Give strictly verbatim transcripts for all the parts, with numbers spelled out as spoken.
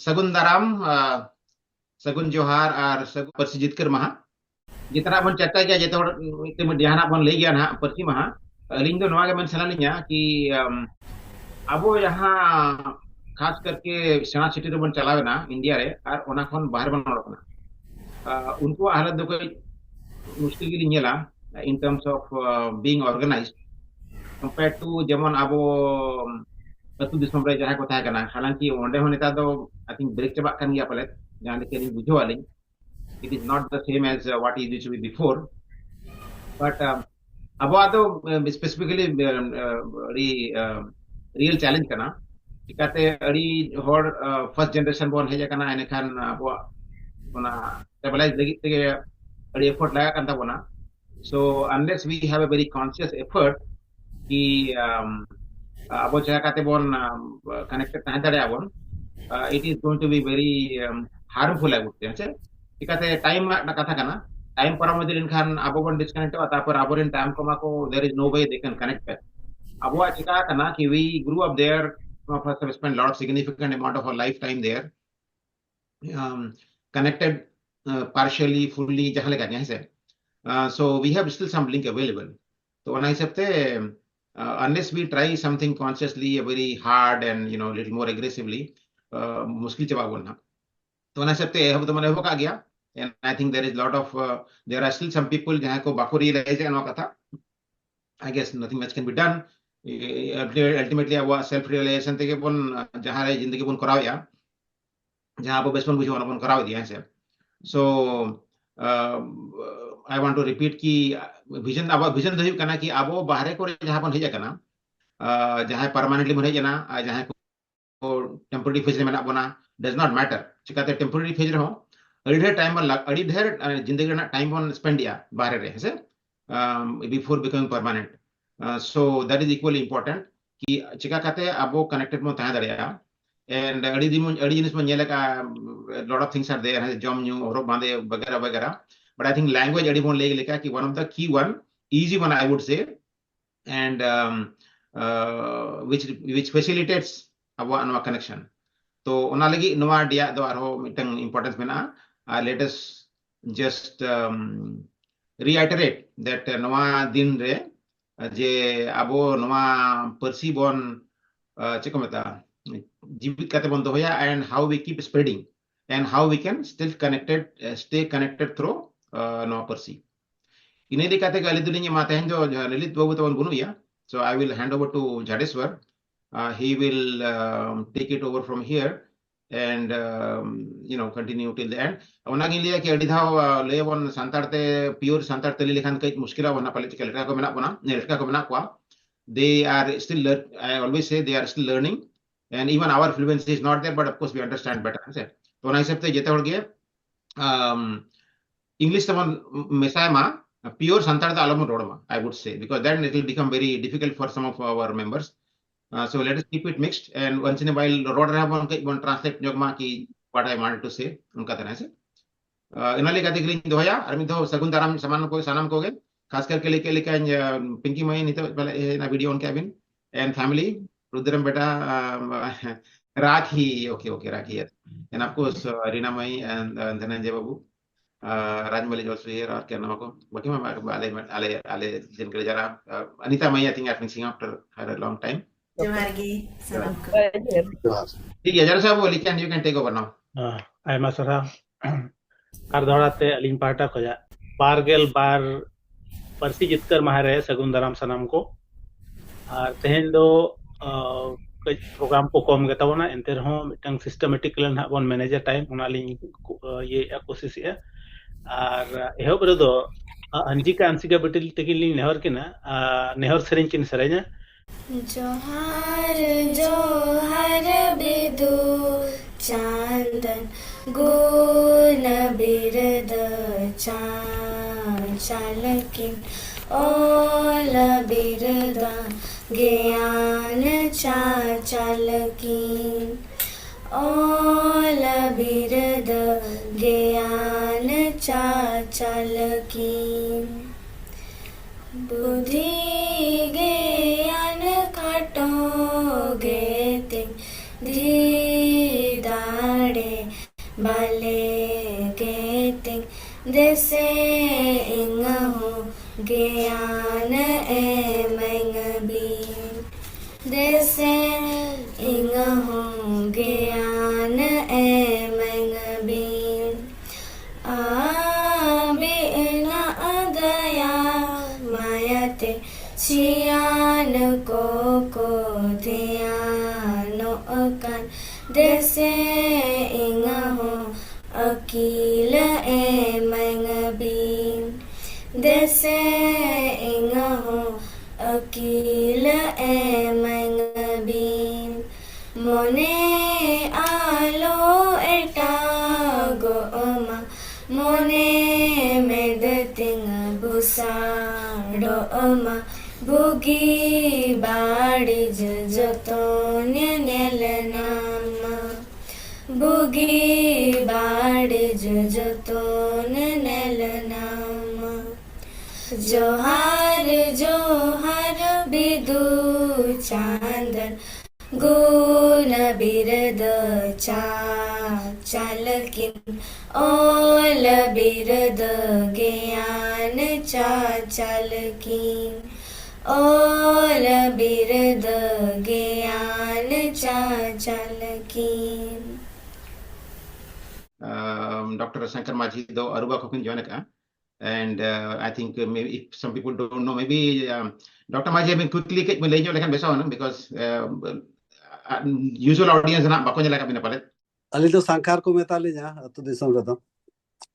ᱥᱟᱹᱜᱩᱱ ᱫᱟᱨᱟᱢ, ᱟᱨ ᱥᱟᱹᱜᱩᱱ ᱡᱚᱦᱟᱨ ᱟᱨ ᱥᱟᱹᱜᱩᱱ ᱯᱟᱹᱨᱥᱤ ᱡᱤᱛᱠᱟᱹᱨ ᱢᱟᱦᱟ᱾ ᱡᱮᱛᱮᱱᱟᱜ ᱵᱚᱱ ᱪᱟᱨᱪᱟ ᱜᱮᱭᱟ, ᱡᱮᱛᱮ ᱦᱚᱲ ᱢᱤᱫᱴᱮᱱ ᱡᱟᱦᱟᱱᱟᱜ ᱵᱚᱱ ᱞᱟᱹᱭ ᱜᱮᱭᱟ ᱱᱟᱦᱟᱜ ᱯᱟᱹᱨᱥᱤ ᱢᱟᱦᱟ᱾ ᱟᱹᱞᱤᱧ ᱫᱚ ᱱᱚᱣᱟ ᱜᱮ ᱢᱮᱱ ᱥᱟᱱᱟ ᱞᱤᱧᱟ ᱠᱤ, ᱟᱢ, ᱟᱵᱚ ᱡᱟᱦᱟᱸ ᱠᱷᱟᱥ ᱠᱟᱨᱠᱮ ᱥᱮᱬᱟ ᱥᱤᱴᱤ ᱨᱮᱵᱚᱱ ᱪᱟᱞᱟᱣ ᱮᱱᱟ ᱤᱱᱰᱤᱭᱟ ᱨᱮ ᱟᱨ ᱚᱱᱟ ᱠᱷᱚᱱ ᱵᱟᱦᱨᱮ ᱵᱚᱱ ᱚᱰᱚᱠ ᱮᱱᱟ, ᱟᱨ ᱩᱱᱠᱩᱣᱟᱜ ᱦᱟᱞᱚᱛ ᱫᱚ ᱠᱟᱹᱡ ᱢᱩᱥᱠᱤᱞ ᱜᱮᱞᱤᱧ ᱧᱮᱞᱟ in terms of being organized compared to ᱡᱮᱢᱚᱱ ᱟᱵᱚ ᱟᱹᱛᱩ ᱫᱤᱥᱚᱢ ᱨᱮ ᱡᱟᱦᱟᱸᱭ ᱠᱚ ᱛᱟᱦᱮᱸ ᱠᱟᱱᱟ᱾ ᱦᱟᱞᱟᱝᱠᱤ ᱚᱸᱰᱮ ᱦᱚᱸ ᱱᱮᱛᱟᱨ ᱫᱚ I think break ᱪᱟᱵᱟᱜ ᱠᱟᱱ ᱜᱮᱭᱟ ᱯᱟᱞᱮᱫ, ᱡᱟᱦᱟᱸ ᱞᱮᱠᱟ ᱞᱤᱧ ᱵᱩᱡᱷᱟᱹᱣᱟ ᱞᱤᱧ, it is not the same as uh, what it used to be before. But um, ᱟᱵᱚᱣᱟᱜ ᱫᱚ specifically ᱟᱹᱰᱤ real challenge ᱠᱟᱱᱟ᱾ ᱪᱤᱠᱟᱛᱮ ᱟᱹᱰᱤ ᱦᱚᱲ first generation ᱵᱚᱱ ᱦᱮᱡ ᱟᱠᱟᱱᱟ, ᱮᱱᱮᱠᱷᱟᱱ ᱟᱵᱚᱣᱟᱜ ᱚᱱᱟ stabilize ᱞᱟᱹᱜᱤᱫ ᱛᱮᱜᱮ ᱟᱹᱰᱤ effort ᱞᱟᱜᱟᱜ ᱠᱟᱱ ᱛᱟᱵᱚᱱᱟ᱾ So unless we have a very conscious effort ᱠᱤ ᱟᱵᱚ ᱪᱮᱠᱟ ᱠᱟᱛᱮ ᱵᱚᱱ connected ᱛᱟᱦᱮᱸ ᱫᱟᱲᱮᱭᱟᱜᱼᱟ ᱵᱚᱱ, it is going to be very harmful, I would say. ᱦᱮᱸ ᱥᱮ? ᱪᱤᱠᱟᱛᱮ time ᱨᱮᱱᱟᱜ ᱠᱟᱛᱷᱟ ᱠᱟᱱᱟ, time ᱯᱟᱨᱚᱢ ᱤᱫᱤ ᱞᱮᱱᱠᱷᱟᱱ ᱟᱵᱚ ᱵᱚᱱ disconnectᱚᱜᱼᱟ, ᱛᱟᱨᱯᱚᱨ ᱟᱵᱚᱨᱮᱱ ᱛᱟᱭᱚᱢ ᱠᱚᱢᱟ ᱠᱚ, there is no way they can connect back. ᱟᱵᱚᱣᱟᱜ ᱪᱤᱠᱟ ᱠᱟᱱᱟ ᱠᱤ we grew up there, some of us have spent lot of significant amount of our lifetime there, um, connected uh, partially, fully, ᱡᱟᱦᱟᱸ ᱞᱮᱠᱟ ᱜᱮ, ᱦᱮᱸ ᱥᱮ? Uh, so we have still some link available. ᱛᱚ ᱚᱱᱟ ᱦᱤᱥᱟᱹᱵ ᱛᱮ uh, unless we try something consciously, a very hard and you know little more aggressively, uh, ᱢᱩᱥᱠᱤᱞ ᱪᱟᱵᱟᱜ ᱟᱵᱚᱱ ᱦᱟᱸᱜ᱾ ᱛᱚ ᱚᱱᱟ ᱦᱤᱥᱟᱹᱵ ᱛᱮ ᱮᱦᱚᱵ ᱫᱚᱵᱚᱱ ᱮᱦᱚᱵ ᱟᱠᱟᱫ ᱜᱮᱭᱟ, and I think there is lot of uh, there are still some people ᱡᱟᱦᱟᱸᱭ ᱠᱚ ᱵᱟᱠᱚ realize ᱮᱫᱟ ᱱᱚᱣᱟ ᱠᱟᱛᱷᱟ. I guess nothing much can be done. Ultimately ᱟᱵᱚᱣᱟᱜ self realization ᱛᱮᱜᱮ ᱵᱚᱱ ᱡᱟᱦᱟᱸ ᱨᱮ ᱡᱤᱱᱫᱮᱜᱤ ᱵᱚᱱ ᱠᱚᱨᱟᱣᱮᱫᱼᱟ, ᱡᱟᱦᱟᱸ ᱟᱵᱚ ᱵᱮᱥ ᱵᱚᱱ ᱵᱩᱡᱷᱟᱹᱣᱟ ᱚᱱᱟ ᱵᱚᱱ ᱠᱚᱨᱟᱣ ᱤᱫᱤᱭᱟ, ᱦᱮᱸ ᱥᱮ? So I want to repeat ᱠᱤ vision, ᱟᱵᱚᱣᱟᱜ vision ᱫᱚ ᱦᱩᱭᱩᱜ ᱠᱟᱱᱟ ᱠᱤ ᱟᱵᱚ ᱵᱟᱦᱨᱮ ᱠᱚᱨᱮ ᱡᱟᱦᱟᱸ ᱵᱚᱱ ᱦᱮᱡ ᱟᱠᱟᱱᱟ, ᱡᱟᱦᱟᱸᱭ permanently ᱵᱚᱱ ᱦᱮᱡ ᱮᱱᱟ ᱟᱨ ᱡᱟᱦᱟᱸᱭ temporary phase ᱨᱮ ᱢᱮᱱᱟᱜ ᱵᱚᱱᱟ, does not matter. ᱪᱤᱠᱟᱛᱮ temporary phase ᱨᱮᱦᱚᱸ ᱟᱹᱰᱤ ᱰᱷᱮᱨ time ᱵᱚᱱ ᱞᱟᱜ- ᱟᱹᱰᱤ ᱰᱷᱮᱨ ᱡᱤᱱᱫᱮᱜᱤ ᱨᱮᱱᱟᱜ time ᱵᱚᱱ spend ᱮᱫᱼᱟ ᱵᱟᱦᱨᱮ ᱨᱮ, ᱦᱮᱸ ᱥᱮ? Before becoming permanent. Uh, so that is equally important. ᱠᱤ ᱪᱤᱠᱟ ᱠᱟᱛᱮ ᱟᱵᱚ connected ᱵᱚᱱ ᱛᱟᱦᱮᱸ ᱫᱟᱲᱮᱭᱟᱜᱼᱟ? And ᱟᱹᱰᱤ ᱫᱤᱱ ᱟᱹᱰᱤ ᱡᱤᱱᱤᱥ ᱵᱚᱱ ᱧᱮᱞ ᱟᱠᱟᱫᱼᱟ, lot of things are there, ᱡᱚᱢ ᱧᱩ, ᱦᱚᱨᱚᱜ ᱵᱟᱸᱫᱮ ᱵᱟᱜᱮᱨᱟ ᱵᱟᱜᱮᱨᱟ. But I think language ᱟᱹᱰᱤ ᱵᱚᱱ ᱞᱟᱹᱭ ᱞᱮᱠᱟ ᱠᱤ one of the key one, easy one I would say, and um, uh, which which facilitates ᱟᱵᱚᱣᱟᱜ ᱱᱚᱣᱟ connection. ᱛᱚ ᱚᱱᱟ ᱞᱟᱹᱜᱤᱫ ᱱᱚᱣᱟ ᱰᱮ ᱟᱜ ᱫᱚ ᱟᱨᱦᱚᱸ ᱢᱤᱫᱴᱟᱝ importance ᱢᱮᱱᱟᱜᱼᱟ᱾ ᱟᱨ let us just um, reiterate that ᱱᱚᱣᱟ ᱫᱤᱱ ᱨᱮ ᱡᱮ ᱟᱵᱚ ᱱᱚᱣᱟ ᱯᱟᱹᱨᱥᱤ ᱵᱚᱱ ᱪᱮᱫ ᱠᱚ ᱢᱮᱛᱟᱜᱼᱟ, ᱡᱤᱣᱤᱫ ᱠᱟᱛᱮ ᱵᱚᱱ ᱫᱚᱦᱚᱭᱟ, and how we keep spreading and how we can still connected, stay connected through ᱱᱚᱣᱟ ᱯᱟᱹᱨᱥᱤ᱾ ᱤᱱᱟᱹ ᱤᱫᱤ ᱠᱟᱛᱮ ᱜᱮ ᱟᱹᱞᱤᱧ ᱫᱚᱞᱤᱧ ᱮᱢᱟ, ᱛᱮᱦᱮᱧ ᱫᱚ ᱞᱚᱞᱤᱛ ᱵᱟᱹᱵᱩ ᱛᱟᱵᱚᱱ ᱵᱟᱹᱱᱩᱜ ᱮᱭᱟ, so I will hand over to Jadeswar. Uh, he will um, take it over from here and um, you know, continue till the end. ᱚᱱᱟᱜᱤᱧ ᱞᱟᱹᱭᱟ ᱠᱤ ᱟᱹᱰᱤ ᱫᱷᱟᱣ ᱞᱟᱹᱭ ᱟᱵᱚᱱ ᱥᱟᱱᱛᱟᱲ ᱛᱮ, ᱯᱤᱭᱳᱨ ᱥᱟᱱᱛᱟᱲ ᱛᱮ ᱞᱟᱹᱭ ᱞᱮᱠᱷᱟᱱ ᱠᱟᱹᱡ ᱢᱩᱥᱠᱤᱞᱟ ᱵᱚᱱᱟ ᱯᱟᱞᱮ, ᱪᱤᱠᱟ ᱞᱮᱠᱟ ᱠᱚ ᱢᱮᱱᱟᱜ ᱵᱚᱱᱟ, ᱞᱮᱠᱟ ᱠᱚ ᱢᱮᱱᱟᱜ ᱠᱚᱣᱟ. They are still lear- I always say they are still learning, and even our fluency is not there, but of course we understand better. ᱦᱮᱸ ᱥᱮ? ᱛᱚ ᱚᱱᱟ ᱦᱤᱥᱟᱹᱵ ᱛᱮ ᱡᱚᱛᱚ ᱦᱚᱲ ᱜᱮ ᱤᱝᱞᱤᱥ ᱛᱮᱵᱚᱱ ᱢᱮᱥᱟᱭ ᱢᱟ, ᱯᱤᱭᱳᱨ ᱥᱟᱱᱛᱟᱲ ᱫᱚ ᱟᱞᱚᱵᱚᱱ ᱨᱚᱲ ᱢᱟ. I would say, because then it will become very difficult for some of our members. Uh, so let us keep it mixed, and once in a while ᱨᱚᱲ ᱨᱮᱦᱚᱸ ᱵᱚᱱ ᱠᱟᱹᱡ ᱵᱚᱱ translate ᱧᱚᱜ ᱢᱟ ᱠᱤ what I wanted to say, ᱚᱱᱠᱟ ᱛᱮ ᱦᱮᱸ ᱥᱮ. ᱚᱱᱟ ᱞᱮᱠᱟ ᱛᱮᱜᱮ ᱞᱤᱧ ᱫᱚᱦᱚᱭᱟ᱾ ᱟᱨ ᱢᱤᱫ ᱫᱷᱟᱣ ᱥᱟᱹᱜᱩᱱ ᱫᱟᱨᱟᱢ ᱥᱟᱱᱟᱢ ᱠᱚ, ᱥᱟᱱᱟᱢ ᱠᱚᱜᱮ, ᱠᱷᱟᱥ ᱠᱟᱨ ᱠᱮ ᱞᱟᱹᱭ ᱠᱮᱫ ᱞᱮᱠᱟᱧ, ᱯᱤᱝᱠᱤ ᱢᱟᱹᱭ ᱱᱤᱛᱚᱜ ᱯᱟᱞᱮ ᱦᱮᱡ ᱮᱱᱟ, video on ᱠᱮᱫ ᱵᱤᱱ, and family, ᱨᱩᱫᱨᱟᱢ ᱵᱮᱴᱟ, ᱨᱟᱠᱷᱤ, okay, okay, rakhi, and of course ᱨᱤᱱᱟ ᱢᱟᱹᱭ and ᱫᱷᱚᱱᱚᱱᱡᱚᱭ ᱵᱟᱹᱵᱩ, ᱨᱟᱡᱽ ᱢᱟᱹᱞᱤ also here, ᱟᱨ ᱠᱮ ᱱᱚᱣᱟ ᱠᱚ ᱵᱟᱹᱠᱤ ᱢᱟ ᱟᱞᱮ, ᱟᱞᱮ, ᱟᱞᱮ ᱡᱮᱱ ᱠᱚ ᱡᱟᱨᱟ, ᱟᱱᱤᱛᱟ ᱢᱟᱹᱭ, I think I have been seeing after her a long time. ᱡᱚᱦᱟᱨ ᱜᱮ ᱥᱟᱱᱟᱢ ᱠᱚ᱾ ᱴᱷᱤᱠ ᱜᱮᱭᱟ, ᱡᱟᱨᱟ ᱥᱟᱦᱮᱵ, you can, you can take over now. ᱟᱭᱢᱟ ᱥᱟᱨᱦᱟᱣ᱾ ᱟᱨ ᱫᱚᱦᱲᱟ ᱛᱮ ᱟᱹᱞᱤᱧ ᱯᱟᱦᱴᱟ ᱠᱷᱚᱱᱟᱜ ᱵᱟᱨ ᱜᱮᱞ ᱵᱟᱨ ᱯᱟᱹᱨᱥᱤ ᱡᱤᱛᱠᱟᱹᱨ ᱢᱟᱦᱟ ᱨᱮ ᱥᱟᱹᱜᱩᱱ ᱫᱟᱨᱟᱢ ᱥᱟᱱᱟᱢ ᱠᱚ᱾ ᱟᱨ ᱛᱮᱦᱮᱧ ᱫᱚ ᱠᱟᱹᱡ ᱯᱨᱳᱜᱨᱟᱢ ᱠᱚ ᱠᱚᱢ ᱜᱮᱛᱟ ᱵᱚᱱᱟ, ᱮᱱᱛᱮ ᱨᱮᱦᱚᱸ ᱢᱤᱫᱴᱟᱝ systematically ᱱᱟᱦᱟᱜ ᱵᱚᱱ ᱢᱮᱱᱮᱡᱟ ᱴᱟᱭᱤᱢ, ᱚᱱᱟ ᱞᱤᱧ ᱤᱭᱟᱹᱭᱮᱫᱼᱟ, ᱠᱳᱥᱤᱥᱮᱫᱼᱟ᱾ ᱟᱨ ᱮᱦᱚᱵ ᱨᱮᱫᱚ ᱟᱧᱡᱤᱠᱟ ᱟᱱᱥᱤᱠᱟ ᱵᱤᱴᱤᱞ ᱛᱟᱹᱠᱤᱱ ᱞᱤᱧ ᱱᱮᱦᱚᱨ ᱠᱤᱱᱟ, ᱟᱨ ᱱᱮᱦᱚᱨ ᱥᱮᱨᱮᱧ ᱠᱤᱱ ᱥᱮᱨᱮᱧᱟ᱾ ᱡᱚᱦᱟᱨ ᱡᱚᱦᱟᱨ ᱵᱤᱫᱩ ᱪᱟᱸᱫᱟᱱ ᱜᱩᱱ ᱵᱤᱨᱫᱟᱹ ᱪᱟᱪᱟᱞ ᱠᱤᱱ ᱚᱞ ᱵᱤᱨᱫᱟᱹ ᱜᱮᱭᱟᱱ ᱪᱟᱪᱟᱞ ᱠᱤᱱ ᱚᱞ ᱵᱤᱨᱫᱟᱹ ᱜᱮᱭᱟᱱ ᱪᱟᱪᱟᱞ ᱠᱤᱱ ᱵᱩᱫᱷᱤ ᱜᱮᱭᱟᱱ ᱠᱷᱟᱴᱚ ᱜᱮᱛᱤᱧ ᱫᱷᱤ ᱵᱟᱞᱮ ᱜᱮᱛᱤᱧ ᱫᱮᱥᱮ ᱤᱧ ᱦᱚᱸ ᱜᱮᱭᱟᱱ ᱮᱢᱟᱹᱧ ᱵᱤᱱ᱾ ᱫᱮᱥᱮ ᱤᱧ ᱦᱚᱸ ᱜᱮᱭᱟᱱ ᱮᱢᱟᱹᱧ ᱵᱤᱱ᱾ ᱟᱹᱵᱤᱱᱟᱜ ᱫᱟᱭᱟ ᱢᱟᱭᱟᱛᱮ ᱥᱤᱭᱟᱱ ᱠᱚᱠᱚ ᱫᱷᱮᱭᱟᱱᱚᱜ ᱠᱟᱱ᱾ ᱫᱮᱥᱮ ᱤᱧ ᱦᱚᱸ ᱟᱹᱠᱤᱞ ᱮᱢᱟᱹᱧ ᱵᱤᱱ᱾ ᱫᱮᱥᱮ ᱤᱧ ᱦᱚᱸ ᱟᱹᱠᱤᱞ ᱮᱢᱟᱹᱧ ᱵᱤᱱ᱾ ᱢᱚᱱᱮ ᱟᱞᱚ ᱮᱴᱟᱜᱚᱜ ᱢᱟ, ᱢᱚᱱᱮ ᱢᱮᱫ ᱛᱤᱧ ᱵᱩᱥᱟᱲᱚᱜ ᱢᱟ᱾ ᱵᱩᱜᱤ ᱵᱟᱹᱲᱤᱡ ᱡᱚᱛᱚᱧ ᱧᱮᱞ ᱧᱟᱢᱟ᱾ ᱵᱩᱜᱤ ᱵᱟᱹᱲᱤᱡ ᱡᱚᱛᱚᱧ ᱧᱮᱞ ᱧᱟᱢᱟ᱾ ᱡᱚᱦᱟᱨ ᱡᱚᱦᱟᱨ ᱵᱤᱫᱩ ᱪᱟᱸᱫᱟᱱ, ᱜᱩᱱ ᱵᱤᱨᱫᱟᱹ ᱪᱟᱪᱟᱞ ᱠᱤᱱ, ᱚᱞ ᱵᱤᱨᱫᱟᱹ ᱜᱮᱭᱟᱱ ᱪᱟᱪᱟᱞ ᱠᱤᱱ, ᱚᱞ ᱵᱤᱨᱫᱟᱹ ᱜᱮᱭᱟᱱ ᱪᱟᱪᱟᱞ ᱠᱤᱱ᱾ ᱰᱚᱠᱴᱚᱨ ᱥᱚᱝᱠᱚᱨ ᱢᱟᱹᱡᱷᱤ ᱫᱚ ᱟᱨᱩᱵᱟ ᱠᱷᱚᱱ ᱠᱤᱱ ᱡᱚᱭᱮᱱ ᱟᱠᱟᱫᱼᱟ᱾ And uh, I think uh, maybe if some people don't know, maybe um, doctor ᱢᱟᱹᱡᱷᱤ ᱟᱹᱵᱤᱱ quickly ᱠᱟᱹᱡ ᱵᱤᱱ ᱞᱟᱹᱭ ᱧᱚᱜ ᱞᱮᱠᱷᱟᱱ ᱵᱮᱥᱚᱜᱼᱟ ᱦᱩᱱᱟᱹᱝ, because uh, uh, usual audience ᱱᱟᱜ ᱵᱟᱠᱚ ᱧᱮᱞ ᱟᱠᱟᱫ ᱵᱤᱱᱟ ᱯᱟᱞᱮᱫ᱾ ᱟᱹᱞᱤᱧ ᱫᱚ ᱥᱟᱝᱠᱷᱟᱨ ᱠᱚ ᱢᱮᱛᱟ ᱞᱤᱧᱟ ᱟᱹᱛᱩ ᱫᱤᱥᱚᱢ ᱨᱮᱫᱚ᱾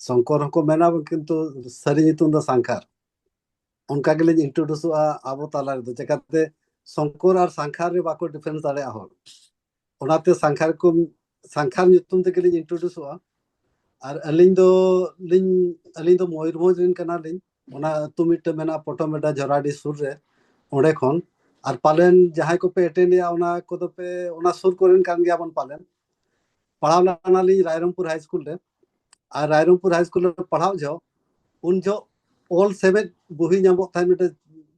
ᱥᱚᱝᱠᱚᱨ ᱦᱚᱸᱠᱚ ᱢᱮᱱᱟ, ᱠᱤᱱᱛᱩ ᱥᱟᱹᱨᱤ ᱧᱩᱛᱩᱢ ᱫᱚ ᱥᱟᱝᱠᱷᱟᱨ᱾ ᱚᱱᱠᱟ ᱜᱮᱞᱤᱧ ᱤᱱᱴᱨᱳᱰᱩᱥᱚᱜᱼᱟ ᱟᱵᱚ ᱛᱟᱞᱟ ᱨᱮᱫᱚ, ᱪᱮᱠᱟᱛᱮ ᱥᱚᱝᱠᱚᱨ ᱟᱨ ᱥᱟᱝᱠᱷᱟᱨ ᱨᱮ ᱵᱟᱠᱚ ᱰᱤᱯᱷᱟᱨᱮᱱᱥ ᱫᱟᱲᱮᱭᱟᱜᱼᱟ ᱦᱚᱲ᱾ ᱚᱱᱟᱛᱮ ᱥᱟᱝᱠᱷᱟᱨ ᱠᱚ, ᱥᱟᱝᱠᱷᱟᱨ ᱧᱩᱛᱩᱢ ᱛᱮᱜᱮ ᱞᱤᱧ ᱤᱱᱴᱨᱳᱰᱩᱥᱚᱜᱼᱟ᱾ ᱟᱨ ᱟᱹᱞᱤᱧ ᱫᱚ ᱞᱤᱧ ᱟᱹᱞᱤᱧ ᱫᱚ ᱢᱚᱭᱩᱨᱵᱷᱚᱸᱡᱽ ᱨᱮᱱ ᱠᱟᱱᱟᱞᱤᱧ᱾ ᱚᱱᱟ ᱟᱹᱛᱩ ᱢᱤᱫᱴᱟᱝ ᱢᱮᱱᱟᱜᱼᱟ ᱯᱚᱴᱚᱢᱮᱰᱟ ᱡᱷᱚᱨᱟᱰᱤ ᱥᱩᱨ ᱨᱮ, ᱚᱸᱰᱮ ᱠᱷᱚᱱ᱾ ᱟᱨ ᱯᱟᱞᱮᱱ ᱡᱟᱦᱟᱸᱭ ᱠᱚᱯᱮ ᱮᱴᱮᱱᱰ ᱮᱜᱼᱟ ᱚᱱᱟ ᱠᱚᱫᱚ ᱯᱮ ᱚᱱᱟ ᱥᱩᱨ ᱠᱚᱨᱮᱱ ᱠᱟᱱ ᱜᱮᱭᱟ ᱵᱚᱱ ᱯᱟᱞᱮᱱ᱾ ᱯᱟᱲᱦᱟᱣ ᱞᱮᱱᱟᱞᱤᱧ ᱨᱟᱭᱨᱚᱝᱯᱩᱨ ᱦᱟᱭ ᱥᱠᱩᱞ ᱨᱮ᱾ ᱟᱨ ᱨᱟᱭᱨᱚᱝᱯᱩᱨ ᱦᱟᱭ ᱥᱠᱩᱞ ᱨᱮ ᱯᱟᱲᱦᱟᱣ ᱡᱚᱦᱚᱜ ᱩᱱ ᱡᱚᱦᱚᱜ ᱚᱞ ᱥᱮᱢᱮᱫ ᱵᱩᱦᱤ ᱧᱟᱢᱚᱜ ᱛᱟᱦᱮᱸᱫ ᱢᱤᱫᱴᱮᱱ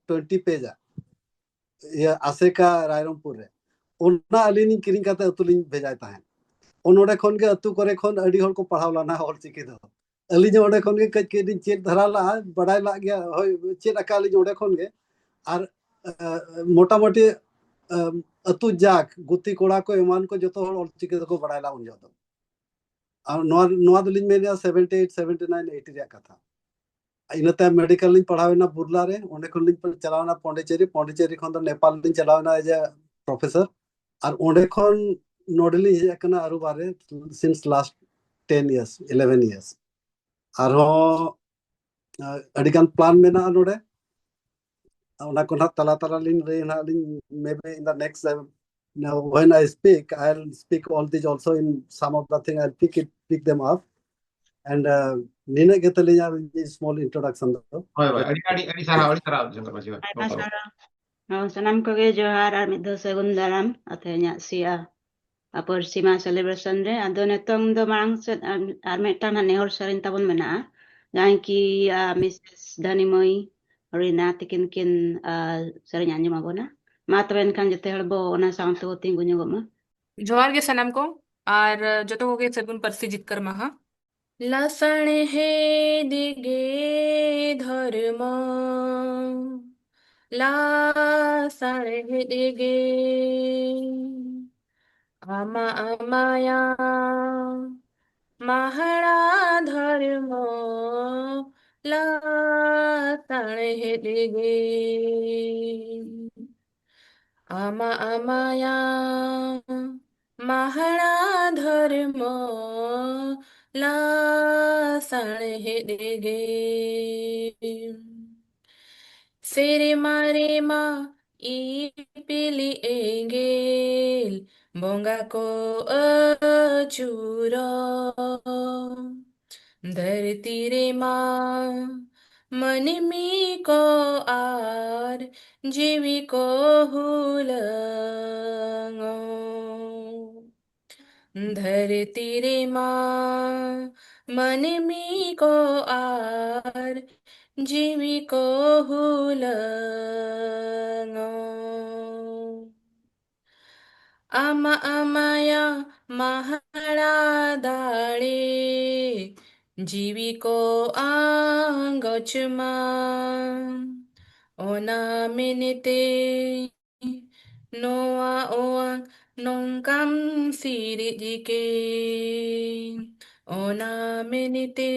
ᱴᱩᱭᱮᱱᱴᱤ ᱯᱮᱡᱽ ᱟᱜ, ᱤᱭᱟᱹ ᱟᱥᱮᱠᱟ ᱨᱟᱭᱨᱚᱝᱯᱩᱨ ᱨᱮ᱾ ᱚᱱᱟ ᱟᱹᱞᱤᱧ ᱞᱤᱧ ᱠᱤᱨᱤᱧ ᱠᱟᱛᱮ ᱟᱹᱛᱩ ᱞᱤᱧ ᱵᱷᱮᱡᱟᱭ ᱛᱟᱦᱮᱸᱫ᱾ ᱚᱱ ᱚᱸᱰᱮ ᱠᱷᱚᱱ ᱜᱮ ᱟᱹᱛᱩ ᱠᱚᱨᱮ ᱠᱷᱚᱱ ᱟᱹᱰᱤ ᱦᱚᱲ ᱠᱚ ᱯᱟᱲᱦᱟᱣ ᱞᱮᱱᱟ ᱚᱞᱪᱤᱠᱤ ᱫᱚ᱾ ᱟᱹᱞᱤᱧ ᱦᱚᱸ ᱚᱸᱰᱮ ᱠᱷᱚᱱ ᱜᱮ ᱠᱟᱹᱡ ᱠᱟᱹᱡ ᱞᱤᱧ ᱪᱮᱫ ᱫᱷᱟᱨᱟ ᱞᱟᱜᱼᱟ, ᱵᱟᱰᱟᱭ ᱞᱟᱜ ᱜᱮᱭᱟ, ᱦᱳᱭ, ᱪᱮᱫ ᱟᱠᱟᱫ ᱞᱤᱧ ᱚᱸᱰᱮ ᱠᱷᱚᱱ ᱜᱮ᱾ ᱟᱨ ᱢᱚᱴᱟᱢᱩᱴᱤ ᱟᱹᱛᱩ ᱡᱟᱠ ᱜᱩᱛᱤ ᱠᱚᱲᱟ ᱠᱚ ᱮᱢᱟᱱ ᱠᱚ ᱡᱚᱛᱚ ᱦᱚᱲ ᱚᱞᱪᱤᱠᱤ ᱫᱚᱠᱚ ᱵᱟᱲᱟᱭ ᱞᱟᱜᱼᱟ ᱩᱱ ᱡᱚᱦᱚᱜ ᱫᱚ᱾ ᱟᱨ ᱱᱚᱣᱟ ᱱᱚᱣᱟ ᱫᱚᱞᱤᱧ ᱢᱮᱱᱮᱫᱼᱟ seventy eight, seventy nine, eighty ᱨᱮᱭᱟᱜ ᱠᱟᱛᱷᱟ᱾ ᱤᱱᱟᱹ ᱛᱟᱭᱚᱢ ᱢᱮᱰᱤᱠᱮᱞ ᱞᱤᱧ ᱯᱟᱲᱦᱟᱣ ᱮᱱᱟ ᱵᱩᱨᱞᱟ ᱨᱮ, ᱚᱸᱰᱮ ᱠᱷᱚᱱ ᱞᱤᱧ ᱪᱟᱞᱟᱣ ᱮᱱᱟ ᱯᱚᱱᱰᱤᱪᱮᱨᱤ, ᱯᱚᱱᱰᱤᱪᱮᱨᱤ ᱠᱷᱚᱱ ᱫᱚ ᱱᱮᱯᱟᱞ ᱞᱤᱧ ᱪᱟᱞᱟᱣ ᱮᱱᱟ ᱮᱡ ᱮ ᱯᱨᱚᱯᱷᱮᱥᱚᱨ, ᱟᱨ ᱚᱸᱰᱮ ᱠᱷᱚᱱ ᱱᱚᱰᱮ ᱞᱤᱧ ᱦᱮᱡ ᱟᱠᱟᱱᱟ ᱟᱨᱩᱵᱟ ᱨᱮ since last ten years, eleven years᱾ ᱟᱨᱦᱚᱸ ᱟᱹᱰᱤᱜᱟᱱ ᱯᱞᱟᱱ ᱢᱮᱱᱟᱜᱼᱟ ᱱᱚᱰᱮ, ᱚᱱᱟ ᱠᱚ ᱱᱟᱦᱟᱜ ᱛᱟᱞᱟ ᱛᱟᱞᱟ ᱞᱤᱧ ᱞᱟᱹᱭ ᱱᱟᱦᱟᱜ ᱞᱤᱧ, maybe in the next, uh, you know, when I speak, I'll speak all these also in some of the thing, I'll pick it, pick them up. And uh, ᱱᱤᱱᱟᱹᱜ ᱜᱮ ᱛᱟᱹᱞᱤᱧ ᱟᱨ small introduction ᱫᱚ᱾ ᱦᱳᱭ, ᱦᱳᱭ, ᱟᱹᱰᱤ, ᱟᱹᱰᱤ, ᱟᱹᱰᱤ ᱥᱟᱨᱦᱟᱣ, ᱟᱹᱰᱤ ᱥᱟᱨᱦᱟᱣ, ᱡᱚᱱᱛᱟ ᱢᱟᱹᱡᱷᱤ ᱵᱟᱵᱟ᱾ ᱟᱭᱢᱟ ᱥᱟᱨᱦᱟᱣ᱾ ᱦᱚᱸ, ᱥᱟᱱᱟᱢ ᱠᱚᱜᱮ ᱡᱚᱦᱟᱨ ᱟᱨ ᱢᱤᱫ ᱫᱷᱟᱣ ᱥᱟᱹᱜᱩᱱ ᱫᱟᱨᱟᱢ ᱛᱮᱦᱮᱧᱟᱜ ᱥᱤᱭᱟ ᱟᱯᱚᱨ ᱥᱤᱢᱟ celebration ᱨᱮ᱾ ᱟᱫᱚ ᱱᱤᱛᱚᱝ ᱫᱚ ᱢᱟᱲᱟᱝ ᱥᱮᱫ ᱟᱨ, ᱟᱨ ᱢᱤᱫᱴᱟᱝ ᱦᱟᱸᱜ ᱱᱮᱦᱚᱨ ᱥᱮᱨᱮᱧ ᱛᱟᱵᱚᱱ ᱢᱮᱱᱟᱜᱼᱟ, ᱡᱟᱦᱟᱸᱭ ᱠᱤ, ᱟ, ᱢᱤᱥᱮᱥ ᱫᱷᱟᱱᱤ ᱢᱟᱹᱭ ᱨᱤᱱᱟ ᱛᱤᱠᱤᱱ ᱠᱤᱱ, ᱟ, ᱥᱮᱨᱮᱧ ᱟᱸᱡᱚᱢ ᱟᱵᱚᱱᱟ᱾ ᱢᱟ ᱛᱚᱵᱮ ᱮᱱᱠᱷᱟᱱ ᱡᱚᱛᱚ ᱦᱚᱲ ᱵᱚ ᱚᱱᱟ ᱥᱟᱶ ᱛᱮᱵᱚ ᱛᱤᱸᱜᱩ ᱧᱚᱜᱚᱜ ᱢᱟ᱾ ᱡᱚᱦᱟᱨ ᱜᱮ ᱥᱟᱱᱟᱢ ᱠᱚ, ᱟᱨ ᱡᱚᱛᱚ ᱠᱚᱜᱮ ᱥᱟᱹᱜᱩᱱ ᱯᱟᱹᱨᱥᱤ ᱡᱤᱛᱠᱟᱹᱨ ᱢᱟᱦᱟ᱾ ᱞᱟᱥᱟᱬᱦᱮᱫ ᱜᱮ ᱫᱷᱚᱨᱢᱚ, ᱞᱟᱥᱟᱬᱦᱮᱫ ᱜᱮ ᱟᱢᱟᱜ ᱢᱟᱭᱟ, ᱢᱟᱦᱟᱲᱟ ᱫᱷᱚᱨᱢᱚ, ᱞᱟᱥᱟᱬᱦᱮᱫ ᱜᱮ᱾ ᱟᱢᱟᱜ ᱢᱟᱭᱟ, ᱢᱟᱦᱟᱲᱟ ᱫᱷᱚᱨᱢᱚ, ᱞᱟᱥᱟᱬᱦᱮᱫ ᱜᱮ᱾ ᱥᱮᱨᱢᱟ ᱨᱮᱢᱟ ᱤᱯᱤᱞ ᱮᱸᱜᱮᱞ, ᱵᱚᱸᱜᱟ ᱠᱚ ᱟᱹᱪᱩᱨᱚᱜ᱾ ᱫᱷᱟᱹᱨᱛᱤ ᱨᱮᱢᱟ ᱢᱟᱹᱱᱢᱤ ᱠᱚ ᱟᱨ ᱡᱤᱣᱤ ᱠᱚ ᱦᱩᱞᱟᱹᱝᱚᱜ᱾ ᱫᱷᱟᱹᱨᱛᱤ ᱨᱮᱢᱟ ᱢᱟᱹᱱᱢᱤ ᱠᱚ ᱟᱨ ᱡᱤᱣᱤ ᱠᱚ ᱦᱩᱞᱟᱹᱝᱚᱜ᱾ ᱟᱢᱟᱜ ᱢᱟᱭᱟ ᱢᱟᱦᱟᱲᱟ ᱫᱟᱲᱮ, ᱡᱤᱣᱤ ᱠᱚ ᱟᱸᱜᱚᱪ ᱢᱟ᱾ ᱚᱱᱟ ᱢᱮᱱᱛᱮ ᱱᱚᱣᱟ ᱚᱣᱟᱝ ᱱᱚᱝᱠᱟᱢ ᱥᱤᱨᱤᱡ ᱠᱮᱫ᱾ ᱚᱱᱟ ᱢᱮᱱᱛᱮ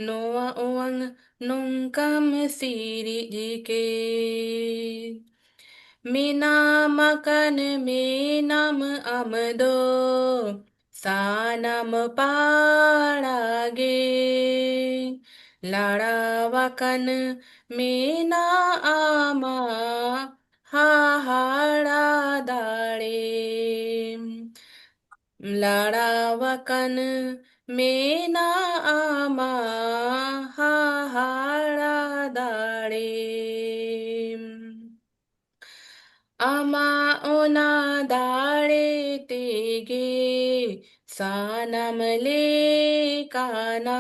ᱱᱚᱣᱟ ᱚᱣᱟᱝ ᱱᱚᱝᱠᱟᱢ ᱥᱤᱨᱤᱡ ᱠᱮᱫ᱾ ᱢᱮᱱᱟᱢ ᱟᱠᱟᱱ ᱢᱮᱱᱟᱢ ᱟᱢ ᱫᱚ ᱥᱟᱱᱟᱢ ᱯᱟᱲᱟ ᱜᱮ᱾ ᱞᱟᱲᱟᱣᱟᱠᱟᱱ ᱢᱮᱱᱟᱜ ᱟᱢᱟᱜ ᱦᱟᱦᱟᱲᱟ ᱫᱟᱲᱮ᱾ ᱞᱟᱲᱟᱣᱟᱠᱟᱱ ᱢᱮᱱᱟᱜ ᱟᱢᱟᱜ ᱦᱟᱦᱟᱲᱟ ᱫᱟᱲᱮ᱾ ᱟᱢᱟᱜ ᱚᱱᱟ ᱫᱟᱲᱮ ᱛᱮᱜᱮ ᱥᱟᱱᱟᱢ ᱞᱮᱠᱟᱱᱟ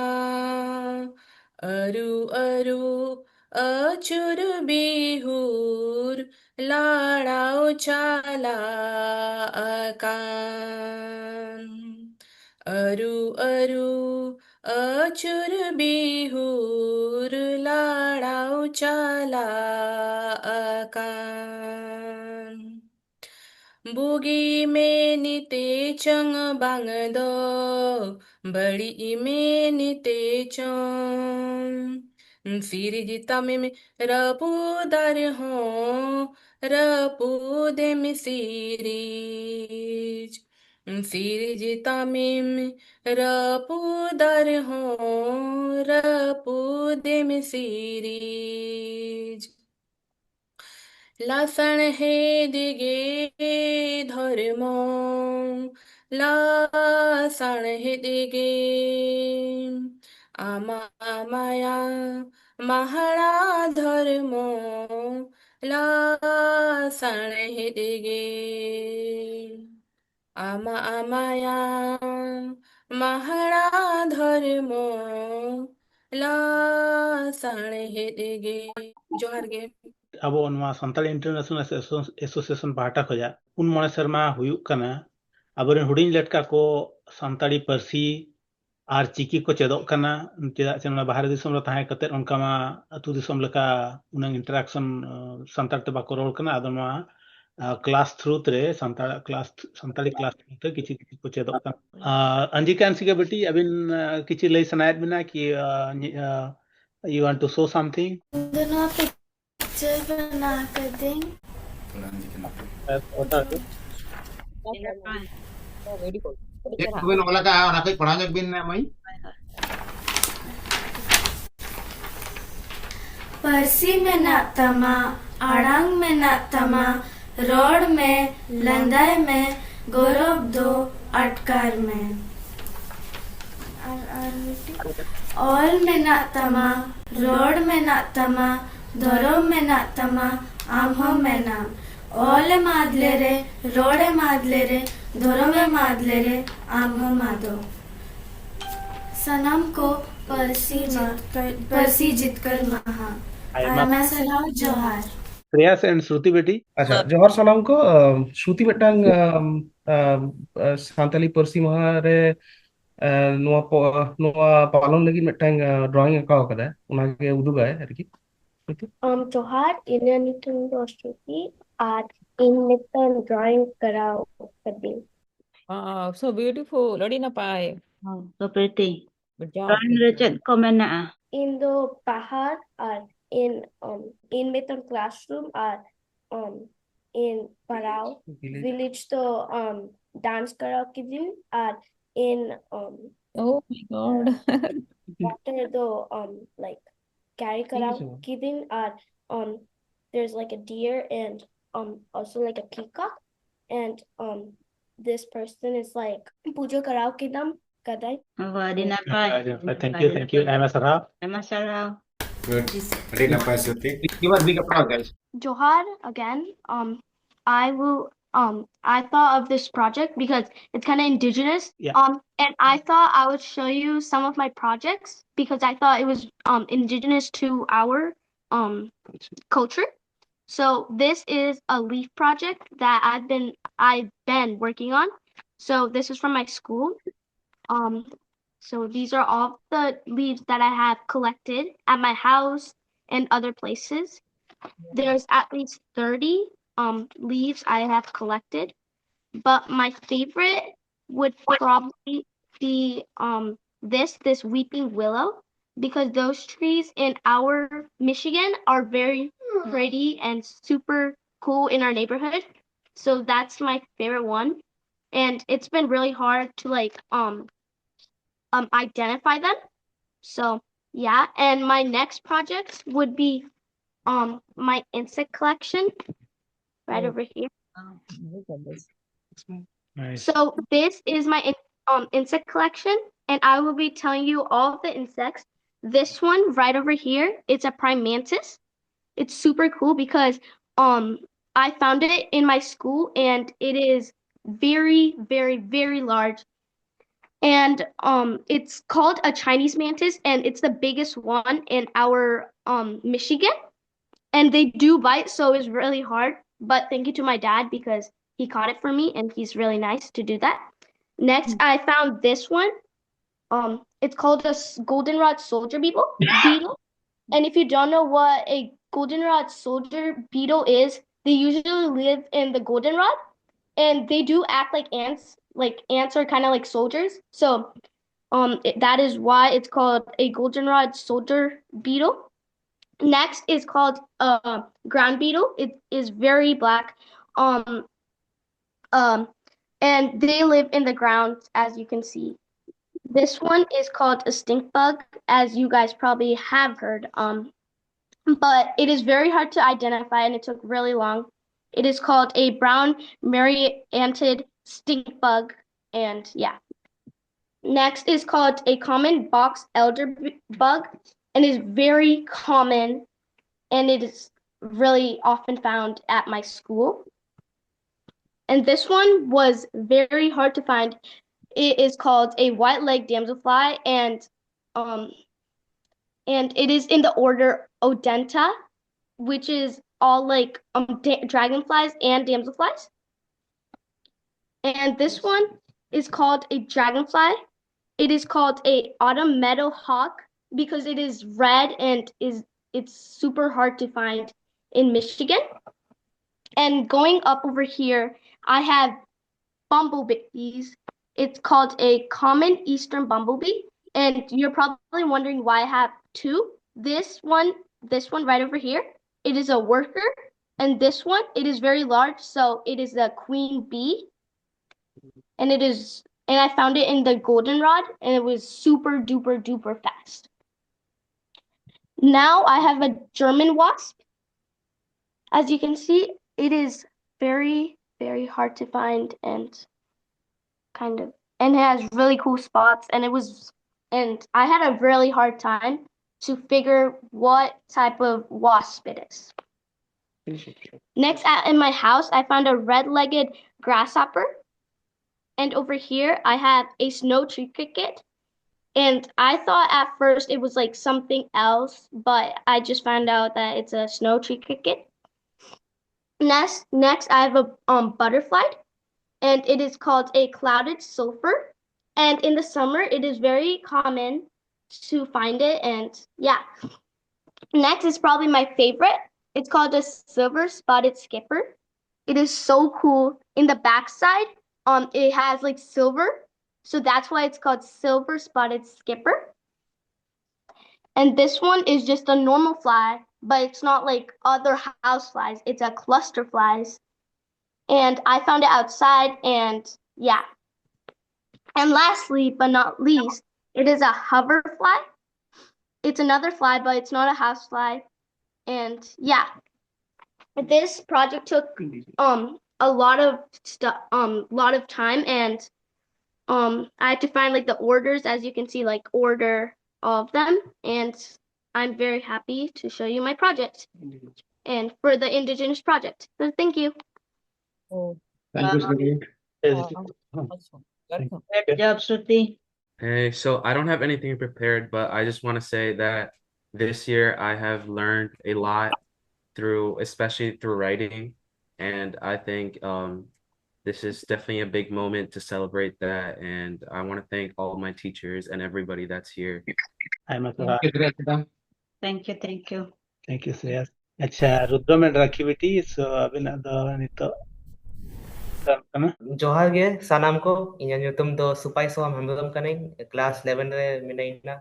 ᱟᱹᱨᱩ ᱟᱹᱨᱩ ᱟᱹᱪᱩᱨ ᱵᱤᱦᱩᱨ ᱞᱟᱲᱟᱣ ᱪᱟᱞᱟᱜ ᱟᱠᱟᱱ᱾ ᱟᱹᱨᱩ ᱟᱹᱨᱩ ᱟᱹᱪᱩᱨ ᱵᱤᱦᱩᱨ ᱞᱟᱲᱟᱣ ᱪᱟᱞᱟᱜ ᱟᱠᱟᱱ᱾ ᱵᱩᱜᱤ ᱢᱮᱱᱛᱮ ᱪᱚᱝ ᱵᱟᱝ ᱫᱚ ᱵᱟᱹᱲᱤᱡ ᱢᱮᱱᱛᱮ ᱪᱚᱝ, ᱥᱤᱨᱤᱡᱽ ᱛᱟᱢᱮᱢ ᱨᱟᱹᱯᱩᱫᱟ ᱨᱮᱦᱚᱸ, ᱨᱟᱹᱯᱩᱫᱮᱢ ᱥᱤᱨᱤᱡᱽ᱾ ᱥᱤᱨᱤᱡᱽ ᱛᱟᱢᱮᱢ ᱨᱟᱹᱯᱩᱫᱟ ᱨᱮᱦᱚᱸ, ᱨᱟᱹᱯᱩᱫᱮᱢ ᱥᱤᱨᱤᱡᱽ᱾ ᱞᱟᱥᱟᱬᱦᱮᱫ ᱜᱮ ᱫᱷᱚᱨᱢᱚ, ᱞᱟᱥᱟᱬᱦᱮᱫ ᱜᱮ ᱟᱢᱟᱜ ᱢᱟᱭᱟ ᱢᱟᱦᱟᱲᱟ ᱫᱷᱚᱨᱢᱚ, ᱞᱟᱥᱟᱬᱦᱮᱫ ᱜᱮ ᱟᱢᱟᱜ ᱢᱟᱭᱟ ᱢᱟᱦᱟᱲᱟ ᱫᱷᱚᱨᱢᱚ, ᱞᱟᱥᱟᱬᱦᱮᱫ ᱜᱮ᱾ ᱡᱚᱦᱟᱨ ᱜᱮ᱾ ᱟᱵᱚ ᱱᱚᱣᱟ ᱥᱟᱱᱛᱟᱲᱤ ᱤᱱᱴᱟᱨᱱᱮᱥᱱᱟᱞ ᱮᱥᱳᱥᱤᱭᱮᱥᱚᱱ ᱯᱟᱦᱴᱟ ᱠᱷᱚᱱᱟᱜ ᱯᱩᱱ ᱢᱚᱬᱮ ᱥᱮᱨᱢᱟ ᱦᱩᱭᱩᱜ ᱠᱟᱱᱟ, ᱟᱵᱚᱨᱮᱱ ᱦᱩᱰᱤᱧ ᱞᱮᱴᱠᱟ ᱠᱚ ᱥᱟᱱᱛᱟᱲᱤ ᱯᱟᱹᱨᱥᱤ ᱟᱨ ᱪᱤᱠᱤ ᱠᱚ ᱪᱮᱫᱚᱜ ᱠᱟᱱᱟ᱾ ᱪᱮᱫᱟᱜ ᱥᱮ ᱱᱚᱣᱟ ᱵᱟᱦᱨᱮ ᱫᱤᱥᱚᱢ ᱨᱮ ᱛᱟᱦᱮᱸ ᱠᱟᱛᱮᱫ ᱚᱱᱠᱟ ᱢᱟ ᱟᱹᱛᱩ ᱫᱤᱥᱚᱢ ᱞᱮᱠᱟ ᱩᱱᱟᱹᱝ ᱤᱱᱴᱟᱨᱟᱠᱥᱚᱱ ᱥᱟᱱᱛᱟᱲ ᱛᱮ ᱵᱟᱠᱚ ᱨᱚᱲ ᱠᱟᱱᱟ᱾ ᱟᱫᱚ ᱱᱚᱣᱟ ᱠᱞᱟᱥ ᱛᱷᱨᱩ ᱨᱮ Santal class, Santali class through ᱛᱮ ᱠᱤᱪᱷᱩ ᱠᱤᱪᱷᱩ ᱠᱚ ᱪᱮᱫᱚᱜ ᱠᱟᱱᱟ᱾ ᱟᱨ ᱟᱸᱡᱤᱠᱟ ᱟᱱᱥᱤᱠᱟ ᱵᱤᱴᱤ, ᱟᱹᱵᱤᱱ, ᱟᱸ, ᱠᱤᱪᱷᱩ ᱞᱟᱹᱭ ᱥᱟᱱᱟᱭᱮᱫ ᱵᱤᱱᱟ ᱠᱤ, ᱟᱸ, ᱧᱮ-, ᱟᱸ, you want to show something? ᱤᱧ ᱫᱚ ᱱᱚᱣᱟ ᱯᱤᱠᱪᱟᱨ ᱵᱮᱱᱟᱣ ᱠᱟᱹᱫᱟᱹᱧ᱾ ᱪᱮᱫ ᱠᱚᱵᱤᱱ ᱚᱞ ᱟᱠᱟᱫᱼᱟ, ᱚᱱᱟ ᱠᱟᱹᱡ ᱯᱟᱲᱦᱟᱣ ᱧᱚᱜ ᱵᱤᱱ, ᱢᱟᱹᱭ᱾ ᱯᱟᱹᱨᱥᱤ ᱢᱮᱱᱟᱜ ᱛᱟᱢᱟ, ᱟᱲᱟᱝ ᱢᱮᱱᱟᱜ ᱛᱟᱢᱟ, ᱨᱚᱲ ᱢᱮ, ᱞᱟᱸᱫᱟᱭ ᱢᱮ, ᱜᱚᱨᱚᱵ ᱫᱚ ᱟᱴᱠᱟᱨ ᱢᱮ᱾ ᱟᱨ, ᱟᱨ ᱢᱤᱫᱴᱤᱡ, ᱚᱞ ᱢᱮᱱᱟᱜ ᱛᱟᱢᱟ, ᱨᱚᱲ ᱢᱮᱱᱟᱜ ᱛᱟᱢᱟ, ᱫᱷᱚᱨᱚᱢ ᱢᱮᱱᱟᱜ ᱛᱟᱢᱟ, ᱟᱢ ᱦᱚᱸ ᱢᱮᱱᱟᱢ᱾ ᱚᱞ ᱮᱢ ᱟᱫ ᱞᱮᱨᱮ, ᱨᱚᱲ ᱮᱢ ᱟᱫ ᱞᱮᱨᱮ, ᱫᱷᱚᱨᱚᱢ ᱮᱢ ᱟᱫ ᱞᱮᱨᱮ, ᱟᱢ ᱦᱚᱸᱢ ᱟᱫᱚᱜ᱾ ᱥᱟᱱᱟᱢ ᱠᱚ ᱯᱟᱹᱨᱥᱤ ᱢᱟ-, ᱡᱤᱛᱠᱟᱹᱨ, ᱯᱟᱹᱨᱥᱤ ᱡᱤᱛᱠᱟᱹᱨ ᱢᱟᱦᱟ᱾ ᱟᱭᱢᱟ ᱟᱭᱢᱟ ᱥᱟᱨᱦᱟᱣ, ᱡᱚᱦᱟᱨ᱾ ᱥᱨᱮᱭᱟᱥ and ᱥᱨᱩᱛᱤ ᱵᱮᱴᱤ᱾ ᱟᱪᱪᱷᱟ, ᱡᱚᱦᱟᱨ ᱥᱟᱱᱟᱢ ᱠᱚ᱾ ᱟᱢ, ᱥᱨᱩᱛᱤ ᱢᱤᱫᱴᱟᱝ, ᱟᱢ, ᱟᱢ, ᱟ, ᱥᱟᱱᱛᱟᱞᱤ ᱯᱟᱹᱨᱥᱤ ᱢᱟᱦᱟ ᱨᱮ, ᱟ, ᱱᱚᱣᱟ ᱯᱚ-, ᱱᱚᱣᱟ ᱯᱟᱞᱚᱱ ᱞᱟᱹᱜᱤᱫ ᱢᱤᱫᱴᱟᱝ, ᱟ, ᱰᱨᱚᱭᱤᱝ ᱟᱸᱠᱟᱣ ᱠᱟᱫᱟᱭ, ᱚᱱᱟᱜᱮ ᱩᱫᱩᱜᱟᱭ ᱟᱨᱠᱤ᱾ ᱦᱳᱭᱛᱳ᱾ ᱟᱢ ᱡᱚᱦᱟᱨ, ᱤᱧᱟᱹᱜ ᱧᱩᱛᱩᱢ ᱫᱚ ᱥᱨᱩᱛᱤ ᱟᱨ ᱤᱧ ᱢᱤᱫᱴᱟᱝ ᱰᱨᱚᱭᱤᱝ ᱠᱚᱨᱟᱣ ᱠᱟᱹᱫᱟᱹᱧ᱾ Wow, so beautiful. ᱟᱹᱰᱤ ᱱᱟᱯᱟᱭ᱾ Wow, so pretty. Good job. Drawing ᱨᱮ ᱪᱮᱫ ᱠᱚ ᱢᱮᱱᱟᱜᱼᱟ? ᱤᱧ ᱫᱚ ᱯᱟᱦᱟᱲ ᱟᱨ ᱤᱧ, um, ᱤᱧ ᱢᱤᱫᱴᱟᱝ ᱠᱞᱟᱥᱨᱩᱢ ᱟᱨ, um, ᱤᱧ ᱯᱟᱲᱦᱟᱣ ᱵᱷᱤᱞᱮᱡᱽ ᱫᱚ, um, ᱰᱟᱱᱥ ᱠᱚᱨᱟᱣ ᱠᱤᱫᱤᱧ ᱟᱨ ᱤᱧ, um, Oh my God. Doctor ᱫᱚ, um, like, ᱠᱮᱨᱤ ᱠᱚᱨᱟᱣ ᱠᱤᱫᱤᱧ ᱟᱨ, um, there's, like, a deer and, um, also, like, a peacock and, um, this person is, like, ᱯᱩᱡᱟᱹ ᱠᱚᱨᱟᱣ ᱠᱮᱫᱟᱢ ᱠᱟᱫᱟᱭ᱾ ᱚ, ᱟᱹᱰᱤ ᱱᱟᱯᱟᱭ᱾ ᱟᱹᱰᱤ ᱱᱟᱯᱟᱭ᱾ Thank you, thank you. ᱟᱭᱢᱟ ᱥᱟᱨᱦᱟᱣ᱾ ᱟᱭᱢᱟ ᱥᱟᱨᱦᱟᱣ᱾ Good. ᱟᱹᱰᱤ ᱱᱟᱯᱟᱭ ᱥᱨᱩᱛᱤ᱾ Give us big applause, guys. ᱡᱚᱦᱟᱨ again. Um, I will, um, I thought of this project because it's kinda indigenous. Yeah. Um, and I thought I would show you some of my projects because I thought it was, um, indigenous to our, um, culture. So this is a leaf project that I've been I've been working on. So this is from my school. Um, so these are all the leaves that I have collected at my house and other places. There's at least thirty um leaves I have collected, but my favorite would probably be um this this weeping willow, because those trees in our Michigan are very pretty and super cool in our neighborhood. So that's my favorite one. And it's been really hard to like um um identify them. So yeah, and my next project would be um my insect collection right Oh. over here. Look at this. Nice. So this is my in- um insect collection, and I will be telling you all of the insects. This one right over here, it's a praying mantis. It's super cool because um I found it in my school, and it is very, very, very large. And um it's called a Chinese mantis, and it's the biggest one in our um Michigan. And they do bite, so it's really hard. But thank you to my dad because he caught it for me, and he's really nice to do that. Next, I found this one. Um, it's called a s- goldenrod soldier beetle. Beetle. And if you don't know what a goldenrod soldier beetle is, they usually live in the goldenrod, and they do act like ants. Like ants are kind of like soldiers. So, um, it, that is why it's called a goldenrod soldier beetle. Next is called a ground beetle. It is very black. Um, um, and they live in the ground, as you can see. This one is called a stink bug, as you guys probably have heard. Um, but it is very hard to identify, and it took really long. It is called a brown marionetted stink bug, and yeah. Next is called a common box elder b- bug, and is very common, and it is really often found at my school. And this one was very hard to find. It is called a white-legged damselfly, and um, and it is in the order Odonta, which is all like um da- dragonflies and damselflies. And this one is called a dragonfly. It is called a autumn meadow hawk because it is red and is it's super hard to find in Michigan. And going up over here, I have bumblebees. It's called a common eastern bumblebee. And you're probably wondering why I have two. This one, this one right over here, it is a worker. And this one, it is very large. So it is a queen bee. And it is, and I found it in the goldenrod, and it was super duper duper fast. Now I have a German wasp. As you can see, it is very, very hard to find and kind of, and it has really cool spots. And it was, and I had a really hard time to figure what type of wasp it is. Next, at, in my house, I found a red-legged grasshopper. And over here, I have a snow tree cricket. And I thought at first it was like something else, but I just found out that it's a snow tree cricket. Next, next I have a um butterfly, and it is called a clouded sulfur. And in the summer, it is very common to find it. And yeah, next is probably my favorite. It's called a silver spotted skipper. It is so cool. In the backside, um, it has like silver, so that's why it's called silver spotted skipper. And this one is just a normal fly, but it's not like other house flies. It's a cluster flies. And I found it outside, and yeah. And lastly, but not least, it is a hover fly. It's another fly, but it's not a house fly. And yeah, this project took um a lot of stuff, um, lot of time, and um, I had to find like the orders, as you can see, like order of them. And I'm very happy to show you my project and for the indigenous project. So thank you. Oh, Thank you, wow. Sri. Wow. Awesome. Welcome. Great job, Shruti. Hey, so I don't have anything prepared, but I just want to say that this year I have learned a lot through, especially through writing. And I think um, this is definitely a big moment to celebrate that. And I want to thank all my teachers and everybody that's here. ᱟᱭᱢᱟ ᱥᱟᱨᱦᱟᱣ᱾ ᱜᱤᱫᱽᱨᱟᱹ ᱠᱚᱫᱚ᱾ Thank you, thank you. Thank you, ᱥᱨᱮᱭᱟᱥ. ᱟᱪᱪᱷᱟ, ᱨᱩᱫᱨᱚᱢ and ᱨᱟᱠᱷᱤ ᱵᱤᱴᱤ, so ᱟᱵᱤᱱᱟᱜ ᱫᱚ ᱱᱤᱛᱚᱜ turn ᱠᱟᱱᱟ᱾ ᱡᱚᱦᱟᱨ ᱜᱮ ᱥᱟᱱᱟᱢ ᱠᱚ, ᱤᱧᱟᱹᱜ ᱧᱩᱛᱩᱢ ᱫᱚ ᱥᱩᱯᱟᱭ ᱥᱳᱦᱟᱢ ᱦᱮᱢᱵᱨᱚᱢ ᱠᱟᱹᱱᱟᱹᱧ, ᱠᱞᱟᱥ eleven ᱨᱮ ᱢᱤᱱᱟᱹᱧᱟ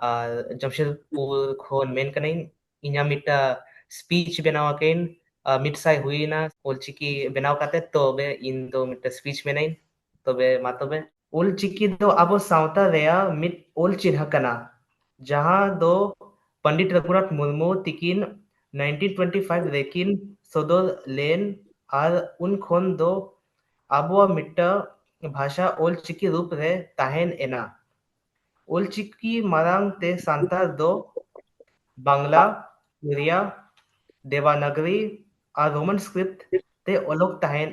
ᱟᱨ ᱡᱟᱢᱥᱮᱫᱽᱯᱩᱨ ᱠᱷᱚᱱ ᱢᱮᱱ ᱠᱟᱹᱱᱟᱹᱧ᱾ ᱤᱧᱟᱹᱜ ᱢᱤᱫᱴᱟᱝ ᱥᱯᱤᱪ ᱵᱮᱱᱟᱣ ᱟᱠᱟᱹᱧ, ᱟᱨ ᱢᱤᱫ ᱥᱟᱭ ᱦᱩᱭᱱᱟ ᱚᱞᱪᱤᱠᱤ ᱵᱮᱱᱟᱣ ᱠᱟᱛᱮ, ᱛᱚᱵᱮ ᱤᱧ ᱫᱚ ᱢᱤᱫᱴᱟᱝ ᱥᱯᱤᱪ ᱢᱮᱱᱟᱹᱧ᱾ ᱛᱚᱵᱮ ᱢᱟ ᱛᱚᱵᱮ, ᱚᱞᱪᱤᱠᱤ ᱫᱚ ᱟᱵᱚ ᱥᱟᱶᱛᱟ ᱨᱮᱭᱟᱜ ᱢᱤᱫ ᱚᱞ ᱪᱤᱱᱦᱟᱹ ᱠᱟᱱᱟ, ᱡᱟᱦᱟᱸ ᱫᱚ ᱯᱚᱱᱰᱤᱛ ᱨᱚᱜᱷᱩᱱᱟᱛᱷ ᱢᱩᱨᱢᱩ ᱛᱤᱠᱤᱱ nineteen twenty five ᱨᱮᱠᱤᱱ ᱥᱚᱫᱚᱨ ᱞᱮᱱ, ᱟᱨ ᱩᱱ ᱠᱷᱚᱱ ᱫᱚ ᱟᱵᱚᱣᱟᱜ ᱢᱤᱫᱴᱟᱝ ᱵᱷᱟᱥᱟ ᱚᱞᱪᱤᱠᱤ ᱨᱩᱯ ᱨᱮ ᱛᱟᱦᱮᱸ ᱮᱱᱟ᱾ ᱚᱞᱪᱤᱠᱤ ᱢᱟᱲᱟᱝ ᱛᱮ ᱥᱟᱱᱛᱟᱲ ᱫᱚ ᱵᱟᱝᱞᱟ, ᱳᱲᱤᱭᱟ, ᱫᱮᱵᱟᱱᱟᱜᱽᱨᱤ ᱟᱨ ᱨᱳᱢᱟᱱ ᱥᱠᱨᱤᱯᱴ ᱛᱮ ᱚᱞᱚᱜ ᱛᱟᱦᱮᱸ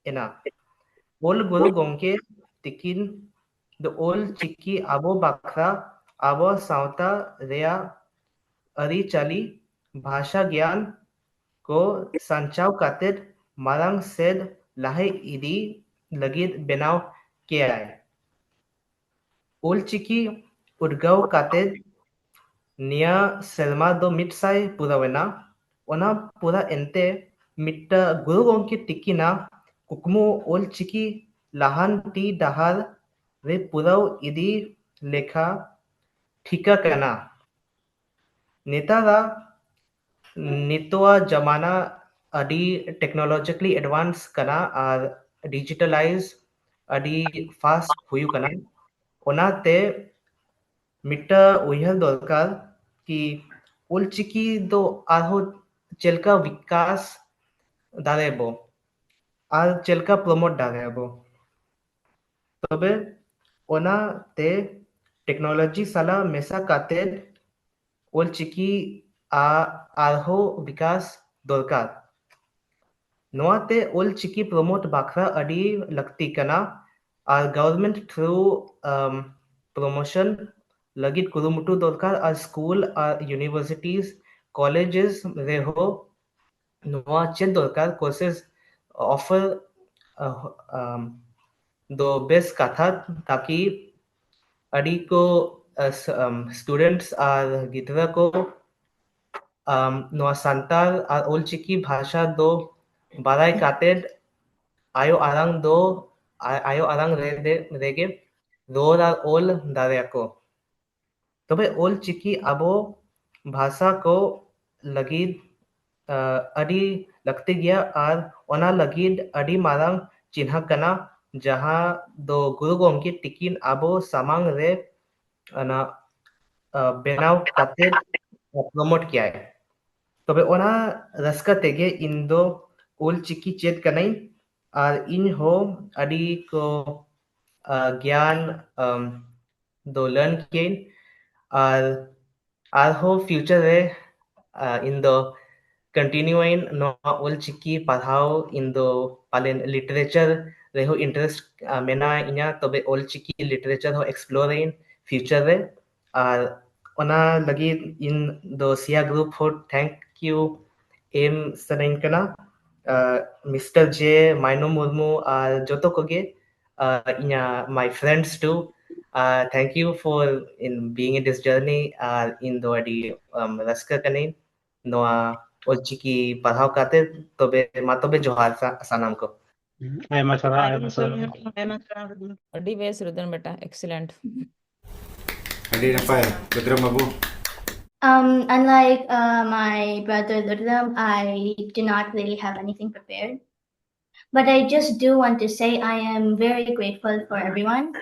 ᱮᱱᱟ᱾ ᱚᱞ ᱜᱩᱨᱩ ᱜᱚᱢᱠᱮ ᱛᱤᱠᱤᱱ ᱫᱚ ᱚᱞ ᱪᱤᱠᱤ ᱟᱵᱚ ᱵᱟᱠᱷᱨᱟ, ᱟᱵᱚ ᱥᱟᱶᱛᱟ ᱨᱮᱭᱟᱜ ᱟᱹᱨᱤᱪᱟᱹᱞᱤ, ᱵᱷᱟᱥᱟ ᱜᱮᱭᱟᱱ ᱠᱚ ᱥᱟᱧᱪᱟᱣ ᱠᱟᱛᱮ ᱢᱟᱲᱟᱝ ᱥᱮᱫ ᱞᱟᱦᱟ ᱤᱫᱤ ᱞᱟᱹᱜᱤᱫ ᱵᱮᱱᱟᱣ ᱠᱮᱭᱟᱭ᱾ ᱚᱞ ᱪᱤᱠᱤ ᱩᱫᱽᱜᱟᱹᱣ ᱠᱟᱛᱮ ᱱᱤᱭᱟᱹ ᱥᱮᱨᱢᱟ ᱫᱚ ᱢᱤᱫ ᱥᱟᱭ ᱯᱩᱨᱟᱹᱣ ᱮᱱᱟ᱾ ᱚᱱᱟ ᱯᱩᱨᱟᱹ ᱮᱱᱛᱮ ᱢᱤᱫᱴᱟᱝ ᱜᱩᱨᱩ ᱜᱚᱢᱠᱮ ᱛᱤᱠᱤᱱᱟᱜ ᱠᱩᱠᱢᱩ ᱚᱞ ᱪᱤᱠᱤ ᱞᱟᱦᱟᱱᱛᱤ ᱰᱟᱦᱟᱨ ᱨᱮ ᱯᱩᱨᱟᱹᱣ ᱤᱫᱤ ᱞᱮᱠᱟ ᱴᱷᱤᱠᱟ ᱠᱟᱱᱟ᱾ ᱱᱮᱛᱟᱨᱟᱜ, ᱱᱤᱛᱚᱜᱟᱜ ᱡᱟᱢᱟᱱᱟ ᱟᱹᱰᱤ technologically advance ᱠᱟᱱᱟ ᱟᱨ digitalize ᱟᱹᱰᱤ fast ᱦᱩᱭᱩᱜ ᱠᱟᱱᱟ᱾ ᱚᱱᱟᱛᱮ ᱢᱤᱫᱴᱟᱝ ᱩᱭᱦᱟᱹᱨ ᱫᱚᱨᱠᱟᱨ ᱠᱤ ᱚᱞᱪᱤᱠᱤ ᱫᱚ ᱟᱨᱦᱚᱸ ᱪᱮᱫ ᱞᱮᱠᱟ ᱵᱤᱠᱟᱥ ᱫᱟᱲᱮᱭᱟᱵᱚ ᱟᱨ ᱪᱮᱫ ᱞᱮᱠᱟ promote ᱫᱟᱲᱮᱭᱟᱵᱚ᱾ ᱛᱚᱵᱮ ᱚᱱᱟᱛᱮ technology ᱥᱟᱞᱟᱜ ᱢᱮᱥᱟ ᱠᱟᱛᱮ ᱚᱞᱪᱤᱠᱤ ᱟ-, ᱟᱨᱦᱚᱸ ᱵᱤᱠᱟᱥ ᱫᱚᱨᱠᱟᱨ᱾ ᱱᱚᱣᱟᱛᱮ ᱚᱞᱪᱤᱠᱤ promote ᱵᱟᱠᱷᱨᱟ ᱟᱹᱰᱤ ᱞᱟᱹᱠᱛᱤ ᱠᱟᱱᱟ ᱟᱨ government through, ᱟᱢ, promotion ᱞᱟᱹᱜᱤᱫ ᱠᱩᱨᱩᱢᱩᱴᱩ ᱫᱚᱨᱠᱟᱨ ᱟᱨ school ᱟᱨ universities colleges ᱨᱮᱦᱚᱸ ᱱᱚᱣᱟ ᱪᱮᱫ ᱫᱚᱨᱠᱟᱨ, courses offer ᱫᱚ ᱵᱮᱥ ᱠᱟᱛᱷᱟ, ᱛᱟᱠᱤ ᱟᱹᱰᱤ ᱠᱚ students ᱟᱨ ᱜᱤᱫᱽᱨᱟᱹ ᱠᱚ ᱱᱚᱣᱟ ᱥᱟᱱᱛᱟᱲ ᱟᱨ ᱚᱞᱪᱤᱠᱤ ᱵᱷᱟᱥᱟ ᱫᱚ ᱵᱟᱲᱟᱭ ᱠᱟᱛᱮᱫ ᱟᱭᱳ ᱟᱲᱟᱝ ᱫᱚ ᱟᱭᱳ ᱟᱲᱟᱝ ᱨᱮᱜᱮ ᱨᱚᱲ ᱟᱨ ᱚᱞ ᱫᱟᱲᱮᱭᱟᱠᱚ᱾ ᱛᱚᱵᱮ ᱚᱞᱪᱤᱠᱤ ᱟᱵᱚ ᱵᱷᱟᱥᱟ ᱠᱚ ᱞᱟᱹᱜᱤᱫ ᱟᱹᱰᱤ ᱞᱟᱹᱠᱛᱤ ᱜᱮᱭᱟ ᱟᱨ ᱚᱱᱟ ᱞᱟᱹᱜᱤᱫ ᱟᱹᱰᱤ ᱢᱟᱨᱟᱝ ᱪᱤᱱᱦᱟᱹ ᱠᱟᱱᱟ, ᱡᱟᱦᱟᱸ ᱫᱚ ᱜᱩᱨᱩ ᱜᱚᱢᱠᱮ ᱛᱤᱠᱤᱱ ᱟᱵᱚ ᱥᱟᱢᱟᱝ ᱨᱮ ᱚᱱᱟ ᱵᱮᱱᱟᱣ ᱠᱟᱛᱮ promote ᱠᱮᱭᱟᱭ᱾ ᱛᱚᱵᱮ ᱚᱱᱟ ᱨᱟᱹᱥᱠᱟᱹ ᱛᱮᱜᱮ ᱤᱧ ᱫᱚ ᱚᱞᱪᱤᱠᱤ ᱪᱮᱫ ᱠᱟᱹᱱᱟᱹᱧ ᱟᱨ ᱤᱧ ᱦᱚᱸ ᱟᱹᱰᱤ ᱠᱚ ᱜᱮᱭᱟᱱ ᱫᱚ learn ᱠᱮᱭᱟᱹᱧ ᱟᱨ ᱟᱨᱦᱚᱸ future ᱨᱮ ᱤᱧ ᱫᱚ continue ᱟᱹᱧ ᱱᱚᱣᱟ ᱚᱞᱪᱤᱠᱤ ᱯᱟᱲᱦᱟᱣ᱾ ᱤᱧ ᱫᱚ ᱯᱟᱞᱮᱱ literature ᱨᱮᱦᱚᱸ interest ᱢᱮᱱᱟᱜ ᱤᱧᱟ, ᱛᱚᱵᱮ ᱚᱞᱪᱤᱠᱤ literature ᱦᱚᱸ explore ᱟᱹᱧ future ᱨᱮ᱾ ᱟᱨ ᱚᱱᱟ ᱞᱟᱹᱜᱤᱫ ᱤᱧ ᱫᱚ ᱥᱤᱭᱟ group ᱦᱚᱸ thank you ᱮᱢ ᱥᱟᱱᱟᱧ ᱠᱟᱱᱟ᱾ Mister J ᱢᱟᱭᱱᱚ ᱢᱩᱨᱢᱩ ᱟᱨ ᱡᱚᱛᱚ ᱠᱚᱜᱮ, ᱤᱧᱟᱹᱜ my friends too, thank you for in being in this journey᱾ ᱟᱨ ᱤᱧ ᱫᱚ ᱟᱹᱰᱤ ᱨᱟᱹᱥᱠᱟᱹ ᱠᱟᱹᱱᱟᱹᱧ ᱱᱚᱣᱟ ᱚᱞᱪᱤᱠᱤ ᱯᱟᱲᱦᱟᱣ ᱠᱟᱛᱮ᱾ ᱛᱚᱵᱮ ᱢᱟ ᱛᱚᱵᱮ ᱡᱚᱦᱟᱨ ᱥᱟᱱᱟᱢ ᱠᱚ᱾ ᱟᱭᱢᱟ ᱥᱟᱨᱦᱟᱣ, ᱟᱭᱢᱟ ᱥᱟᱨᱦᱟᱣ᱾ ᱟᱹᱰᱤ ᱵᱮᱥ ᱨᱩᱫᱚᱱ ᱵᱮᱴᱟ, excellent᱾ ᱟᱹᱰᱤ ᱱᱟᱯᱟᱭ, ᱵᱤᱠᱨᱚᱢ ᱵᱟᱹᱵᱩ᱾ Um, unlike uh, my brother Ludram, I do not really have anything prepared. But I just do want to say I am very grateful for everyone.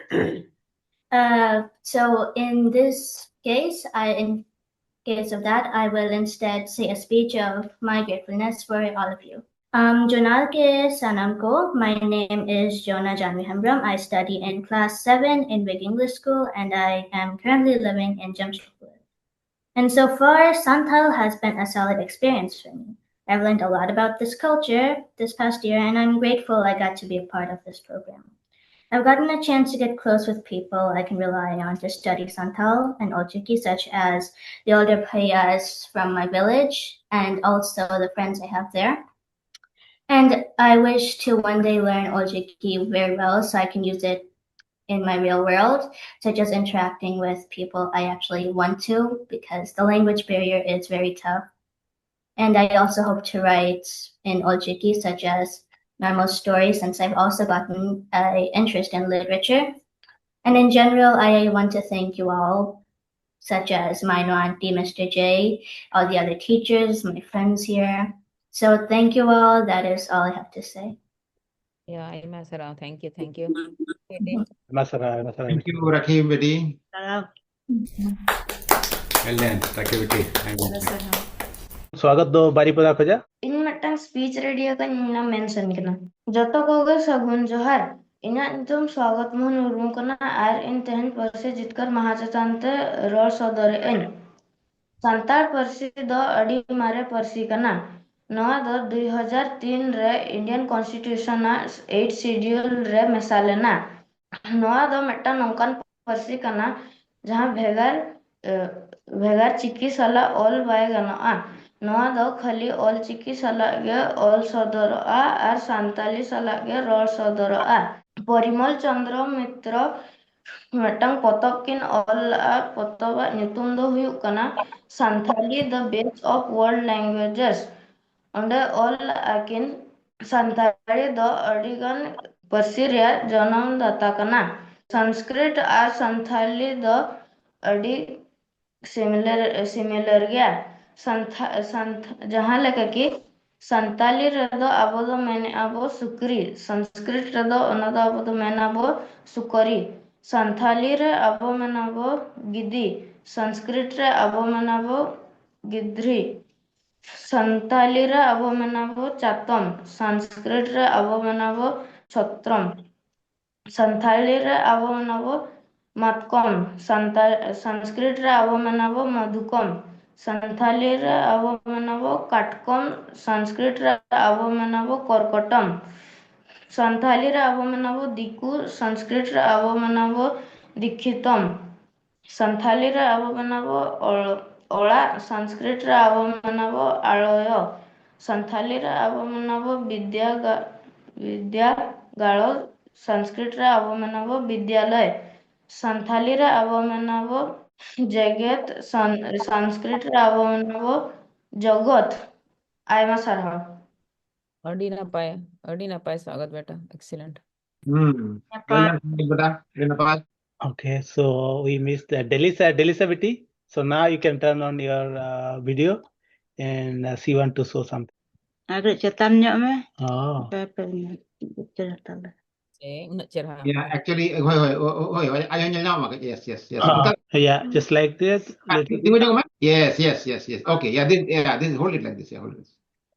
Uh, so in this case, I, in case of that, I will instead say a speech of my gratefulness for all of you. Um, Jonar ke Sanam ko, my name is Jonah Janvi Hembrom. I study in class seven in Wig English School, and I am currently living in Jamshedpur. And so far, Santal has been a solid experience for me. I've learned a lot about this culture this past year, and I'm grateful I got to be a part of this program. I've gotten a chance to get close with people I can rely on to study Santal and Ojiki, such as the older Payas from my village and also the friends I have there. And I wish to one day learn Ojiki very well so I can use it in my real world, such as interacting with people I actually want to, because the language barrier is very tough. And I also hope to write in Ojiki, such as normal stories, since I've also gotten an interest in literature. And in general, I want to thank you all, such as my auntie, Mister J, all the other teachers, my friends here. So thank you all. That is all I have to say. ᱭᱟ, ᱟᱭᱢᱟ ᱥᱟᱨᱦᱟᱣ᱾ Thank you, thank you. ᱟᱭᱢᱟ ᱥᱟᱨᱦᱟᱣ, ᱟᱭᱢᱟ ᱥᱟᱨᱦᱟᱣ᱾ Thank you, rakhi ᱵᱮᱰᱤ᱾ Allen, ᱨᱟᱠᱷᱤ ᱵᱮᱴᱤ, ᱟᱭᱢᱟ ᱟᱭᱢᱟ ᱥᱟᱨᱦᱟᱣ᱾ ᱥᱣᱟᱜᱚᱛ ᱫᱚ ᱵᱟᱨᱤᱯᱟᱫᱟ ᱠᱷᱚᱡᱟᱜ᱾ ᱤᱧ ᱢᱤᱫᱴᱟᱝ speech ready ᱟᱠᱟᱫ ᱤᱧ ᱚᱱᱟ ᱢᱮᱱ ᱥᱟᱱᱟᱧ ᱠᱟᱱᱟ᱾ ᱡᱚᱛᱚ ᱠᱚᱜᱮ ᱥᱟᱹᱜᱩᱱ ᱡᱚᱦᱟᱨ᱾ ᱤᱧᱟᱹᱜ ᱧᱩᱛᱩᱢ ᱥᱣᱟᱜᱚᱛ ᱢᱳᱦᱚᱱ ᱢᱩᱨᱢᱩ ᱠᱟᱱᱟ ᱟᱨ ᱤᱧ ᱛᱮᱦᱮᱧ ᱯᱟᱹᱨᱥᱤ ᱡᱤᱛᱠᱟᱹᱨ ᱢᱟᱦᱟ ᱪᱮᱛᱟᱱ ᱛᱮ ᱨᱚᱲ ᱥᱚᱫᱚᱨᱮᱫ ᱟᱹᱧ᱾ ᱥᱟᱱᱛᱟᱲ ᱯᱟᱹᱨᱥᱤ ᱫᱚ ᱟᱹᱰᱤ ᱢᱟᱨᱮ ᱯᱟᱹᱨᱥᱤ ᱠᱟᱱᱟ᱾ ᱱᱚᱣᱟ ᱫᱚ ᱫᱩᱭ ᱦᱟᱡᱟᱨ ᱛᱤᱱ ᱨᱮ Indian Constitution ᱟᱜ Eighth Schedule ᱨᱮ ᱢᱮᱥᱟ ᱞᱮᱱᱟ᱾ ᱱᱚᱣᱟ ᱫᱚ ᱢᱤᱫᱴᱟᱝ ᱱᱚᱝᱠᱟᱱ ᱯᱟᱹᱨᱥᱤ ᱠᱟᱱᱟ ᱡᱟᱦᱟᱸ ᱵᱷᱮᱜᱟᱨ ᱮ, ᱵᱷᱮᱜᱟᱨ ᱪᱤᱠᱤ ᱥᱟᱞᱟᱜ ᱚᱞ ᱵᱟᱭ ᱜᱟᱱᱚᱜᱼᱟ᱾ ᱱᱚᱣᱟ ᱫᱚ ᱠᱷᱟᱹᱞᱤ ᱚᱞ ᱪᱤᱠᱤ ᱥᱟᱞᱟᱜ ᱜᱮ ᱚᱞ ᱥᱚᱫᱚᱨᱚᱜᱼᱟ ᱟᱨ ᱥᱟᱱᱛᱟᱞᱤ ᱥᱟᱞᱟᱜ ᱜᱮ ᱨᱚᱲ ᱥᱚᱫᱚᱨᱚᱜᱼᱟ᱾ ᱯᱚᱨᱤᱢᱚᱞ ᱪᱚᱸᱫᱽᱨᱚ ᱢᱤᱛᱨᱚ ᱢᱤᱫᱴᱟᱝ ᱯᱚᱛᱚᱵ ᱠᱤᱱ ᱚᱞ ᱞᱮᱫᱼᱟ᱾ ᱯᱚᱛᱚᱵᱟᱜ ᱧᱩᱛᱩᱢ ᱫᱚ ᱦᱩᱭᱩᱜ ᱠᱟᱱᱟ Santhali, The Base of World Languages᱾ ᱚᱸᱰᱮ ᱚᱞ ᱞᱮᱫᱼᱟ ᱠᱤᱱ, ᱥᱟᱱᱛᱟᱲᱤ ᱫᱚ ᱟᱹᱰᱤᱜᱟᱱ ᱯᱟᱹᱨᱥᱤ ᱨᱮᱭᱟᱜ ᱡᱚᱱᱚᱢ ᱫᱟᱛᱟ ᱠᱟᱱᱟ᱾ ᱥᱚᱝᱥᱠᱨᱤᱛ ᱟᱨ ᱥᱟᱱᱛᱷᱟᱞᱤ ᱫᱚ ᱟᱹᱰᱤ similar, similar ᱜᱮᱭᱟ᱾ ᱥᱟᱱᱛᱷᱟ-, ᱥᱟᱱᱛᱷ-, ᱡᱟᱦᱟᱸ ᱞᱮᱠᱟ ᱠᱤ ᱥᱟᱱᱛᱟᱞᱤ ᱨᱮᱫᱚ ᱟᱵᱚ ᱫᱚ ᱢᱮᱱᱮᱫᱼᱟ ᱵᱚ ᱥᱩᱠᱨᱤ, ᱥᱚᱝᱥᱠᱨᱤᱛ ᱨᱮᱫᱚ ᱚᱱᱟ ᱫᱚ ᱟᱵᱚ ᱫᱚ ᱢᱮᱱᱟ ᱵᱚ ᱥᱩᱠᱨᱤ᱾ ᱥᱟᱱᱛᱷᱟᱞᱤ ᱨᱮ ᱟᱵᱚ ᱢᱮᱱᱟ ᱵᱚ ᱜᱤᱫᱤ, ᱥᱚᱝᱥᱠᱨᱤᱛ ᱨᱮ ᱟᱵᱚ ᱢᱮᱱᱟ ᱵᱚ ᱜᱤᱫᱷᱨᱤ᱾ ᱥᱟᱱᱛᱟᱞᱤ ᱨᱮ ᱟᱵᱚ ᱢᱮᱱᱟ ᱵᱚ ᱪᱟᱛᱚᱢ, ᱥᱚᱝᱥᱠᱨᱤᱛ ᱨᱮ ᱟᱵᱚ ᱢᱮᱱᱟ ᱵᱚ ᱪᱷᱚᱛᱨᱚᱢ᱾ ᱥᱟᱱᱛᱟᱞᱤ ᱨᱮ ᱟᱵᱚ ᱢᱮᱱᱟ ᱵᱚ ᱢᱟᱛᱠᱚᱢ, ᱥᱟᱱᱛᱟᱲ, ᱥᱚᱝᱥᱠᱨᱤᱛ ᱨᱮ ᱟᱵᱚ ᱢᱮᱱᱟ ᱵᱚ ᱢᱚᱫᱷᱩᱠᱚᱢ, ᱥᱟᱱᱛᱟᱞᱤ ᱨᱮ ᱟᱵᱚ ᱢᱮᱱᱟ ᱵᱚ ᱠᱟᱴᱠᱚᱢ, ᱥᱚᱝᱥᱠᱨᱤᱛ ᱨᱮ ᱟᱵᱚ ᱢᱮᱱᱟ ᱵᱚ ᱠᱚᱨᱠᱚᱴᱚᱢ᱾ ᱥᱟᱱᱛᱷᱟᱞᱤ ᱨᱮ ᱟᱵᱚ ᱢᱮᱱᱟᱵᱚ ᱫᱤᱠᱩ, ᱥᱚᱝᱥᱠᱨᱤᱛ ᱨᱮ ᱟᱵᱚ ᱢᱮᱱᱟᱵᱚ ᱫᱤᱠᱠᱷᱤᱛᱚᱢ᱾ ᱥᱟᱱᱛᱷᱟᱞᱤ ᱨᱮ ᱟᱵᱚ ᱢᱮᱱᱟᱵᱚ ᱚᱲ-, ᱚᱲᱟᱜ, ᱥᱚᱝᱥᱠᱨᱤᱛ ᱨᱮ ᱟᱵᱚ ᱢᱮᱱᱟᱵᱚ ᱟᱲᱚᱭᱚ᱾ ᱥᱟᱱᱛᱷᱟᱞᱤ ᱨᱮ ᱟᱵᱚ ᱢᱮᱱᱟᱵᱚ ᱵᱤᱫᱽᱭᱟᱜᱟ-, ᱵᱤᱫᱽᱭᱟᱜᱟᱲᱚ, ᱥᱚᱝᱥᱠᱨᱤᱛ ᱨᱮ ᱟᱵᱚ ᱢᱮᱱᱟᱵᱚ ᱵᱤᱫᱽᱭᱟᱞᱚᱭ᱾ ᱥᱟᱱᱛᱷᱟᱞᱤ ᱨᱮ ᱟᱵᱚ ᱢᱮᱱᱟᱵᱚ ᱡᱮᱜᱮᱛ, ᱥᱟᱱ-, ᱥᱚᱝᱥᱠᱨᱤᱛ ᱨᱮ ᱟᱵᱚ ᱢᱮᱱᱟᱵᱚ ᱡᱚᱜᱚᱛ᱾ ᱟᱭᱢᱟ ᱥᱟᱨᱦᱟᱣ᱾ ᱟᱹᱰᱤ ᱱᱟᱯᱟᱭ, ᱟᱹᱰᱤ ᱱᱟᱯᱟᱭ ᱥᱟᱜᱚᱛ ᱵᱮᱴᱟ, excellent. Hmm. ᱱᱟᱯᱟᱭ᱾ Well done, ᱵᱮᱴᱟ, ᱟᱹᱰᱤ ᱱᱟᱯᱟᱭ. Okay, so we missed uh, Delisa. Delisa Biti. So now you can turn on your uh, video and uh, she want to show something. ᱟᱨ ᱠᱟᱹᱡ ᱪᱮᱛᱟᱱ ᱧᱚᱜ ᱢᱮ᱾ Oh, ᱵᱟᱭ ᱯᱮ ᱧᱚᱜ ᱪᱮᱫ ᱪᱮᱦᱨᱟ ᱛᱟᱞᱮ᱾ ᱮ, ᱩᱱᱟᱹᱜ ᱪᱮᱨᱦᱟ. Yeah, actually, ᱦᱳᱭ, ᱦᱳᱭ, ᱳ, ᱳ, ᱦᱳᱭ, ᱦᱳᱭ, ᱟᱸᱡᱚᱢ ᱧᱮᱞ ᱧᱟᱢ ᱟᱠᱟᱫ, yes, yes, yes. uh, ᱚᱱᱠᱟ, yeah, just like this. R Little ᱛᱤᱸᱜᱩ bit. ᱧᱚᱜ ᱢᱮ. Yes, yes, yes, yes. Okay, yeah, this, yeah, this, hold it like this, yeah, hold it.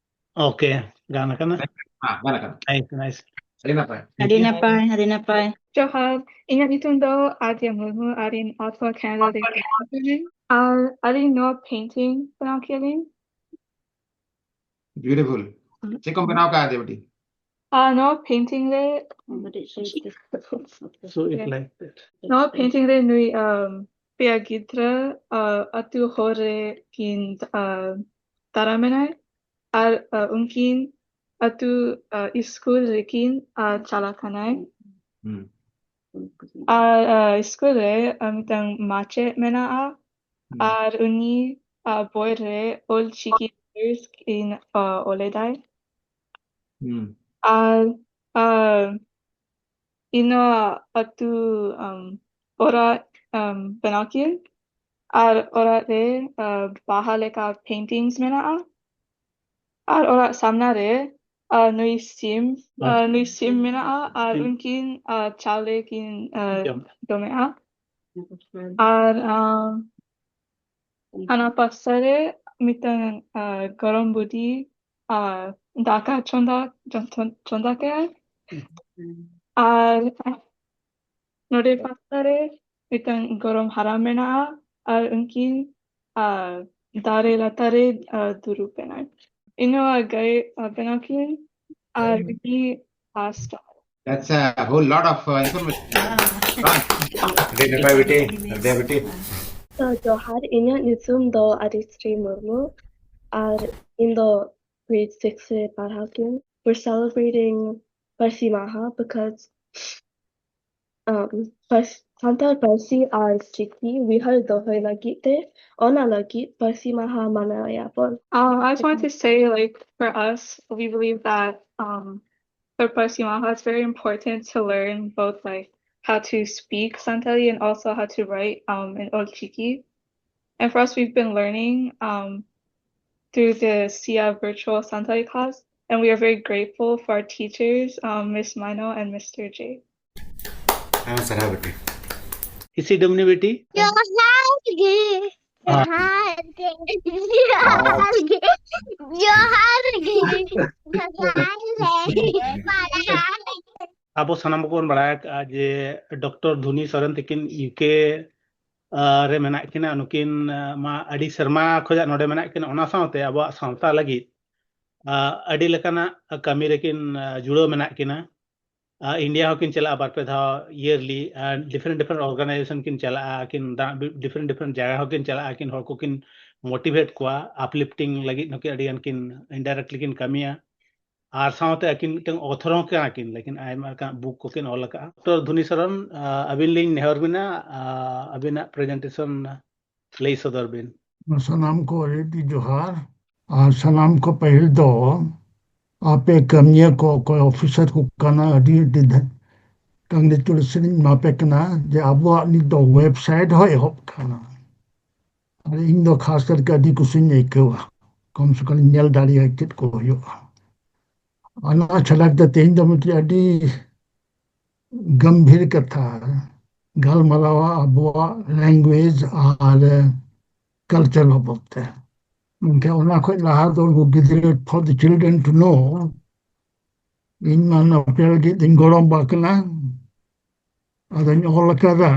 Okay, ᱜᱟᱱ ᱠᱟᱱᱟ. ᱦᱮᱸ, ᱜᱟᱱ ᱠᱟᱱᱟ. Nice, nice. ᱟᱹᱰᱤ ᱱᱟᱯᱟᱭ. ᱟᱹᱰᱤ ᱱᱟᱯᱟᱭ, ᱟᱹᱰᱤ ᱱᱟᱯᱟᱭ᱾ ᱡᱚᱦᱟᱨ, ᱤᱧᱟᱹᱜ ᱧᱩᱛᱩᱢ ᱫᱚ ᱟᱫᱤᱭᱟ ᱢᱩᱨᱢᱩ ᱟᱨ ᱤᱧ ᱟᱥᱣᱟ ᱠᱟᱱᱟᱰᱟ ᱨᱮ ᱠᱟᱹᱢᱤ ᱠᱟᱹᱱᱟᱹᱧ᱾ ᱟᱨ ᱟᱹᱞᱤᱧ ᱱᱚᱣᱟ painting ᱵᱮᱱᱟᱣ ᱠᱮᱫ ᱞᱤᱧ᱾ Beautiful. ᱪᱮᱫ ᱠᱚᱢ ᱵᱮᱱᱟᱣ ᱠᱟᱜᱼᱟ, ᱫᱮᱵᱩᱴᱤ? ᱟᱨ ᱱᱚᱣᱟ painting ᱨᱮ So it like that. ᱱᱚᱣᱟ painting ᱨᱮ ᱱᱩᱭ um, ᱯᱮᱭᱟ ᱜᱤᱫᱽᱨᱟᱹ uh, ᱟᱹᱛᱩ ᱦᱚᱨ ᱨᱮ ᱠᱤᱱ uh, ᱛᱟᱲᱟᱢ ᱮᱱᱟᱭ ᱟᱨ uh, ᱩᱱᱠᱤᱱ ᱟᱹᱛᱩ uh, ᱥᱠᱩᱞ ᱨᱮᱠᱤᱱ uh, ᱪᱟᱞᱟᱜ ᱠᱟᱱᱟᱭ᱾ ᱦᱩᱸ. ᱟᱨ uh, ᱥᱠᱩᱞ ᱨᱮ uh, ᱢᱤᱫᱴᱟᱝ ᱢᱟᱪᱮᱫ ᱢᱮᱱᱟᱜᱼᱟ᱾ ᱦᱩᱸ. ᱟᱨ ᱩᱱᱤ uh, ᱵᱳᱭ ᱨᱮ ᱚᱞ ᱪᱤᱠᱤ verse ᱠᱤᱱ uh, ᱚᱞᱮᱫᱟᱭ᱾ ᱦᱩᱸ. ᱟᱨ uh, ᱤᱧᱟᱹᱜ ᱟᱹᱛᱩ um, ᱚᱲᱟᱜ um, ᱵᱮᱱᱟᱣ ᱠᱤᱱ ᱟᱨ ᱚᱲᱟᱜ ᱨᱮ uh, ᱵᱟᱦᱟ ᱞᱮᱠᱟ paintings ᱢᱮᱱᱟᱜᱼᱟ᱾ ᱟᱨ ᱚᱲᱟᱜ ᱥᱟᱢᱱᱟ ᱨᱮ uh, ᱱᱩᱭ ᱥᱤᱢ uh, ᱱᱩᱭ ᱥᱤᱢ ᱢᱮᱱᱟᱜᱼᱟ ᱟᱨ ᱥᱤᱢ. ᱩᱱᱠᱤᱱ uh, ᱪᱟᱣᱞᱮ ᱠᱤᱱ uh, ᱡᱚᱢ. ᱡᱚᱢᱮᱫᱼᱟ᱾ ᱟᱨ uh, ᱦᱟᱱᱟ ᱯᱟᱥᱴᱟ ᱨᱮ ᱢᱤᱫᱴᱟᱝ uh, ᱜᱚᱲᱚᱢ ᱵᱩᱰᱷᱤ uh, ᱫᱟᱠᱟ ᱪᱚᱸᱫᱟ ᱪᱚᱸᱫᱟ ᱠᱮᱫᱟᱭ᱾ ᱟᱨ ᱱᱚᱰᱮ ᱯᱟᱥᱴᱟ ᱨᱮ ᱢᱤᱫᱴᱟᱝ ᱜᱚᱲᱚᱢ ᱦᱟᱲᱟᱢ ᱢᱮᱱᱟᱜᱼᱟ ᱟᱨ ᱩᱱᱠᱤᱱ uh, ᱫᱟᱨᱮ ᱞᱟᱛᱟᱨ ᱨᱮ uh, ᱫᱩᱲᱩᱵ ᱮᱱᱟᱭ᱾ ᱤᱧ ᱱᱚᱣᱟ ᱜᱟᱹᱭ uh, ᱵᱮᱱᱟᱣ ᱠᱤᱱ ᱟᱨ ᱩᱱᱤ past. That's a whole lot of uh, information. ᱟᱹᱰᱤ ᱱᱟᱯᱟᱭ ᱵᱤᱴᱤ, ᱟᱹᱰᱤ ᱵᱤᱴᱤ᱾ ᱛᱚ ᱡᱚᱦᱟᱨ, ᱤᱧᱟᱹᱜ ᱧᱩᱛᱩᱢ ᱫᱚ ᱟᱨᱤᱥᱨᱤ ᱢᱩᱨᱢᱩ ᱟᱨ ᱤᱧ ᱫᱚ grade six ᱨᱮ ᱯᱟᱲᱦᱟᱣ ᱠᱤᱱ᱾ We're celebrating ᱯᱟᱹᱨᱥᱤ ᱢᱟᱦᱟ because um, ᱯᱟᱹᱨᱥ- ᱥᱟᱱᱛᱟᱲ ᱯᱟᱹᱨᱥᱤ ᱟᱨ ᱪᱤᱠᱤ ᱩᱭᱦᱟᱹᱨ ᱫᱚᱦᱚᱭ ᱞᱟᱹᱜᱤᱫ ᱛᱮ ᱚᱱᱟ ᱞᱟᱹᱜᱤᱫ ᱯᱟᱹᱨᱥᱤ ᱢᱟᱦᱟ ᱢᱟᱱᱟᱣ ᱮᱭᱟ ᱵᱚᱱ᱾ Um, I just wanted to say, like, for us, we believe that um, for Parsima, it's very important to learn both, like, how to speak Santali and also how to write um, in Olchiki. And for us, we've been learning um, through the SIA virtual Santali class, and we are very grateful for our teachers, um, Miss Mano and Mister J. ᱟᱭᱢᱟ ᱥᱟᱨᱦᱟᱣ ᱵᱤᱴᱤ᱾ ᱤᱥᱤ ᱰᱩᱢᱱᱤ ᱵᱤᱴᱤ᱾ ᱡᱚᱦᱟᱨ ᱜᱮ᱾ ᱡᱚᱦᱟᱨ ᱜᱮ᱾ ᱡᱚᱦᱟᱨ ᱜᱮ᱾ ᱡᱚᱦᱟᱨ ᱜᱮ᱾ ᱡᱚᱦᱟᱨ ᱜᱮ᱾ ᱯᱟᱲᱦᱟᱣ ᱟᱵᱚ ᱥᱟᱱᱟᱢ ᱠᱚᱵᱚᱱ ᱵᱟᱲᱟᱭ ᱟᱠᱟᱫᱼᱟ ᱡᱮ ᱰᱚᱠᱴᱚᱨ ᱫᱷᱩᱱᱤ ᱥᱚᱨᱮᱱ ᱛᱤᱠᱤᱱ ᱤᱭᱩᱠᱮ ᱨᱮ ᱢᱮᱱᱟᱜ ᱠᱤᱱᱟ᱾ ᱱᱩᱠᱤᱱ ᱟᱦ, ᱢᱟ ᱟᱹᱰᱤ ᱥᱮᱨᱢᱟ ᱠᱷᱚᱱᱟᱜ ᱱᱚᱰᱮ ᱢᱮᱱᱟᱜ ᱠᱤᱱᱟ, ᱚᱱᱟ ᱥᱟᱶᱛᱮ ᱟᱵᱚᱣᱟᱜ ᱥᱟᱶᱛᱟ ᱞᱟᱹᱜᱤᱫ ᱟᱦ, ᱟᱹᱰᱤ ᱞᱮᱠᱟᱱᱟᱜ ᱠᱟᱹᱢᱤ ᱨᱮᱠᱤᱱ ᱟᱦ, ᱡᱩᱲᱟᱹᱣ ᱢᱮᱱᱟᱜ ᱠᱤᱱᱟ᱾ ᱟᱦ, ᱤᱱᱰᱤᱭᱟ ᱦᱚᱸᱠᱤᱱ ᱪᱟᱞᱟᱜᱼᱟ ᱵᱟᱨ ᱯᱮ ᱫᱷᱟᱣ yearly, ᱟᱨ different different organization ᱠᱤᱱ ᱪᱟᱞᱟᱜᱼᱟ, ᱠᱤᱱ ᱫᱟ- different different ᱡᱟᱭᱜᱟ ᱦᱚᱸᱠᱤᱱ ᱪᱟᱞᱟᱜᱼᱟ, ᱠᱤᱱ ᱦᱚᱲ ᱠᱚᱠᱤᱱ motivate ᱠᱚᱣᱟ, uplifting ᱞᱟᱹᱜᱤᱫ ᱦᱚᱸᱠᱤᱱ ᱟᱹᱰᱤ ᱜᱟᱱ ᱠᱤᱱ indirectly ᱠᱤᱱ ᱠᱟᱹᱢᱤᱭᱟ᱾ ᱟᱨ ᱥᱟᱶᱛᱮ ᱟᱹᱠᱤᱱ ᱢᱤᱫᱴᱟᱝ author ᱦᱚᱸ ᱠᱟᱱᱟ ᱠᱤᱱ, ᱞᱮᱠᱤᱱ ᱟᱭᱢᱟ ᱞᱮᱠᱟᱱ ᱵᱩᱠ ᱠᱚᱠᱤᱱ ᱚᱞ ᱟᱠᱟᱫᱼᱟ᱾ ᱰᱚᱠᱴᱚᱨ ᱫᱷᱩᱱᱤ ᱥᱚᱨᱚᱱ, ᱟᱦ, ᱟᱹᱵᱤᱱ ᱞᱤᱧ ᱱᱮᱦᱚᱨ ᱵᱤᱱᱟ, ᱟᱦ, ᱟᱹᱵᱤᱱᱟᱜ ᱯᱨᱮᱡᱮᱱᱴᱮᱥᱚᱱ ᱞᱟᱹᱭ ᱥᱚᱫᱚᱨ ᱵᱤᱱ᱾ ᱥᱟᱱᱟᱢ ᱠᱚ ᱟᱹᱰᱤ ᱟᱹᱰᱤ ᱡᱚᱦᱟᱨ᱾ ᱟᱨ ᱥᱟᱱᱟᱢ ᱠᱚ ᱯᱟᱹᱦᱤᱞ ᱫᱚ ᱟᱯᱮ ᱠᱟᱹᱢᱤᱭᱟᱹ ᱠᱚ, ᱚᱠᱚᱭ ᱚᱯᱷᱤᱥᱟᱨ ᱠᱚ ᱠᱟᱱᱟ, ᱟᱹᱰᱤ ᱟᱹᱰᱤ ᱫᱷᱟ- congratulation ᱤᱧ ᱮᱢᱟ ᱯᱮ ᱠᱟᱱᱟ ᱡᱮ ᱟᱵᱚᱣᱟᱜ ᱱᱤᱛ ᱫᱚ ᱣᱮᱵᱥᱟᱭᱤᱴ ᱦᱚᱸ ᱮᱦᱚᱵ ᱠᱟᱱᱟ᱾ ᱟᱨ ᱤᱧ ᱫᱚ ᱠᱷᱟᱥ ᱠᱟᱨ ᱟᱹᱰᱤ ᱠᱩᱥᱤᱧ ᱟᱹᱭᱠᱟᱹᱣᱟ, ᱠᱚᱢ ᱥᱮ ᱠᱚᱢ ᱧᱮᱞ ᱫᱟᱲᱮᱭᱟᱜᱼᱟ ᱪᱮᱫ ᱠᱚ ᱦᱩᱭᱩᱜᱼᱟ᱾ ᱚᱱᱟ ᱪᱷᱟᱰᱟ ᱠᱟᱛᱮ ᱛᱮᱦᱮᱧ ᱫᱚ ᱢᱤᱫᱴᱤᱡ ᱟᱹᱰᱤ ᱜᱟᱢᱵᱷᱤᱨ ᱠᱟᱛᱷᱟ ᱜᱟᱞᱢᱟᱨᱟᱣᱟ ᱟᱵᱚᱣᱟᱜ language ᱟᱨ culture ᱵᱟᱵᱚᱫ ᱛᱮ᱾ ᱢᱮᱱᱠᱷᱟᱱ ᱚᱱᱟ ᱠᱷᱚᱱ ᱞᱟᱦᱟ ᱫᱚ ᱩᱱᱠᱩ ᱜᱤᱫᱽᱨᱟᱹ, for the children to know, ᱤᱧ ᱢᱟ ᱱᱚᱛᱮ ᱞᱟᱹᱜᱤᱫ ᱤᱧ ᱜᱚᱲᱚ ᱵᱟᱠᱷᱱᱟ ᱟᱫᱚᱧ ᱚᱞ ᱟᱠᱟᱫᱟ,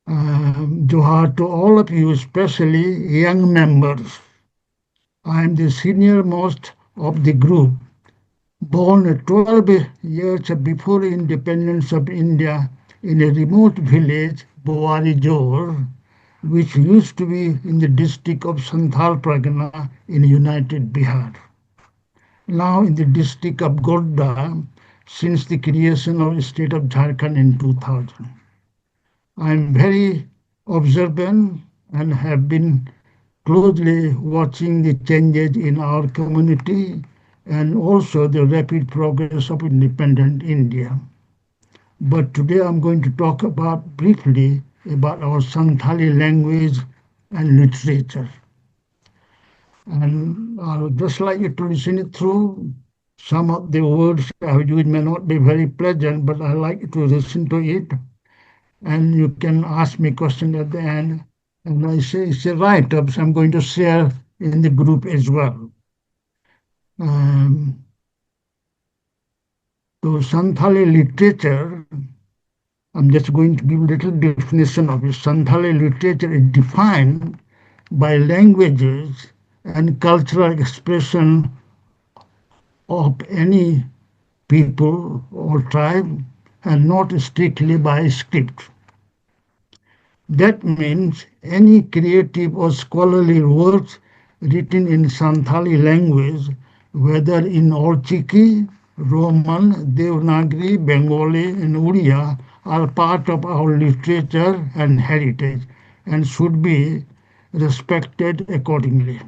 um, Johar to all of you, especially young members. I am the senior most of the group. Born twelve years before independence of India in a remote village, Bowarijor, which used to be in the district of Santhal Pargana in United Bihar, now in the district of Godda since the creation of the state of Jharkhand in two thousand. I am very observant and have been closely watching the changes in our community and also the rapid progress of independent India. But today I'm going to talk about briefly about our Santhali language and literature. And I would just like you to listen it through. Some of the words I have used may not be very pleasant, but I like you to listen to it. And you can ask me question at the end. And I say it's a write-up, so I'm going to share in the group as well. Um, so Santhali literature, I'm just going to give a little definition of it. Santhali literature is defined by languages and cultural expression of any people or tribe and not strictly by script. That means any creative or scholarly works written in Santhali language, whether in Olchiki, Roman, Devanagari, Bengali, and Odia, are part of our literature and heritage and should be respected accordingly.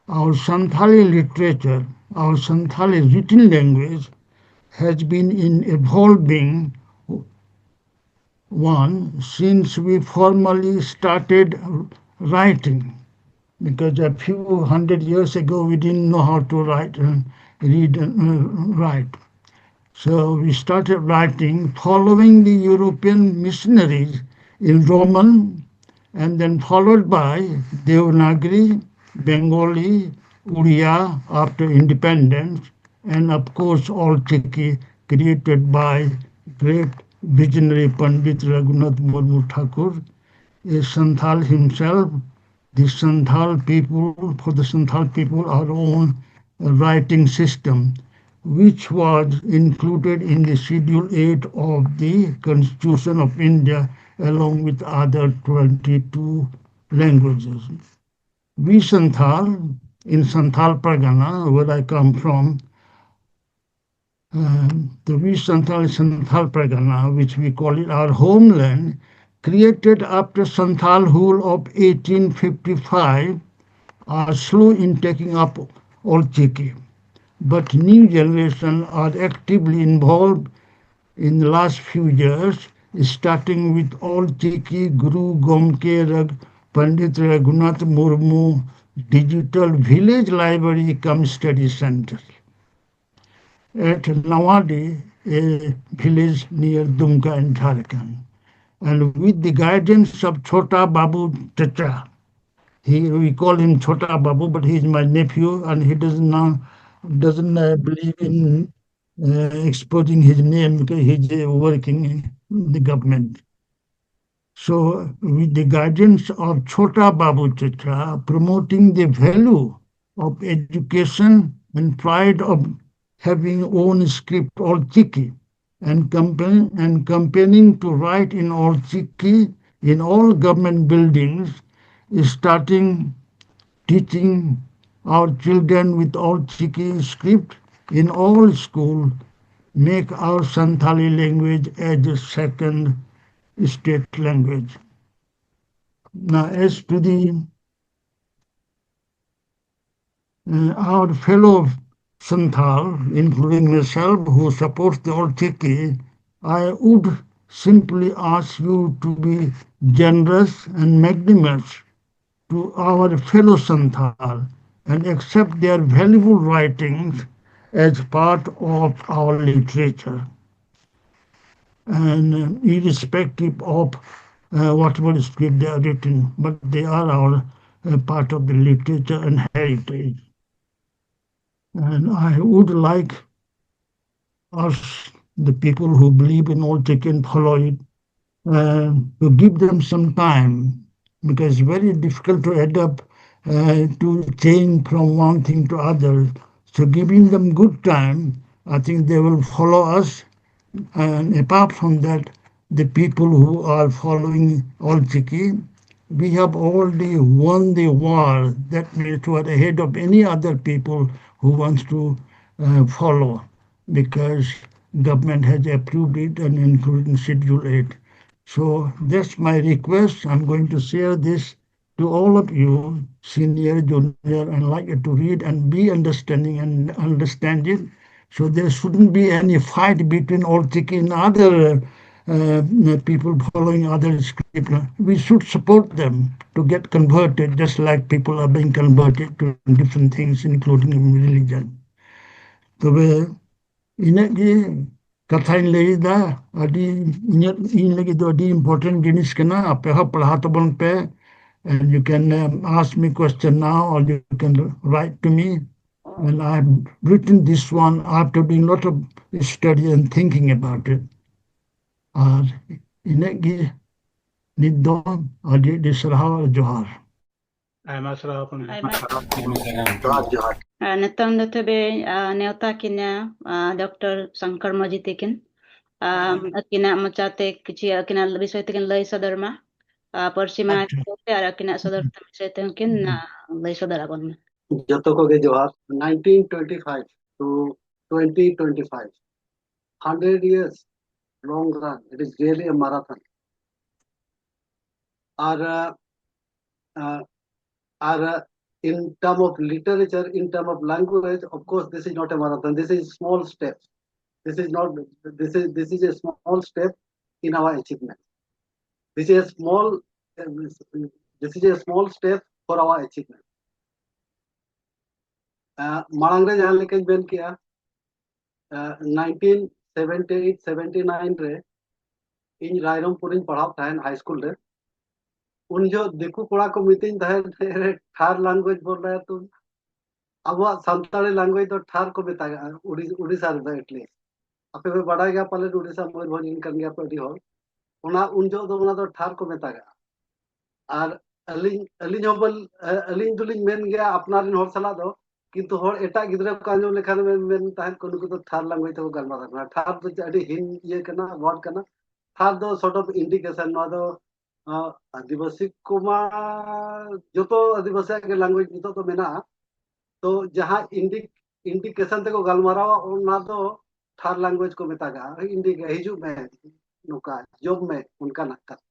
Our Santhali literature, our Santhali written language, has been in evolving one since we formally started writing, because a few hundred years ago we didn't know how to write and read and uh, write. So we started writing following the European missionaries in Roman and then followed by Devanagari, Bengali, Odia after independence, and of course Olchiki created by great visionary Pandit Raghunath Murmu Thakur, a Santhal himself, the Santhal people, for the Santhal people, our own writing system. which was included in the Schedule eight of the Constitution of India, along with other twenty-two languages. We Santhal, in Santhal Pargana, where I come from, um, the We Santhal, Santhal Pargana, which we call it our homeland, created after Santhal Hul of eighteen fifty-five, are slow in taking up Olchiki. But new generation are actively involved in the last few years, starting with Olchiki Guru Gomke Rag-, Pandit Raghunath Murmu Digital Village Library cum Study Center at Nawadi, a village near Dumka in Jharkhand. And with the guidance of Chota Babu Chacha, he, we call him Chota Babu, but he is my nephew, and he doesn't know, doesn't, uh, believe in, uh, exposing his name because he's, uh, working in the government. So, with the guidance of Chota Babu Chacha, promoting the value of education and pride of having own script Olchiki, and campaign, and campaigning to write in Olchiki in all government buildings, starting teaching our children with Olchiki script in all school, make our Santhali language as a second state language. Now, as to the, uh, our fellow Santhal, including myself, who supports the Olchiki, I would simply ask you to be generous and magnanimous to our fellow Santhal and accept their valuable writings as part of our literature. And, uh, irrespective of, uh, whatever script they are written, but they are our, uh, part of the literature and heritage. And I would like us, the people who believe in Olchiki and follow it, uh, to give them some time, because it's very difficult to adapt, uh, to change from one thing to other. So giving them good time, I think they will follow us. And apart from that, the people who are following All Chiki, we have already won the war. That means we are ahead of any other people who wants to uh, follow, because government has approved it and included in Schedule eight. So that's my request. I'm going to share this to all of you, senior, junior, and like to read and be understanding and understand it. So there shouldn't be any fight between All Chiki and other uh, people following other script. We should support them to get converted, just like people are being converted to different things, including religion. ᱛᱚᱵᱮ ᱤᱱᱟᱹᱜ ᱜᱮ ᱠᱟᱛᱷᱟᱧ ᱞᱟᱹᱭ ᱮᱫᱟ᱾ ᱟᱹᱰᱤ ᱤᱧᱟᱹᱜ, ᱤᱧ ᱞᱟᱹᱜᱤᱫ ᱫᱚ ᱟᱹᱰᱤ important ᱡᱤᱱᱤᱥ ᱠᱟᱱᱟ᱾ ᱟᱯᱮ ᱦᱚᱸ ᱯᱟᱲᱦᱟᱣ ᱛᱟᱵᱚᱱ ᱯᱮ, and you can um, ask me question now or you can write to me. And I've written this one after doing lot of study and thinking about it. ᱟᱨ ᱤᱱᱟᱹᱜ ᱜᱮ ᱱᱤᱛ ᱫᱚ᱾ ᱟᱹᱰᱤ ᱟᱹᱰᱤ ᱥᱟᱨᱦᱟᱣ ᱟᱨ ᱡᱚᱦᱟᱨ᱾ ᱟᱭᱢᱟ ᱥᱟᱨᱦᱟᱣ ᱠᱚ ᱢᱮᱱᱟᱜᱼᱟ᱾ ᱟᱭᱢᱟ ᱥᱟᱨᱦᱟᱣ᱾ ᱡᱚᱦᱟᱨ, ᱡᱚᱦᱟᱨ᱾ ᱟᱨ ᱱᱤᱛᱚᱝ ᱫᱚ ᱛᱚᱵᱮ, ᱟ, ᱱᱮᱣᱛᱟ ᱠᱤᱱᱟ, ᱟ, ᱰᱚᱠᱴᱚᱨ ᱥᱚᱝᱠᱚᱨ ᱢᱟᱹᱡᱷᱤ ᱛᱤᱠᱤᱱ᱾ ᱟ, ᱟᱹᱠᱤᱱᱟᱜ ᱢᱚᱪᱟᱛᱮ ᱠᱤᱪᱷᱤ ᱟᱹᱠᱤᱱᱟᱜ ᱵᱤᱥᱚᱭ ᱛᱮᱠᱤᱱ ᱞᱟᱹᱭ ᱥᱚᱫᱚᱨ ᱢᱟ᱾ ᱟ, ᱯᱟᱹᱨᱥᱤ ᱢᱟᱦᱟ ᱟᱪᱪᱷᱟ᱾ ᱵᱤᱥᱚᱭ ᱛᱮ ᱟᱨ ᱟᱹᱠᱤᱱᱟᱜ ᱥᱚᱫᱚᱨ ᱵᱤᱥᱚᱭ ᱛᱮᱦᱚᱸ ᱠᱤᱱ, ᱟ, ᱞᱟᱹᱭ ᱥᱚᱫᱚᱨ ᱟᱵᱚᱱ ᱢᱟ᱾ ᱡᱚᱛᱚ ᱠᱚᱜᱮ ᱡᱚᱦᱟᱨ᱾ Nineteen twenty-five to twenty twenty-five, hundred years long run. It is really a marathon. Our, uh, uh, our, uh, in term of literature, in term of language, of course, this is not a marathon. This is small step. This is not. This is this is a small step in our achievement. This is a small. Uh, this is a small step for our achievement. Uh, ᱢᱟᱲᱟᱝ ᱨᱮ ᱡᱟᱦᱟᱸ ᱞᱮᱠᱟᱧ ᱢᱮᱱ ᱠᱮᱜᱼᱟ, nineteen seventy eight seventy nine ᱨᱮ ᱤᱧ ᱨᱟᱭᱨᱚᱝᱯᱩᱨᱤᱧ ᱯᱟᱲᱦᱟᱣ ᱛᱟᱦᱮᱱ ᱦᱟᱭ school ᱨᱮ᱾ ᱩᱱ ᱡᱚᱦᱚᱜ ᱫᱤᱠᱩ ᱠᱚᱲᱟ ᱠᱚ ᱢᱤᱛᱟᱹᱧ ᱛᱟᱦᱮᱸᱫ, "ᱮᱨᱮ, ᱴᱷᱟᱨ language ᱵᱚᱞ ᱨᱟᱭᱟ ᱛᱩᱢ?" ᱟᱵᱚᱣᱟᱜ ᱥᱟᱱᱛᱟᱲᱤ language ᱫᱚ ᱴᱷᱟᱨ ᱠᱚ ᱢᱮᱛᱟᱜᱟᱜᱼᱟ, ᱩᱲᱤ-, ᱩᱲᱤᱥᱥᱟ ᱨᱮᱫᱚ at least᱾ ᱟᱯᱮ ᱯᱮ ᱵᱟᱰᱟᱭ ᱜᱮᱭᱟ ᱯᱟᱞᱮᱱ, ᱩᱲᱤᱥᱥᱟ ᱢᱚᱭᱩᱨᱵᱷᱚᱸᱡᱽ ᱨᱮᱱ ᱠᱟᱱ ᱜᱮᱭᱟ ᱯᱮ ᱟᱹᱰᱤ ᱦᱚᱲ᱾ ᱚᱱᱟ ᱩᱱ ᱡᱚᱦᱚᱜ ᱫᱚ ᱚᱱᱟ ᱫᱚ ᱴᱷᱟᱨ ᱠᱚ ᱢᱮᱛᱟᱜᱟᱜᱼᱟ᱾ ᱟᱨ ᱟᱹᱞᱤᱧ, ᱟᱹᱞᱤᱧ ᱦᱚᱸ ᱵᱚᱞ-, ᱟᱹᱞᱤᱧ ᱫᱚᱞᱤᱧ ᱢᱮᱱ ᱜᱮᱭᱟ ᱟᱯᱱᱟᱨ ᱨᱮᱱ ᱦᱚᱲ ᱥᱟᱞᱟᱜ ᱫᱚ, ᱠᱤᱱᱛᱩ ᱦᱚᱲ ᱮᱴᱟᱜ ᱜᱤᱫᱽᱨᱟᱹ ᱠᱚ ᱟᱸᱡᱚᱢ ᱞᱮᱠᱷᱟᱱ ᱢᱮᱱ, ᱢᱮᱱ ᱛᱟᱦᱮᱸᱫ ᱠᱚ, "ᱱᱩᱠᱩ ᱫᱚ ᱛᱷᱟᱨᱰ ᱞᱮᱝᱜᱩᱭᱮᱡᱽ ᱛᱮᱠᱚ ᱜᱟᱞᱢᱟᱨᱟᱣ ᱠᱟᱱᱟ᱾" ᱛᱷᱟᱨᱰ ᱫᱚ ᱟᱹᱰᱤ ᱦᱤᱱ ᱤᱭᱟᱹ ᱠᱟᱱᱟ, ᱣᱟᱨᱰ ᱠᱟᱱᱟ᱾ ᱛᱷᱟᱨᱰ ᱫᱚ ᱥᱚᱨᱴ ᱚᱯᱷ ᱤᱱᱰᱤᱠᱮᱥᱚᱱ, ᱱᱚᱣᱟ ᱫᱚ, ᱟᱸ, ᱟᱹᱫᱤᱵᱟᱹᱥᱤ ᱠᱚᱢᱟ ᱡᱚᱛᱚ ᱟᱹᱫᱤᱵᱟᱹᱥᱤᱭᱟᱜ ᱜᱮ ᱞᱮᱝᱜᱩᱭᱮᱡᱽ ᱱᱤᱛᱚᱜ ᱫᱚ ᱢᱮᱱᱟᱜᱼᱟ᱾ ᱛᱚ ᱡᱟᱦᱟᱸ ᱤᱱᱰᱤ-, ᱤᱱᱰᱤᱠᱮᱥᱚᱱ ᱛᱮᱠᱚ ᱜᱟᱞᱢᱟᱨᱟᱣᱟ, ᱚᱱᱟ ᱫᱚ ᱛᱷᱟᱨᱰ ᱞᱮᱝᱜᱩᱭᱮᱡᱽ ᱠᱚ ᱢᱮᱛᱟᱜᱟᱜᱼᱟ᱾ ᱤᱱᱰᱤ-, "ᱦᱤᱡᱩᱜ ᱢᱮ, ᱱᱚᱝᱠᱟ ᱡᱚᱢ ᱢᱮ", ᱚᱱᱠᱟᱱᱟᱜ ᱠᱟᱛᱷᱟ᱾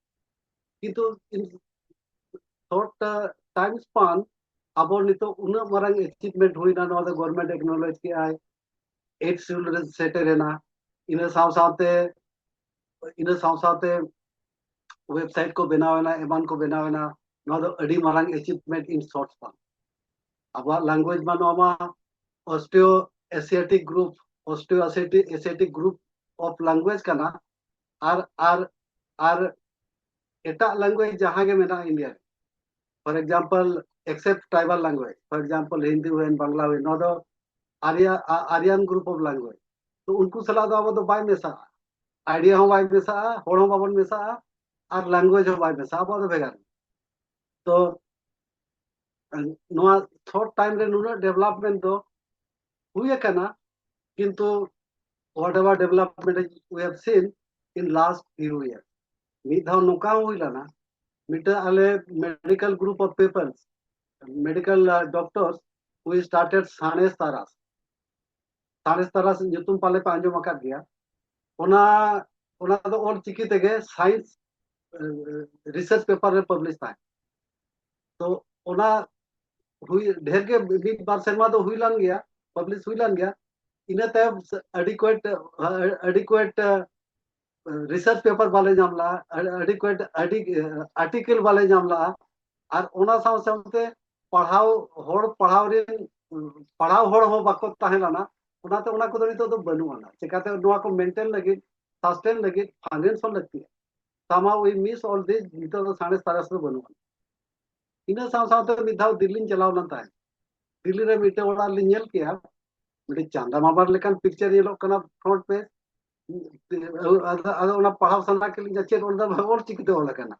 ᱠᱤᱱᱛᱩ in short time span ᱟᱵᱚ ᱱᱤᱛᱚᱜ ᱩᱱᱟᱹᱜ ᱢᱟᱨᱟᱝ ᱮᱪᱤᱵᱷᱢᱮᱱᱴ ᱦᱩᱭᱱᱟ, ᱱᱚᱣᱟ ᱫᱚ ᱜᱚᱵᱷᱚᱨᱱᱢᱮᱱᱴ ᱮᱠᱱᱚᱞᱮᱡᱽ ᱠᱮᱜᱼᱟᱭ, ᱮᱭᱤᱴ ᱥᱤᱰᱩᱞ ᱨᱮ ᱥᱮᱴᱮᱨ ᱮᱱᱟ᱾ ᱤᱱᱟᱹ ᱥᱟᱶ ᱥᱟᱶᱛᱮ, ᱤᱱᱟᱹ ᱥᱟᱶ ᱥᱟᱶᱛᱮ ᱣᱮᱵᱥᱟᱭᱤᱴ ᱠᱚ ᱵᱮᱱᱟᱣ ᱮᱱᱟ, ᱮᱢᱟᱱ ᱠᱚ ᱵᱮᱱᱟᱣ ᱮᱱᱟ᱾ ᱱᱚᱣᱟ ᱫᱚ ᱟᱹᱰᱤ ᱢᱟᱨᱟᱝ ᱮᱪᱤᱵᱷᱢᱮᱱᱴ in short span᱾ ᱟᱵᱚᱣᱟᱜ ᱞᱮᱝᱜᱩᱭᱮᱡᱽ ᱢᱟ ᱱᱚᱣᱟ ᱢᱟ Austro Asiatic group, Austro Asiatic group of language ᱠᱟᱱᱟ᱾ ᱟᱨ, ᱟᱨ, ᱟᱨ ᱮᱴᱟᱜ ᱞᱮᱝᱜᱩᱭᱮᱡᱽ ᱡᱟᱦᱟᱸ ᱜᱮ ᱢᱮᱱᱟᱜᱼᱟ ᱤᱱᱰᱤᱭᱟ ᱨᱮ, for example, except tribal language, for example, Hindi ᱦᱩᱭᱮᱱ, ᱵᱟᱝᱞᱟ ᱦᱩᱭᱮᱱ, ᱱᱚᱣᱟ ᱫᱚ ᱟᱨᱭᱟ-, ᱟ-, Aryan group of language᱾ ᱛᱚ ᱩᱱᱠᱩ ᱥᱟᱞᱟᱜ ᱫᱚ ᱟᱵᱚ ᱫᱚ ᱵᱟᱭ ᱢᱮᱥᱟᱜᱼᱟ, ᱟᱭᱰᱤᱭᱟ ᱦᱚᱸ ᱵᱟᱭ ᱢᱮᱥᱟᱜᱼᱟ, ᱦᱚᱲ ᱦᱚᱸ ᱵᱟᱵᱚᱱ ᱢᱮᱥᱟᱜᱼᱟ, ᱟᱨ ᱞᱮᱝᱜᱩᱭᱮᱡᱽ ᱦᱚᱸ ᱵᱟᱭ ᱢᱮᱥᱟᱜᱼᱟ, ᱟᱵᱚᱣᱟᱜ ᱫᱚ ᱵᱷᱮᱜᱟᱨ᱾ ᱛᱚ ᱱᱚᱣᱟ ᱥᱚᱨᱴ ᱴᱟᱭᱤᱢ ᱨᱮ ᱱᱩᱱᱟᱹᱜ ᱰᱮᱵᱷᱞᱚᱯᱢᱮᱱᱴ ᱫᱚ ᱦᱩᱭ ᱟᱠᱟᱱᱟ, ᱠᱤᱱᱛᱩ whatever development we have seen in last few years, ᱢᱤᱫ ᱫᱷᱟᱣ ᱱᱚᱝᱠᱟ ᱦᱚᱸ ᱦᱩᱭ ᱞᱮᱱᱟ, ᱢᱤᱫᱴᱟᱝ ᱟᱞᱮ medical group of people, medical, uh, doctors, we started ᱥᱟᱬᱮᱥ ᱛᱟᱨᱟᱥ᱾ ᱥᱟᱬᱮᱥ ᱛᱟᱨᱟᱥ ᱧᱩᱛᱩᱢ ᱯᱟᱞᱮ ᱯᱮ ᱟᱸᱡᱚᱢ ᱟᱠᱟᱫ ᱜᱮᱭᱟ᱾ ᱚᱱᱟ, ᱚᱱᱟ ᱫᱚ ᱚᱞ ᱪᱤᱠᱤ ᱛᱮᱜᱮ ᱥᱟᱭᱮᱱᱥ ᱨᱤᱥᱟᱨᱪ ᱯᱮᱯᱟᱨ ᱨᱮ ᱯᱟᱵᱽᱞᱤᱥ ᱛᱟᱦᱮᱸ᱾ ᱛᱚ ᱚᱱᱟ ᱦᱩᱭ, ᱰᱷᱮᱨ ᱜᱮ ᱢᱤᱫ ᱵᱟᱨ ᱥᱮᱨᱢᱟ ᱫᱚ ᱦᱩᱭ ᱞᱮᱱ ᱜᱮᱭᱟ, ᱯᱟᱵᱽᱞᱤᱥ ᱦᱩᱭ ᱞᱮᱱ ᱜᱮᱭᱟ᱾ ᱤᱱᱟᱹ ᱛᱟᱭᱚᱢ adequate, adequate research paper ᱵᱟᱞᱮ ᱧᱟᱢ ᱞᱮᱜᱼᱟ, adequate, ᱟᱹᱰᱤ, article ᱵᱟᱞᱮ ᱧᱟᱢ ᱞᱮᱜᱼᱟ᱾ ᱟᱨ ᱚᱱᱟ ᱥᱟᱶ ᱥᱟᱶᱛᱮ ᱯᱟᱲᱦᱟᱣ, ᱦᱚᱲ ᱯᱟᱲᱦᱟᱣ ᱨᱮᱱ, ᱯᱟᱲᱦᱟᱣ ᱦᱚᱲ ᱦᱚᱸ ᱵᱟᱠᱚ ᱛᱟᱦᱮᱸ ᱞᱮᱱᱟ᱾ ᱚᱱᱟᱛᱮ ᱚᱱᱟ ᱠᱚᱫᱚ ᱱᱤᱛᱚᱜ ᱫᱚ ᱵᱟᱹᱱᱩᱜ ᱟᱱᱟ᱾ ᱪᱤᱠᱟᱹᱛᱮ ᱱᱚᱣᱟ ᱠᱚ ᱢᱮᱱᱴᱮᱱ ᱞᱟᱹᱜᱤᱫ, ᱥᱟᱥᱴᱮᱱ ᱞᱟᱹᱜᱤᱫ ᱯᱷᱟᱭᱱᱮᱱᱥ ᱦᱚᱸ ᱞᱟᱹᱠᱛᱤᱜᱼᱟ᱾ Somehow we miss all this, ᱱᱤᱛᱚᱜ ᱫᱚ ᱥᱟᱬᱮᱥ ᱛᱟᱨᱟᱥ ᱫᱚ ᱵᱟᱹᱱᱩᱜ ᱟᱱᱟ᱾ ᱤᱱᱟᱹ ᱥᱟᱶ ᱥᱟᱶᱛᱮ ᱢᱤᱫ ᱫᱷᱟᱣ ᱫᱤᱞᱞᱤᱧ ᱪᱟᱞᱟᱣ ᱞᱮᱱ ᱛᱟᱦᱮᱸᱫ᱾ ᱫᱤᱞᱞᱤ ᱨᱮ ᱢᱤᱫᱴᱮᱱ ᱚᱲᱟᱜ ᱞᱤᱧ ᱧᱮᱞ ᱠᱮᱜᱼᱟ, ᱢᱤᱫᱴᱮᱱ ᱪᱟᱸᱫᱟ ᱢᱟᱢᱟᱨ ᱞᱮᱠᱟᱱ ᱯᱤᱠᱪᱟᱨ ᱧᱮᱞᱚᱜ ᱠᱟᱱᱟ ᱯᱷᱨᱚᱱᱴ ᱯᱮᱡᱽ᱾ ᱟᱫᱚ, ᱟᱫᱚ ᱚᱱᱟ ᱯᱟᱲᱦᱟᱣ ᱥᱟᱱᱟ ᱠᱮᱫ ᱞᱤᱧᱟ, ᱪᱮᱫ ᱚᱞ ᱫᱚ ᱚᱞ ᱪᱤᱠᱤᱛᱮ ᱚᱞ ᱟᱠᱟᱱᱟ᱾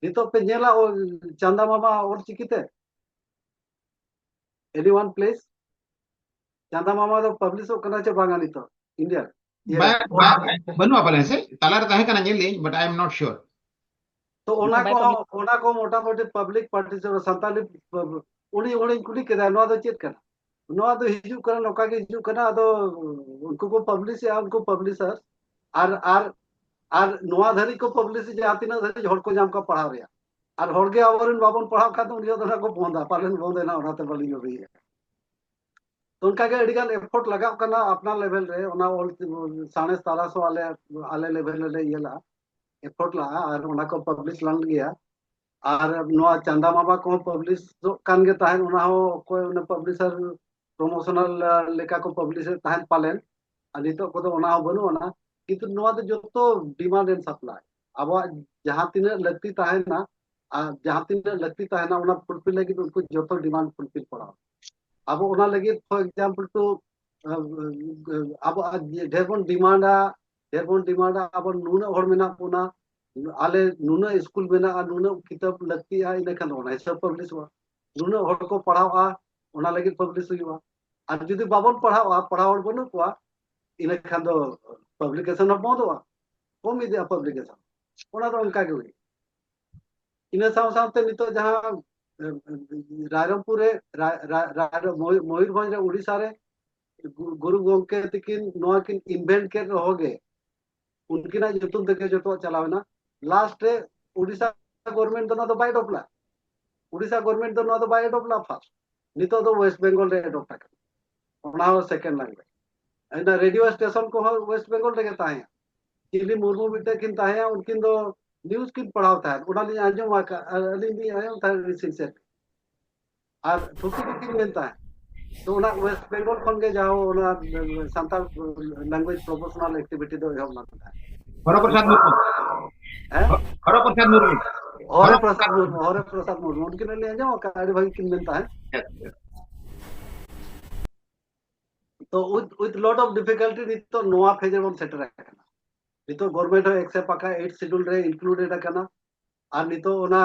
ᱱᱤᱛᱚᱜ ᱯᱮ ᱧᱮᱞᱟ ᱚᱞ, ᱪᱟᱸᱫᱟ ᱢᱟᱢᱟ ᱚᱞ ᱪᱤᱠᱤᱛᱮ? Anyone, please? ᱪᱟᱸᱫᱟ ᱢᱟᱢᱟ ᱫᱚ ᱯᱟᱵᱽᱞᱤᱥᱚᱜ ᱠᱟᱱᱟ ᱪᱮ ᱵᱟᱝᱟ ᱱᱤᱛᱚᱜ ᱤᱱᱰᱤᱭᱟ? ᱤᱭᱟᱹ᱾ ᱵᱟᱝ, ᱵᱟᱝ, ᱵᱟᱹᱱᱩᱜᱼᱟ ᱯᱟᱞᱮᱱ ᱥᱮ, ᱛᱟᱞᱟᱨᱮ ᱛᱟᱦᱮᱸ ᱠᱟᱱᱟ, ᱧᱮᱞ ᱞᱤᱧ, but I am not sure. ᱛᱚ ᱚᱱᱟ ᱵᱟᱭ ᱠᱚ ᱯᱟᱵᱽᱞᱤᱥ ᱚᱱᱟ ᱠᱚ ᱢᱚᱴᱟᱢᱩᱴᱤ ᱯᱟᱵᱽᱞᱤᱠ ᱯᱟᱨᱴᱤᱥᱤᱯᱮᱴ ᱥᱟᱱᱛᱟᱞᱤ ᱯᱟᱵᱽ- ᱩᱱᱤ ᱩᱱᱤᱧ ᱠᱩᱞᱤ ᱠᱮᱫᱟ, ᱱᱚᱣᱟ ᱫᱚ ᱪᱮᱫ ᱠᱟᱱᱟ? ᱱᱚᱣᱟ ᱫᱚ ᱦᱤᱡᱩᱜ ᱠᱟᱱᱟ, ᱱᱚᱝᱠᱟ ᱜᱮ ᱦᱤᱡᱩᱜ ᱠᱟᱱᱟ᱾ ᱟᱫᱚ ᱩᱱᱠᱩ ᱠᱚ ᱯᱟᱵᱽᱞᱤᱥᱮᱜᱼᱟ, ᱩᱱᱠᱩ ᱯᱟᱵᱽᱞᱤᱥᱟᱨ ᱟᱨ ᱟᱨ ᱟᱨ ᱱᱚᱣᱟ ᱫᱷᱟᱹᱨᱤᱡ ᱠᱚ ᱯᱟᱵᱽᱞᱤᱥ, ᱡᱟᱦᱟᱸ ᱛᱤᱱᱟᱹᱜ ᱫᱷᱟᱹᱨᱤᱡ ᱦᱚᱲ ᱠᱚ ᱧᱟᱢ ᱠᱚᱣᱟ ᱯᱟᱲᱦᱟᱣ ᱨᱮᱭᱟᱜ, ᱟᱨ ᱦᱚᱲ ᱜᱮ ᱟᱵᱚᱨᱮᱱ ᱵᱟᱵᱚᱱ ᱯᱟᱲᱦᱟᱣ ᱠᱷᱟᱱ ᱫᱚ ᱩᱱᱤ ᱫᱚ ᱱᱟᱦᱟᱜ ᱠᱚ ᱵᱚᱱᱫᱟ, ᱯᱟᱞᱮᱱ ᱵᱚᱱᱫ ᱮᱱᱟ, ᱚᱱᱟᱛᱮ ᱵᱟᱹᱞᱤᱧ ᱵᱟᱹᱜᱤᱭᱮᱫᱼᱟ᱾ ᱛᱚ ᱚᱱᱠᱟ ᱜᱮ ᱟᱹᱰᱤ ᱜᱟᱱ ᱮᱯᱷᱳᱨᱴ ᱞᱟᱜᱟᱜ ᱠᱟᱱᱟ ᱟᱯᱱᱟᱨ ᱞᱮᱵᱮᱞ ᱨᱮ, ᱚᱱᱟ ᱚᱞ ᱥᱟᱬᱮᱥ ᱛᱟᱨᱟᱥ ᱦᱚᱸ ᱟᱞᱮ ᱟᱞᱮ ᱞᱮᱵᱮᱞ ᱨᱮᱞᱮ ᱤᱭᱟᱹ ᱞᱟᱜᱼᱟ, ᱮᱯᱷᱳᱨᱴ ᱞᱟᱜᱼᱟ, ᱟᱨ ᱚᱱᱟ ᱠᱚ ᱯᱟᱵᱽᱞᱤᱥ ᱞᱟᱝ ᱜᱮᱭᱟ᱾ ᱟᱨ ᱱᱚᱣᱟ ᱪᱟᱸᱫᱟ ᱢᱟᱢᱟ ᱠᱚᱦᱚᱸ ᱯᱟᱵᱽᱞᱤᱥᱚᱜ ᱠᱟᱱ ᱜᱮ ᱛᱟᱦᱮᱸᱫ, ᱚᱱᱟ ᱦᱚᱸ ᱚᱠᱚᱭ ᱚᱱᱟ ᱯᱟᱵᱽᱞᱤᱥᱟᱨ ᱯᱨᱚᱢᱳᱥᱚᱱᱟᱞ ᱞᱮᱠᱟ ᱠᱚ ᱯᱟᱵᱽᱞᱤᱥᱮᱫ ᱛᱟᱦᱮᱸᱫ ᱯᱟᱞᱮᱱ, ᱟᱨ ᱱᱤᱛᱚᱜ ᱠᱚᱫᱚ ᱚᱱᱟ ᱦᱚᱸ ᱵᱟᱹᱱᱩᱜ ᱟᱱᱟ᱾ ᱠᱤᱱᱛᱩ ᱱᱚᱣᱟ ᱫᱚ ᱡᱚᱛᱚ ᱰᱤᱢᱟᱱᱰ ᱮᱱᱰ ᱥᱟᱯᱞᱟᱭ, ᱟᱵᱚᱣᱟᱜ ᱡᱟᱦᱟᱸ ᱛᱤᱱᱟᱹᱜ ᱞᱟᱹᱠᱛᱤ ᱛᱟᱦᱮᱱᱟ, ᱟᱨ ᱡᱟᱦᱟᱸ ᱛᱤᱱᱟᱹᱜ ᱞᱟᱹᱠᱛᱤ ᱛᱟᱦᱮᱱᱟ ᱚᱱᱟ ᱯᱷᱩᱞᱯᱷᱤᱞ ᱞᱟᱹᱜᱤᱫ ᱩᱱᱠᱩ ᱡᱚᱛᱚ ᱰᱤᱢᱟᱱᱰ ᱯᱷᱩᱞᱯᱷᱤᱞ ᱯᱟᱲᱟᱣ᱾ ᱟᱵᱚ ᱚᱱᱟ ᱞᱟᱹᱜᱤᱫ, ᱯᱷᱚᱨ ᱮᱠᱡᱟᱢᱯᱚᱞ, ᱴᱩ ᱟᱵᱚ ᱰᱷᱮᱨ ᱵᱚᱱ ᱰᱤᱢᱟᱱᱰᱟ, ᱰᱷᱮᱨ ᱵᱚᱱ ᱰᱤᱢᱟᱱᱰᱟ, ᱟᱵᱚ ᱱᱩᱱᱟᱹᱜ ᱦᱚᱲ ᱢᱮᱱᱟᱜ ᱵᱚᱱᱟ, ᱟᱞᱮ ᱱᱩᱱᱟᱹᱜ ᱥᱠᱩᱞ ᱢᱮᱱᱟᱜᱼᱟ, ᱱᱩᱱᱟᱹᱜ ᱠᱤᱛᱟᱹᱵ ᱞᱟᱹᱠᱛᱤᱜᱼᱟ, ᱤᱱᱟᱹ ᱠᱷᱟᱱ ᱫᱚ ᱚᱱᱟ ᱦᱤᱥᱟᱹᱵ ᱯᱟᱵᱽᱞᱤᱥᱚᱜᱼᱟ᱾ ᱱᱩᱱᱟᱹᱜ ᱦᱚᱲ ᱠᱚ ᱯᱟᱲᱦᱟᱣᱼᱟ, ᱚᱱᱟ ᱞᱟᱹᱜᱤᱫ ᱯᱟᱵᱽᱞᱤᱥ ᱦᱩᱭᱩᱜᱼᱟ᱾ ᱟᱨ ᱡᱩᱫᱤ ᱵᱟᱵᱚᱱ ᱯᱟᱲᱦᱟᱣᱼᱟ, ᱯᱟᱲᱦᱟᱣ ᱦᱚᱲ ᱵᱟᱹᱱᱩᱜ ᱠᱚᱣᱟ, ᱤᱱᱟᱹ ᱠᱷᱟᱱ ᱫᱚ ᱯᱟᱵᱽᱞᱤᱠᱮᱥᱚᱱ ᱦᱚᱸ ᱵᱚᱱᱫᱚᱜᱼᱟ, ᱠᱚᱢ ᱤᱫᱤᱜᱼᱟ ᱯᱟᱵᱽᱞᱤᱠᱮᱥᱚᱱ᱾ ᱚᱱᱟ ᱫᱚ ᱚᱱᱠᱟ ᱜᱮ ᱦᱩᱭᱩᱜᱼᱟ᱾ ᱤᱱᱟᱹ ᱥᱟᱶ ᱥᱟᱶᱛᱮ ᱱᱤᱛᱚᱜ ᱡᱟᱦᱟᱸ ᱮ, ᱮ, ᱨᱟᱭᱨᱚᱝᱯᱩᱨ ᱨᱮ ᱨᱟ- ᱨᱟ- ᱨᱟ- ᱢᱚᱭᱩᱨ- ᱢᱚᱭᱩᱨᱵᱷᱚᱸᱡᱽ ᱨᱮ, ᱩᱲᱤᱥᱥᱟ ᱨᱮ ᱜᱩ- ᱜᱩᱨᱩ ᱜᱚᱢᱠᱮ ᱛᱟᱹᱠᱤᱱ ᱱᱚᱣᱟ ᱠᱤᱱ ᱤᱱᱵᱷᱮᱱᱴ ᱠᱮᱫ ᱨᱮᱦᱚᱸ ᱜᱮ, ᱩᱱᱠᱤᱱᱟᱜ ᱧᱩᱛᱩᱢ ᱛᱮᱜᱮ ᱡᱚᱛᱚᱣᱟᱜ ᱪᱟᱞᱟᱣ ᱮᱱᱟ᱾ ᱞᱟᱥᱴ ᱨᱮ ᱩᱲᱤᱥᱥᱟ ᱜᱚᱵᱷᱚᱨᱱᱢᱮᱱᱴ ᱫᱚ ᱱᱚᱣᱟ ᱫᱚ ᱵᱟᱭ ᱮᱰᱚᱯᱴ ᱞᱮᱫᱟ᱾ ᱩᱲᱤᱥᱥᱟ ᱜᱚᱵᱷᱚᱨᱱᱢᱮᱱᱴ ᱫᱚ ᱱᱚᱣᱟ ᱫᱚ ᱵᱟᱭ ᱮᱰᱚᱯᱴ ᱞᱮᱫᱟ ᱯᱷᱟᱥᱴ᱾ ᱱᱤᱛᱚᱜ ᱫᱚ ᱳᱭᱮᱥᱴ ᱵᱮᱝᱜᱚᱞ ᱨᱮ ᱮᱰᱚᱯᱴ ᱟᱠᱟᱱᱟ, ᱚᱱᱟ ᱦᱚᱸ ᱥᱮᱠᱮᱱᱰ ᱞᱮᱝᱜᱩᱭᱮᱡᱽ᱾ ᱤᱱᱟᱹ ᱨᱮᱰᱤᱭᱳ ᱥᱴᱮᱥᱚᱱ ᱠᱚᱦᱚᱸ ᱳᱭᱮᱥᱴ ᱵᱮᱝᱜᱚᱞ ᱨᱮᱜᱮ ᱛᱟᱦᱮᱸᱭᱟ᱾ ᱪᱤᱞᱤ ᱢᱩᱨᱢᱩ ᱢᱤᱫᱴᱮᱡ ᱠᱤᱱ ᱛᱟᱦᱮᱸᱭᱟ, ᱩᱱᱠᱤᱱ ᱫᱚ ᱱᱤᱭᱩᱡᱽ ᱠᱤᱱ ᱯᱟᱲᱦᱟᱣ ᱛᱟᱦᱮᱸᱫ, ᱚᱱᱟ ᱞᱤᱧ ᱟᱸᱡᱚᱢ ᱟᱠᱟᱫ, ᱟᱹᱞᱤᱧ ᱞᱤᱧ ᱟᱸᱡᱚᱢ ᱛᱟᱦᱮᱸᱫ ᱟᱹᱰᱤ ᱥᱤᱱᱥᱤᱭᱟᱨ᱾ ᱟᱨ ᱛᱷᱩᱛᱤ ᱠᱚᱠᱤᱱ ᱢᱮᱱ ᱛᱟᱦᱮᱸᱫ᱾ ᱛᱚ ᱚᱱᱟ ᱳᱭᱮᱥᱴ ᱵᱮᱝᱜᱚᱞ ᱠᱷᱚᱱ ᱜᱮ ᱡᱟᱦᱟᱸ ᱚᱱᱟ ᱥᱟᱱᱛᱟᱲ ᱞᱮᱝᱜᱩᱭᱮᱡᱽ ᱯᱨᱚᱢᱳᱥᱚᱱᱟᱞ ᱮᱠᱴᱤᱵᱷᱤᱴᱤ ᱫᱚ ᱮᱦᱚᱵ ᱞᱮᱱ ᱛᱟᱦᱮᱸᱫ᱾ ᱦᱚᱨᱚ ᱯᱨᱚᱥᱟᱫᱽ ᱢᱩᱨᱢᱩ᱾ ᱦᱮᱸ? ᱦᱚᱨᱚ ᱯᱨᱚᱥᱟᱫᱽ ᱢᱩᱨᱢᱩ᱾ ᱦᱚᱨᱮ ᱯᱨᱚᱥᱟᱫᱽ ᱢᱩᱨᱢᱩ, ᱦᱚᱨᱮ ᱯᱨᱚᱥᱟᱫᱽ ᱢᱩᱨᱢᱩ, ᱩᱱᱠᱤᱱ ᱞᱤᱧ ᱟᱸᱡᱚᱢ ᱟᱠᱟᱫ, ᱟᱹᱰᱤ ᱵᱷᱟᱹᱜᱤ ᱠᱤᱱ ᱢᱮᱱ ᱛᱟᱦᱮᱸᱫ᱾ ᱛᱚ with with lot of difficulty ᱱᱤᱛᱚᱜ ᱱᱚᱣᱟ ᱯᱷᱮᱡᱽ ᱨᱮᱵᱚᱱ ᱥᱮᱴᱮᱨ ᱟᱠᱟᱱᱟ᱾ ᱱᱤᱛᱚᱜ ᱜᱚᱵᱷᱚᱨᱱᱢᱮᱱᱴ ᱦᱚᱸ ᱮᱠᱥᱮᱯᱴ ᱟᱠᱟᱫ, ᱮᱭᱤᱴ ᱥᱤᱰᱩᱞ ᱨᱮ ᱤᱱᱠᱞᱩᱰᱮᱰ ᱟᱠᱟᱱᱟ᱾ ᱟᱨ ᱱᱤᱛᱚᱜ ᱚᱱᱟ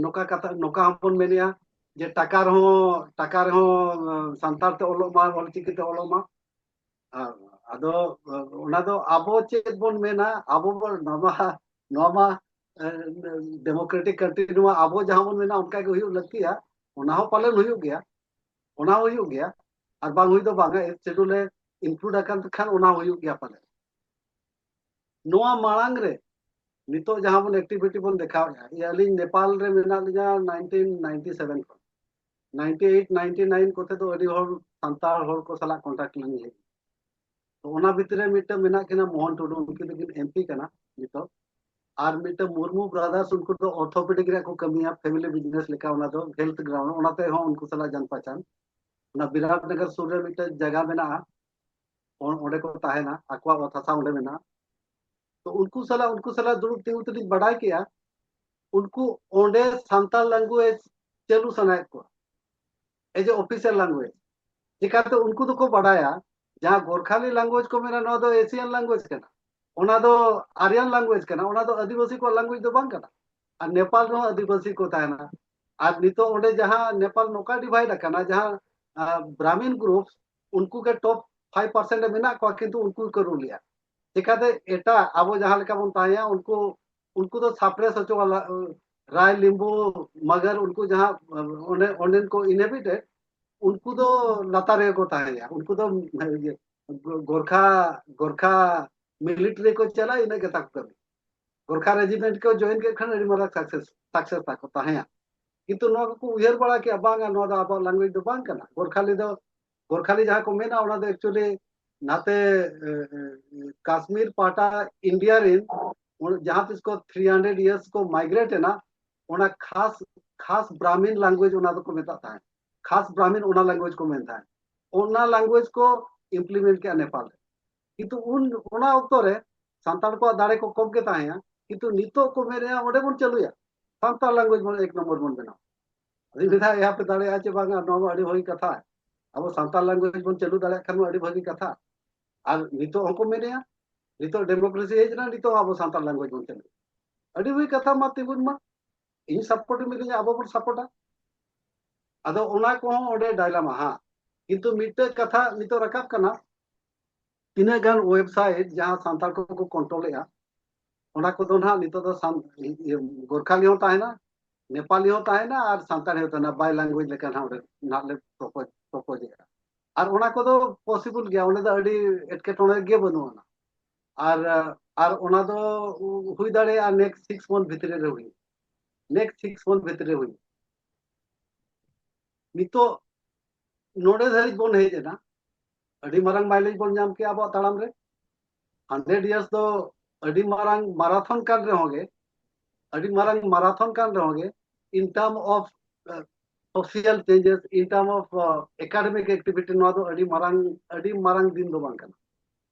ᱱᱚᱝᱠᱟ ᱠᱟᱛᱷᱟ, ᱱᱚᱝᱠᱟ ᱦᱚᱸᱵᱚᱱ ᱢᱮᱱᱮᱜᱼᱟ, ᱡᱮ ᱴᱟᱠᱟ ᱨᱮᱦᱚᱸ, ᱴᱟᱠᱟ ᱨᱮᱦᱚᱸ ᱥᱟᱱᱛᱟᱲ ᱛᱮ ᱚᱞᱚᱜ ᱢᱟ, ᱚᱞᱪᱤᱠᱤ ᱛᱮ ᱚᱞᱚᱜ ᱢᱟ᱾ ᱟᱨ ᱟᱫᱚ ᱚᱱᱟ ᱫᱚ ᱟᱵᱚ ᱪᱮᱫ ᱵᱚᱱ ᱢᱮᱱᱟ, ᱟᱵᱚ ᱵᱚᱱ ᱱᱚᱣᱟ, ᱱᱚᱣᱟ ᱢᱟ ᱰᱮᱢᱳᱠᱨᱮᱴᱤᱠ ᱠᱟᱱᱴᱨᱤ, ᱱᱚᱣᱟ ᱟᱵᱚ ᱡᱟᱦᱟᱸ ᱵᱚᱱ ᱢᱮᱱᱟ ᱚᱱᱠᱟ ᱜᱮ ᱦᱩᱭᱩᱜ ᱞᱟᱹᱠᱛᱤᱭᱟ᱾ ᱚᱱᱟ ᱦᱚᱸ ᱯᱟᱞᱮᱱ ᱦᱩᱭᱩᱜ ᱜᱮᱭᱟ, ᱚᱱᱟ ᱦᱚᱸ ᱦᱩᱭᱩᱜ ᱜᱮᱭᱟ, ᱟᱨ ᱵᱟᱝ ᱦᱩᱭ ᱫᱚ ᱵᱟᱝᱟ᱾ ᱮᱭᱤᱛᱷ ᱥᱤᱰᱩᱞ ᱨᱮ ᱤᱱᱠᱞᱩᱰ ᱟᱠᱟᱱ ᱠᱷᱟᱱ ᱚᱱᱟ ᱦᱚᱸ ᱦᱩᱭᱩᱜ ᱜᱮᱭᱟ ᱯᱟᱞᱮᱱ᱾ ᱱᱚᱣᱟ ᱢᱟᱲᱟᱝ ᱨᱮ ᱱᱤᱛᱚᱜ ᱡᱟᱦᱟᱸ ᱵᱚᱱ ᱮᱠᱴᱤᱵᱷᱤᱴᱤ ᱵᱚᱱ ᱫᱮᱠᱷᱟᱣᱮᱫᱼᱟ, ᱤᱭᱟᱹ, ᱟᱹᱞᱤᱧ ᱱᱮᱯᱟᱞ ᱨᱮ ᱢᱮᱱᱟᱜ ᱞᱤᱧᱟ ᱱᱟᱭᱤᱱᱴᱤᱱ ᱱᱟᱭᱤᱱᱴᱤ ᱥᱮᱵᱷᱮᱱ ᱠᱷᱚᱱ᱾ ᱱᱟᱭᱤᱱᱴᱤ ᱮᱭᱤᱴ ᱱᱟᱭᱤᱱᱴᱤ ᱱᱟᱭᱤᱱ ᱠᱚᱛᱮ ᱫᱚ ᱟᱹᱰᱤ ᱦᱚᱲ ᱥᱟᱱᱛᱟᱲ ᱦᱚᱲ ᱠᱚ ᱥᱟᱞᱟᱜ ᱠᱚᱱᱴᱟᱠᱴ ᱞᱤᱧ ᱦᱮᱡ᱾ ᱛᱚ ᱚᱱᱟ ᱵᱷᱤᱛᱨᱤ ᱨᱮ ᱢᱤᱫᱴᱟᱝ ᱢᱮᱱᱟᱜ ᱠᱤᱱᱟ ᱢᱳᱦᱚᱱ ᱴᱩᱰᱩ, ᱩᱱᱠᱤᱱ ᱫᱚᱠᱤᱱ ᱮᱢᱯᱤ ᱠᱟᱱᱟ ᱱᱤᱛᱚᱜ᱾ ᱟᱨ ᱢᱤᱫᱴᱟᱝ ᱢᱩᱨᱢᱩ ᱵᱨᱟᱫᱟᱨᱥ, ᱩᱱᱠᱩ ᱫᱚ ᱚᱨᱛᱷᱳᱯᱮᱰᱤᱠ ᱨᱮᱭᱟᱜ ᱠᱚ ᱠᱟᱹᱢᱤᱭᱟ, ᱯᱷᱮᱢᱤᱞᱤ ᱵᱤᱡᱽᱱᱮᱥ ᱞᱮᱠᱟ, ᱚᱱᱟ ᱫᱚ ᱦᱮᱞᱛᱷ ᱜᱨᱟᱣᱩᱱᱰ, ᱚᱱᱟᱛᱮ ᱦᱚᱸ ᱩᱱᱠᱩ ᱥᱟᱞᱟᱜ ᱡᱟᱱ ᱯᱟᱪᱟᱱ᱾ ᱚᱱᱟ ᱵᱤᱨᱟᱴ ᱱᱚᱜᱚᱨ ᱥᱩᱨ ᱨᱮ ᱢᱤᱫᱴᱟᱝ ᱡᱟᱭᱜᱟ ᱢᱮᱱᱟᱜᱼᱟ, ᱚ-, ᱚᱸᱰᱮ ᱠᱚ ᱛᱟᱦᱮᱱᱟ, ᱟᱠᱚᱣᱟᱜ ᱚᱛ ᱦᱟᱥᱟ ᱚᱸᱰᱮ ᱢᱮᱱᱟᱜᱼᱟ᱾ ᱛᱚ ᱩᱱᱠᱩ ᱥᱟᱞᱟᱜ, ᱩᱱᱠᱩ ᱥᱟᱞᱟᱜ ᱫᱩᱲᱩᱵ ᱛᱤᱸᱜᱩ ᱛᱮᱞᱤᱧ ᱵᱟᱰᱟᱭ ᱠᱮᱜᱼᱟ, ᱩᱱᱠᱩ ᱚᱸᱰᱮ ᱥᱟᱱᱛᱟᱲ ᱞᱮᱝᱜᱩᱭᱮᱡᱽ ᱪᱟᱹᱞᱩ ᱥᱟᱱᱟᱭᱮᱫ ᱠᱚᱣᱟ ᱮᱡ ᱮ ᱚᱯᱷᱤᱥᱤᱭᱟᱞ ᱞᱮᱝᱜᱩᱭᱮᱡᱽ᱾ ᱪᱤᱠᱟᱹᱛᱮ ᱩᱱᱠᱩ ᱫᱚᱠᱚ ᱵᱟᱰᱟᱭᱟ ᱡᱟᱦᱟᱸ ᱜᱳᱨᱠᱷᱟᱞᱤ ᱞᱮᱝᱜᱩᱭᱮᱡᱽ ᱠᱚ ᱢᱮᱱᱟ, ᱱᱚᱣᱟ ᱫᱚ ᱮᱥᱤᱭᱟᱱ ᱞᱮᱝᱜᱩᱭᱮᱡᱽ ᱠᱟᱱᱟ, ᱚᱱᱟ ᱫᱚ ᱟᱨᱭᱟᱱ ᱞᱮᱝᱜᱩᱭᱮᱡᱽ ᱠᱟᱱᱟ, ᱚᱱᱟ ᱫᱚ ᱟᱹᱫᱤᱵᱟᱹᱥᱤ ᱠᱚᱣᱟᱜ ᱞᱮᱝᱜᱩᱭᱮᱡᱽ ᱫᱚ ᱵᱟᱝ ᱠᱟᱱᱟ᱾ ᱟᱨ ᱱᱮᱯᱟᱞ ᱨᱮᱦᱚᱸ ᱟᱹᱫᱤᱵᱟᱹᱥᱤ ᱠᱚ ᱛᱟᱦᱮᱱᱟ᱾ ᱟᱨ ᱱᱤᱛᱚᱜ ᱚᱸᱰᱮ ᱡᱟᱦᱟᱸ ᱱᱮᱯᱟᱞ ᱱᱚᱝᱠᱟ ᱰᱤᱵᱷᱟᱭᱤᱰ ᱟᱠᱟᱱᱟ, ᱡᱟᱦᱟᱸ, ᱟ, ᱵᱨᱟᱦᱢᱤᱱ ᱜᱨᱩᱯ, ᱩᱱᱠᱩ ᱜᱮ ᱴᱚᱯ ᱯᱷᱟᱭᱤᱵᱷ ᱯᱟᱨᱥᱮᱱᱴ ᱨᱮ ᱢᱮᱱᱟᱜ ᱠᱚᱣᱟ, ᱠᱤᱱᱛᱩ ᱩᱱᱠᱩ ᱜᱮᱠᱚ ᱨᱩᱞᱮᱜᱼᱟ᱾ ᱪᱤᱠᱟᱹᱛᱮ ᱮᱴᱟᱜ ᱟᱵᱚ ᱡᱟᱦᱟᱸ ᱞᱮᱠᱟ ᱵᱚᱱ ᱛᱟᱦᱮᱸᱭᱟ, ᱩᱱᱠᱩ, ᱩᱱᱠᱩ ᱫᱚ ᱥᱟᱯᱨᱮᱥ ᱦᱚᱪᱚ ᱣᱟᱞᱟ, ᱨᱟᱭ, ᱞᱤᱢᱵᱩ, ᱢᱟᱜᱟᱨ, ᱩᱱᱠᱩ ᱡᱟᱦᱟᱸ, ᱚᱸᱰᱮ, ᱚᱸᱰᱮᱱ ᱠᱚ ᱤᱱᱦᱮᱵᱤᱴᱮᱰ, ᱩᱱᱠᱩ ᱫᱚ ᱞᱟᱛᱟᱨ ᱨᱮᱜᱮ ᱠᱚ ᱛᱟᱦᱮᱸᱭᱟ᱾ ᱩᱱᱠᱩ ᱫᱚ, ᱤᱭᱟᱹ, ᱜᱳᱨᱠᱷᱟ, ᱜᱳᱨᱠᱷᱟ ᱢᱤᱞᱤᱴᱟᱨᱤ ᱠᱚ ᱪᱟᱞᱟᱜᱼᱟ, ᱤᱱᱟᱹ ᱜᱮ ᱛᱟᱠᱚ ᱠᱟᱹᱢᱤ᱾ ᱜᱳᱨᱠᱷᱟ ᱨᱮᱡᱤᱢᱮᱱᱴ ᱠᱚ ᱡᱚᱭᱮᱱ ᱠᱮᱫ ᱠᱷᱟᱱ ᱟᱹᱰᱤ ᱢᱟᱨᱟᱝ ᱥᱟᱠᱥᱮᱥ, ᱥᱟᱠᱥᱮᱥ ᱛᱟᱠᱚ ᱛᱟᱦᱮᱸᱭᱟ᱾ ᱠᱤᱱᱛᱩ ᱱᱚᱣᱟ ᱠᱚᱠᱚ ᱩᱭᱦᱟᱹᱨ ᱵᱟᱲᱟ ᱠᱮᱜᱼᱟ, ᱵᱟᱝᱟ, ᱱᱚᱣᱟ ᱫᱚ ᱟᱵᱚᱣᱟᱜ ᱞᱮᱝᱜᱩᱭᱮᱡᱽ ᱫᱚ ᱵᱟᱝ ᱠᱟᱱᱟ᱾ ᱜᱳᱨᱠᱷᱟᱞᱤ ᱫᱚ, ᱜᱳᱨᱠᱷᱟᱞᱤ ᱡᱟᱦᱟᱸ ᱠᱚ ᱢᱮᱱᱟ, ᱚᱱᱟ ᱫᱚ ᱮᱠᱪᱩᱭᱮᱞᱤ ᱱᱟᱛᱮ, ᱮ, ᱮ, ᱠᱟᱥᱢᱤᱨ ᱯᱟᱦᱴᱟ ᱤᱱᱰᱤᱭᱟ ᱨᱮᱱ, ᱚᱱ-, ᱡᱟᱦᱟᱸ ᱛᱤᱥ ᱠᱚ ᱛᱷᱨᱤ ᱦᱟᱱᱰᱨᱮᱰ ᱤᱭᱟᱨᱥ ᱠᱚ ᱢᱟᱭᱜᱨᱮᱴ ᱮᱱᱟ, ᱚᱱᱟ ᱠᱷᱟᱥ, ᱠᱷᱟᱥ ᱵᱨᱟᱦᱢᱤᱱ ᱞᱮᱝᱜᱩᱭᱮᱡᱽ ᱚᱱᱟ ᱫᱚᱠᱚ ᱢᱮᱛᱟᱜ ᱛᱟᱦᱮᱸᱫ᱾ ᱠᱷᱟᱥ ᱵᱨᱟᱦᱢᱤᱱ ᱚᱱᱟ ᱞᱮᱝᱜᱩᱭᱮᱡᱽ ᱠᱚ ᱢᱮᱱ ᱛᱟᱦᱮᱸᱫ᱾ ᱚᱱᱟ ᱞᱮᱝᱜᱩᱭᱮᱡᱽ ᱠᱚ ᱤᱢᱯᱞᱤᱢᱮᱱᱴ ᱠᱮᱜᱼᱟ ᱱᱮᱯᱟᱞ ᱨᱮ᱾ ᱠᱤᱱᱛᱩ ᱩᱱ, ᱚᱱᱟ ᱚᱠᱛᱚ ᱨᱮ ᱥᱟᱱᱛᱟᱲ ᱠᱚᱣᱟᱜ ᱫᱟᱲᱮ ᱠᱚ ᱠᱚᱢ ᱜᱮ ᱛᱟᱦᱮᱸᱭᱟ, ᱠᱤᱱᱛᱩ ᱱᱤᱛᱚᱜ ᱠᱚ ᱢᱮᱱᱮᱜᱼᱟ ᱚᱸᱰᱮ ᱵᱚᱱ ᱪᱟᱹᱞᱩᱭᱟ, ᱥᱟᱱᱛᱟᱲ ᱞᱮᱝᱜᱩᱭᱮᱡᱽ ᱵᱚᱱ ᱮᱠ ᱱᱚᱢᱵᱚᱨ ᱵᱚᱱ ᱵᱮᱱᱟᱣᱟ᱾ ᱟᱫᱚᱧ ᱢᱮᱱᱫᱟ, ᱮᱭᱟ ᱯᱮ ᱫᱟᱲᱮᱭᱟᱜᱼᱟ ᱪᱮ ᱵᱟᱝᱟ, ᱱᱚᱣᱟ ᱢᱟ ᱟᱹᱰᱤ ᱵᱷᱟᱹᱜᱤ ᱠᱟᱛᱷᱟ᱾ ᱟᱵᱚ ᱥᱟᱱᱛᱟᱲ ᱞᱮᱝᱜᱩᱭᱮᱡᱽ ᱵᱚᱱ ᱪᱟᱹᱞᱩ ᱫᱟᱲᱮᱭᱟᱜ ᱠᱷᱟᱱ ᱢᱟ ᱟᱹᱰᱤ ᱵᱷᱟᱹᱜᱤ ᱠᱟᱛᱷᱟ᱾ ᱟᱨ ᱱᱤᱛᱚᱜ ᱦᱚᱸᱠᱚ ᱢᱮᱱᱮᱜᱼᱟ, ᱱᱤᱛᱚᱜ ᱰᱮᱢᱳᱠᱨᱮᱥᱤ ᱦᱮᱡ ᱮᱱᱟ, ᱱᱤᱛᱚᱜ ᱟᱵᱚ ᱥᱟᱱᱛᱟᱲ ᱞᱮᱝᱜᱩᱭᱮᱡᱽ ᱵᱚᱱ ᱪᱟᱹᱞᱩᱭᱟ᱾ ᱟᱹᱰᱤ ᱵᱷᱟᱹᱜᱤ ᱠᱟᱛᱷᱟ, ᱢᱟ ᱛᱤᱸᱜᱩᱱ ᱢᱟ᱾ ᱤᱧ ᱥᱟᱯᱳᱨᱴ ᱢᱤᱱᱟᱹᱧᱟ, ᱟᱵᱚ ᱵᱚᱱ ᱥᱟᱯᱳᱨᱴᱟ᱾ ᱟᱫᱚ ᱚᱱᱟ ᱠᱚᱦᱚᱸ ᱚᱸᱰᱮ ᱰᱟᱭᱞᱟᱢᱟ ᱦᱟᱸᱜ᱾ ᱠᱤᱱᱛᱩ ᱢᱤᱫᱴᱟᱝ ᱠᱟᱛᱷᱟ ᱱᱤᱛᱚᱜ ᱨᱟᱠᱟᱵ ᱠᱟᱱᱟ, ᱛᱤᱱᱟᱹᱜ ᱜᱟᱱ ᱣᱮᱵᱥᱟᱭᱤᱴ ᱡᱟᱦᱟᱸ ᱥᱟᱱᱛᱟᱲ ᱠᱚᱠᱚ ᱠᱚᱱᱴᱨᱳᱞᱮᱫᱼᱟ, ᱚᱱᱟ ᱠᱚᱫᱚ ᱱᱟᱦᱟᱜ ᱱᱤᱛᱚᱜ ᱫᱚ ᱥᱟᱱ-, ᱤᱭᱟᱹ, ᱜᱳᱨᱠᱷᱟᱞᱤ ᱦᱚᱸ ᱛᱟᱦᱮᱱᱟ, ᱱᱮᱯᱟᱞᱤ ᱦᱚᱸ ᱛᱟᱦᱮᱱᱟ ᱟᱨ ᱥᱟᱱᱛᱟᱲᱤ ᱦᱚᱸ ᱛᱟᱦᱮᱱᱟ, ᱵᱟᱭ ᱞᱮᱝᱜᱩᱭᱮᱡᱽ ᱞᱮᱠᱟ ᱱᱟᱦᱟᱜ ᱚᱸᱰᱮ ᱱᱟᱦᱟᱜ ᱞᱮ ᱯᱨᱚᱯᱳᱡᱽ, ᱯᱨᱚᱯᱳᱡᱽ ᱮᱫᱼᱟ᱾ ᱟᱨ ᱚᱱᱟ ᱠᱚᱫᱚ ᱯᱚᱥᱤᱵᱚᱞ ᱜᱮᱭᱟ, ᱚᱸᱰᱮ ᱫᱚ ᱟᱹᱰᱤ ᱮᱴᱠᱮᱴᱚᱬᱮ ᱜᱮ ᱵᱟᱹᱱᱩᱜ ᱟᱱᱟ᱾ ᱟᱨ, ᱟᱨ ᱚᱱᱟ ᱫᱚ ᱦᱩᱭ ᱫᱟᱲᱮᱭᱟᱜᱼᱟ ᱱᱮᱠᱥᱴ ᱥᱤᱠᱥ ᱢᱚᱱᱛᱷ ᱵᱷᱤᱛᱨᱤ ᱨᱮ ᱦᱩᱭᱩᱜ, ᱱᱮᱠᱥᱴ ᱥᱤᱠᱥ ᱢᱚᱱᱛᱷ ᱵᱷᱤᱛᱨᱤ ᱨᱮ ᱦᱩᱭᱩᱜ᱾ ᱱᱤᱛᱚᱜ ᱱᱚᱰᱮ ᱫᱷᱟᱹᱨᱤᱡ ᱵᱚᱱ ᱦᱮᱡ ᱮᱱᱟ, ᱟᱹᱰᱤ ᱢᱟᱨᱟᱝ ᱢᱟᱭᱞᱮᱡᱽ ᱵᱚᱱ ᱧᱟᱢ ᱠᱮᱜᱼᱟ ᱟᱵᱚᱣᱟᱜ ᱛᱟᱲᱟᱢ ᱨᱮ᱾ ᱦᱟᱱᱰᱨᱮᱰ ᱤᱭᱟᱨᱥ ᱫᱚ ᱟᱹᱰᱤ ᱢᱟᱨᱟᱝ ᱢᱟᱨᱟᱛᱷᱚᱱ ᱠᱟᱱ ᱨᱮᱦᱚᱸ ᱜᱮ, ᱟᱹᱰᱤ ᱢᱟᱨᱟᱝ ᱢᱟᱨᱟᱛᱷᱚᱱ ᱠᱟᱱ ᱨᱮᱦᱚᱸ ᱜᱮ, in term of social changes, in term of academic activity, ᱱᱚᱣᱟ ᱫᱚ ᱟᱹᱰᱤ ᱢᱟᱨᱟᱝ, ᱟᱹᱰᱤ ᱢᱟᱨᱟᱝ ᱫᱤᱱ ᱫᱚ ᱵᱟᱝ ᱠᱟᱱᱟ᱾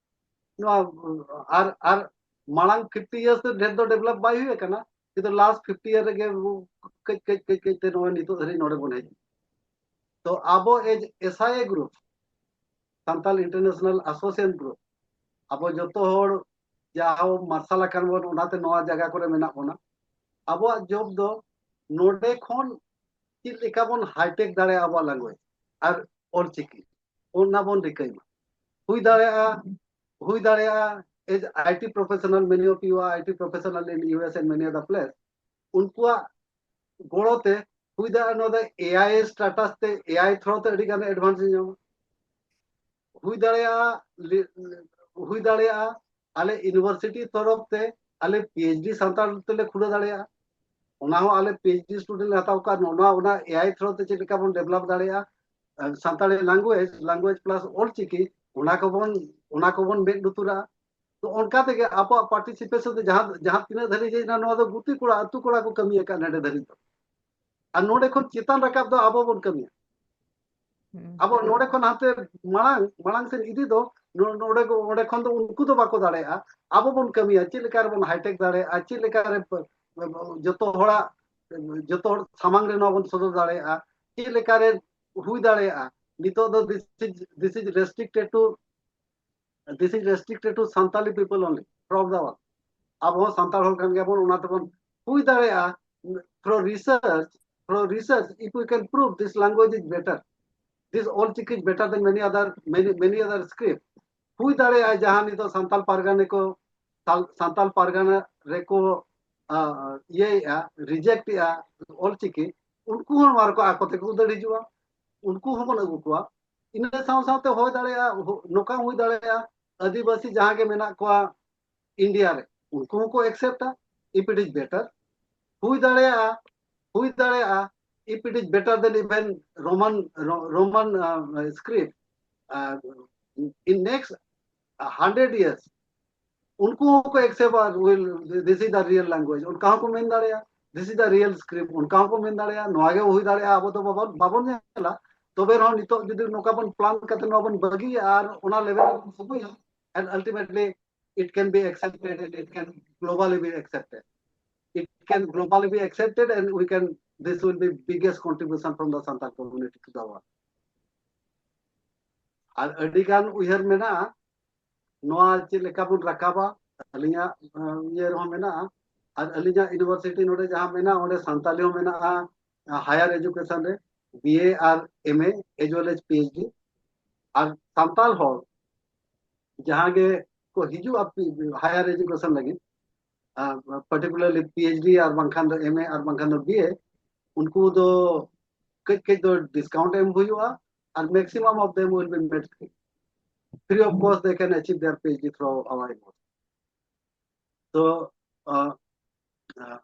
ᱱᱚᱣᱟ ᱟᱨ, ᱟᱨ ᱢᱟᱲᱟᱝ ᱯᱷᱤᱯᱴᱤ ᱤᱭᱟᱨᱥ ᱫᱚ ᱰᱷᱮᱨ ᱫᱚ ᱰᱮᱵᱷᱞᱚᱯ ᱵᱟᱭ ᱦᱩᱭ ᱟᱠᱟᱱᱟ, ᱠᱤᱱᱛᱩ ᱞᱟᱥᱴ ᱯᱷᱤᱯᱴᱤ ᱤᱭᱟᱨ ᱨᱮᱜᱮ ᱠᱟᱹᱡ ᱠᱟᱹᱡ ᱠᱟᱹᱡ ᱠᱟᱹᱡ ᱛᱮ ᱱᱚᱜᱼᱚᱭ ᱱᱤᱛᱚᱜ ᱫᱷᱟᱹᱨᱤᱡ ᱱᱚᱰᱮ ᱵᱚᱱ ᱦᱮᱡ ᱮᱱᱟ᱾ ᱛᱚ ᱟᱵᱚ ᱮᱡ S I A group, Santal international association group, ᱟᱵᱚ ᱡᱚᱛᱚ ᱦᱚᱲ ᱡᱟᱦᱟᱸ ᱢᱟᱨᱥᱟᱞ ᱟᱠᱟᱱ ᱵᱚᱱ, ᱚᱱᱟᱛᱮ ᱱᱚᱣᱟ ᱡᱟᱭᱜᱟ ᱠᱚᱨᱮ ᱢᱮᱱᱟᱜ ᱵᱚᱱᱟ᱾ ᱟᱵᱚᱣᱟᱜ ᱡᱚᱵ ᱫᱚ ᱱᱚᱰᱮ ᱠᱷᱚᱱ ᱪᱮᱫ ᱞᱮᱠᱟ ᱵᱚᱱ ᱦᱟᱭᱴᱮᱠ ᱫᱟᱲᱮᱭᱟᱜᱼᱟ ᱟᱵᱚᱣᱟᱜ ᱞᱮᱝᱜᱩᱭᱮᱡᱽ ᱟᱨ ᱚᱞᱪᱤᱠᱤ, ᱚᱱᱟ ᱵᱚᱱ ᱨᱤᱠᱟᱹᱭ ᱢᱟ᱾ ᱦᱩᱭ ᱫᱟᱲᱮᱭᱟᱜᱼᱟ, ᱦᱩᱭ ᱫᱟᱲᱮᱭᱟᱜᱼᱟ, as I T professional, many of you are I T professional in U S and many other place, ᱩᱱᱠᱩᱣᱟᱜ ᱜᱚᱲᱚ ᱛᱮ ᱦᱩᱭ ᱫᱟᱲᱮᱭᱟᱜᱼᱟ ᱱᱚᱣᱟ ᱫᱚ ᱮ ᱟᱭ ᱥᱴᱮᱴᱟᱥ ᱛᱮ, ᱮ ᱟᱭ ᱛᱷᱨᱳ ᱛᱮ ᱟᱹᱰᱤ ᱜᱟᱱ ᱮᱰᱵᱷᱟᱱᱥ ᱮ ᱧᱟᱢᱟ᱾ ᱦᱩᱭ ᱫᱟᱲᱮᱭᱟᱜᱼᱟ, ᱞᱤ-, ᱦᱩᱭ ᱫᱟᱲᱮᱭᱟᱜᱼᱟ ᱟᱞᱮ ᱤᱭᱩᱱᱤᱵᱷᱟᱨᱥᱤᱴᱤ ᱛᱚᱨᱚᱯ ᱛᱮ ᱟᱞᱮ ᱯᱤ ᱮᱭᱤᱪ ᱰᱤ ᱥᱟᱱᱛᱟᱲ ᱛᱮᱞᱮ ᱠᱷᱩᱞᱟᱹᱣ ᱫᱟᱲᱮᱭᱟᱜᱼᱟ᱾ ᱚᱱᱟ ᱦᱚᱸ ᱟᱞᱮ ᱯᱤ ᱮᱭᱤᱪ ᱰᱤ ᱥᱴᱩᱰᱮᱱᱴ ᱞᱮ ᱦᱟᱛᱟᱣ ᱠᱚᱣᱟ᱾ ᱱᱚᱣᱟ, ᱚᱱᱟ ᱮ ᱟᱭ ᱛᱷᱨᱳ ᱛᱮ ᱪᱮᱫ ᱞᱮᱠᱟ ᱵᱚᱱ ᱰᱮᱵᱷᱞᱚᱯ ᱫᱟᱲᱮᱭᱟᱜᱼᱟ, Santali language, language plus Ol Chiki, ᱚᱱᱟ ᱠᱚᱵᱚᱱ, ᱚᱱᱟ ᱠᱚᱵᱚᱱ ᱢᱮᱫ ᱞᱩᱛᱩᱨᱟᱜᱼᱟ᱾ ᱛᱚ ᱚᱱᱠᱟ ᱛᱮᱜᱮ ᱟᱵᱚᱣᱟᱜ ᱯᱟᱨᱴᱤᱥᱤᱯᱮᱥᱚᱱ ᱫᱚ ᱡᱟᱦᱟᱸ, ᱡᱟᱦᱟᱸ ᱛᱤᱱᱟᱹᱜ ᱫᱷᱟᱹᱨᱤᱡ ᱦᱮᱡ ᱮᱱᱟ, ᱱᱚᱣᱟ ᱫᱚ ᱜᱩᱛᱤ ᱠᱚᱲᱟ, ᱟᱹᱛᱩ ᱠᱚᱲᱟ ᱠᱚ ᱠᱟᱹᱢᱤ ᱟᱠᱟᱫ ᱱᱚᱰᱮ ᱫᱷᱟᱹᱨᱤᱡ ᱫᱚ᱾ ᱟᱨ ᱱᱚᱰᱮ ᱠᱷᱚᱱ ᱪᱮᱛᱟᱱ ᱨᱟᱠᱟᱵ ᱫᱚ ᱟᱵᱚ ᱵᱚᱱ ᱠᱟᱹᱢᱤᱭᱟ᱾ ᱦᱩᱸ᱾ ᱟᱵᱚ ᱱᱚᱰᱮ ᱠᱷᱚᱱ ᱦᱟᱱᱛᱮ ᱢᱟᱲᱟᱝ, ᱢᱟᱲᱟᱝ ᱥᱮᱫ ᱤᱫᱤ ᱫᱚ ᱱᱚ-, ᱱᱚᱰᱮ ᱠᱚ, ᱚᱸᱰᱮ ᱠᱷᱚᱱ ᱫᱚ ᱩᱱᱠᱩ ᱫᱚ ᱵᱟᱠᱚ ᱫᱟᱲᱮᱭᱟᱜᱼᱟ᱾ ᱟᱵᱚ ᱵᱚᱱ ᱠᱟᱹᱢᱤᱭᱟ, ᱪᱮᱫ ᱞᱮᱠᱟ ᱨᱮᱵᱚᱱ ᱦᱟᱭᱴᱮᱠ ᱫᱟᱲᱮᱭᱟᱜᱼᱟ, ᱪᱮᱫ ᱞᱮᱠᱟ ᱨᱮ ᱯ-, ᱡᱚᱛᱚ ᱦᱚᱲᱟᱜ, ᱡᱚᱛᱚ ᱦᱚᱲ ᱥᱟᱢᱟᱝ ᱨᱮ ᱱᱚᱣᱟ ᱵᱚᱱ ᱥᱚᱫᱚᱨ ᱫᱟᱲᱮᱭᱟᱜᱼᱟ, ᱪᱮᱫ ᱞᱮᱠᱟ ᱨᱮ ᱦᱩᱭ ᱫᱟᱲᱮᱭᱟᱜᱼᱟ᱾ ᱱᱤᱛᱚᱜ ᱫᱚ this is, this is restricted to, this is restricted to Santali people only from the world. ᱟᱵᱚ ᱦᱚᱸ ᱥᱟᱱᱛᱟᱲ ᱦᱚᱲ ᱠᱟᱱ ᱜᱮᱭᱟᱵᱚᱱ, ᱚᱱᱟ ᱛᱮᱵᱚᱱ ᱦᱩᱭ ᱫᱟᱲᱮᱭᱟᱜᱼᱟ through research through research, if we can prove this language is better, this Olchiki is better than many other, many, many other script, ᱦᱩᱭ ᱫᱟᱲᱮᱭᱟᱜᱼᱟ ᱡᱟᱦᱟᱸ ᱱᱤᱛᱚᱜ ᱥᱟᱱᱛᱟᱞ ᱯᱟᱨᱜᱟᱱᱟ ᱠᱚ, ᱥᱟᱱ-, ᱥᱟᱱᱛᱟᱞ ᱯᱟᱨᱜᱟᱱᱟ ᱨᱮᱠᱚ, ᱟ, ᱤᱭᱟᱹᱭᱮᱜᱼᱟ, ᱨᱤᱡᱮᱠᱴ ᱮᱜᱼᱟ ᱚᱞᱪᱤᱠᱤ, ᱩᱱᱠᱩ ᱦᱚᱸ ᱱᱚᱣᱟ ᱨᱮᱠᱚ ᱟᱠᱚ ᱛᱮᱠᱚ ᱫᱟᱹᱲ ᱦᱤᱡᱩᱜᱼᱟ, ᱩᱱᱠᱩ ᱦᱚᱸᱵᱚᱱ ᱟᱹᱜᱩ ᱠᱚᱣᱟ᱾ ᱤᱱᱟᱹ ᱥᱟᱶ ᱥᱟᱶᱛᱮ ᱦᱩᱭ ᱫᱟᱲᱮᱭᱟᱜᱼᱟ, ᱦᱩ-, ᱱᱚᱝᱠᱟ ᱦᱩᱭ ᱫᱟᱲᱮᱭᱟᱜᱼᱟ, ᱟᱹᱫᱤᱵᱟᱹᱥᱤ ᱡᱟᱦᱟᱸ ᱜᱮ ᱢᱮᱱᱟᱜ ᱠᱚᱣᱟ ᱤᱱᱰᱤᱭᱟ ᱨᱮ, ᱩᱱᱠᱩ ᱦᱚᱸᱠᱚ ᱮᱠᱥᱮᱯᱴᱟ, if it is better. ᱦᱩᱭ ᱫᱟᱲᱮᱭᱟᱜᱼᱟ, ᱦᱩᱭ ᱫᱟᱲᱮᱭᱟᱜᱼᱟ, if it is better than even Roman, Ro-, Roman, uh, script, uh, in next hundred years, ᱩᱱᱠᱩ ᱦᱚᱸᱠᱚ ᱮᱠᱥᱮᱯᱴᱟ, will, this is the real language, ᱚᱱᱠᱟ ᱦᱚᱸᱠᱚ ᱢᱮᱱ ᱫᱟᱲᱮᱭᱟᱜᱼᱟ, this is the real script, ᱚᱱᱠᱟ ᱦᱚᱸᱠᱚ ᱢᱮᱱ ᱫᱟᱲᱮᱭᱟᱜᱼᱟ᱾ ᱱᱚᱣᱟ ᱜᱮ ᱦᱩᱭ ᱫᱟᱲᱮᱭᱟᱜᱼᱟ, ᱟᱵᱚ ᱫᱚ ᱵᱟᱵᱚᱱ, ᱵᱟᱵᱚᱱ ᱧᱮᱞᱟ᱾ ᱛᱚᱵᱮ ᱨᱮᱦᱚᱸ ᱱᱤᱛᱚᱜ ᱡᱩᱫᱤ ᱱᱚᱝᱠᱟ ᱵᱚᱱ ᱯᱞᱟᱱ ᱠᱟᱛᱮ ᱱᱚᱣᱟ ᱵᱚᱱ ᱵᱟᱹᱜᱤᱭᱟ ᱟᱨ ᱚᱱᱟ ᱞᱮᱵᱮᱞ ᱨᱮᱵᱚᱱ ᱟᱹᱜᱩᱭᱟ, and ultimately it can be accepted and it can globally be accepted. It can globally be accepted and we can, this will be biggest contribution from the Santal community to the world. ᱟᱨ ᱟᱹᱰᱤ ᱜᱟᱱ ᱩᱭᱦᱟᱹᱨ ᱢᱮᱱᱟᱜᱼᱟ, ᱱᱚᱣᱟ ᱪᱮᱫ ᱞᱮᱠᱟ ᱵᱚᱱ ᱨᱟᱠᱟᱵᱟ, ᱟᱹᱞᱤᱧᱟᱜ, ᱟᱸ, ᱤᱭᱟᱹ ᱨᱮᱦᱚᱸ ᱢᱮᱱᱟᱜᱼᱟ᱾ ᱟᱨ ᱟᱹᱞᱤᱧᱟᱜ ᱤᱭᱩᱱᱤᱵᱷᱟᱨᱥᱤᱴᱤ ᱱᱚᱰᱮ ᱡᱟᱦᱟᱸ ᱢᱮᱱᱟᱜᱼᱟ, ᱚᱸᱰᱮ ᱥᱟᱱᱛᱟᱞᱤ ᱦᱚᱸ ᱢᱮᱱᱟᱜᱼᱟ, ᱦᱟᱭᱟᱨ ᱮᱡᱩᱠᱮᱥᱚᱱ ᱨᱮ ᱵᱤ ᱮ ᱟᱨ M A, as well as P H D. ᱟᱨ ᱥᱟᱱᱛᱟᱲ ᱦᱚᱲ ᱡᱟᱦᱟᱸ ᱜᱮ ᱠᱚ ᱦᱤᱡᱩᱜᱼᱟ ᱦᱟᱭᱟᱨ ᱮᱡᱩᱠᱮᱥᱚᱱ ᱞᱟᱹᱜᱤᱫ, ᱯᱟᱨᱴᱤᱠᱩᱞᱟᱨᱞᱤ ᱯᱤ ᱮᱭᱤᱪ ᱰᱤ ᱟᱨ ᱵᱟᱝᱠᱷᱟᱱ ᱫᱚ ᱮᱢ ᱮ ᱟᱨ ᱵᱟᱝᱠᱷᱟᱱ ᱫᱚ ᱵᱤ ᱮ, ᱩᱱᱠᱩ ᱫᱚ ᱠᱟᱹᱡ ᱠᱟᱹᱡ ᱫᱚ ᱰᱤᱥᱠᱟᱣᱩᱱᱴ ᱮᱢ ᱦᱩᱭᱩᱜᱼᱟ, ᱟᱨ maximum of them will be made free. Free of cost they can achieve their P H D through our university. ᱛᱚ, ᱟᱸ, ᱟᱸ,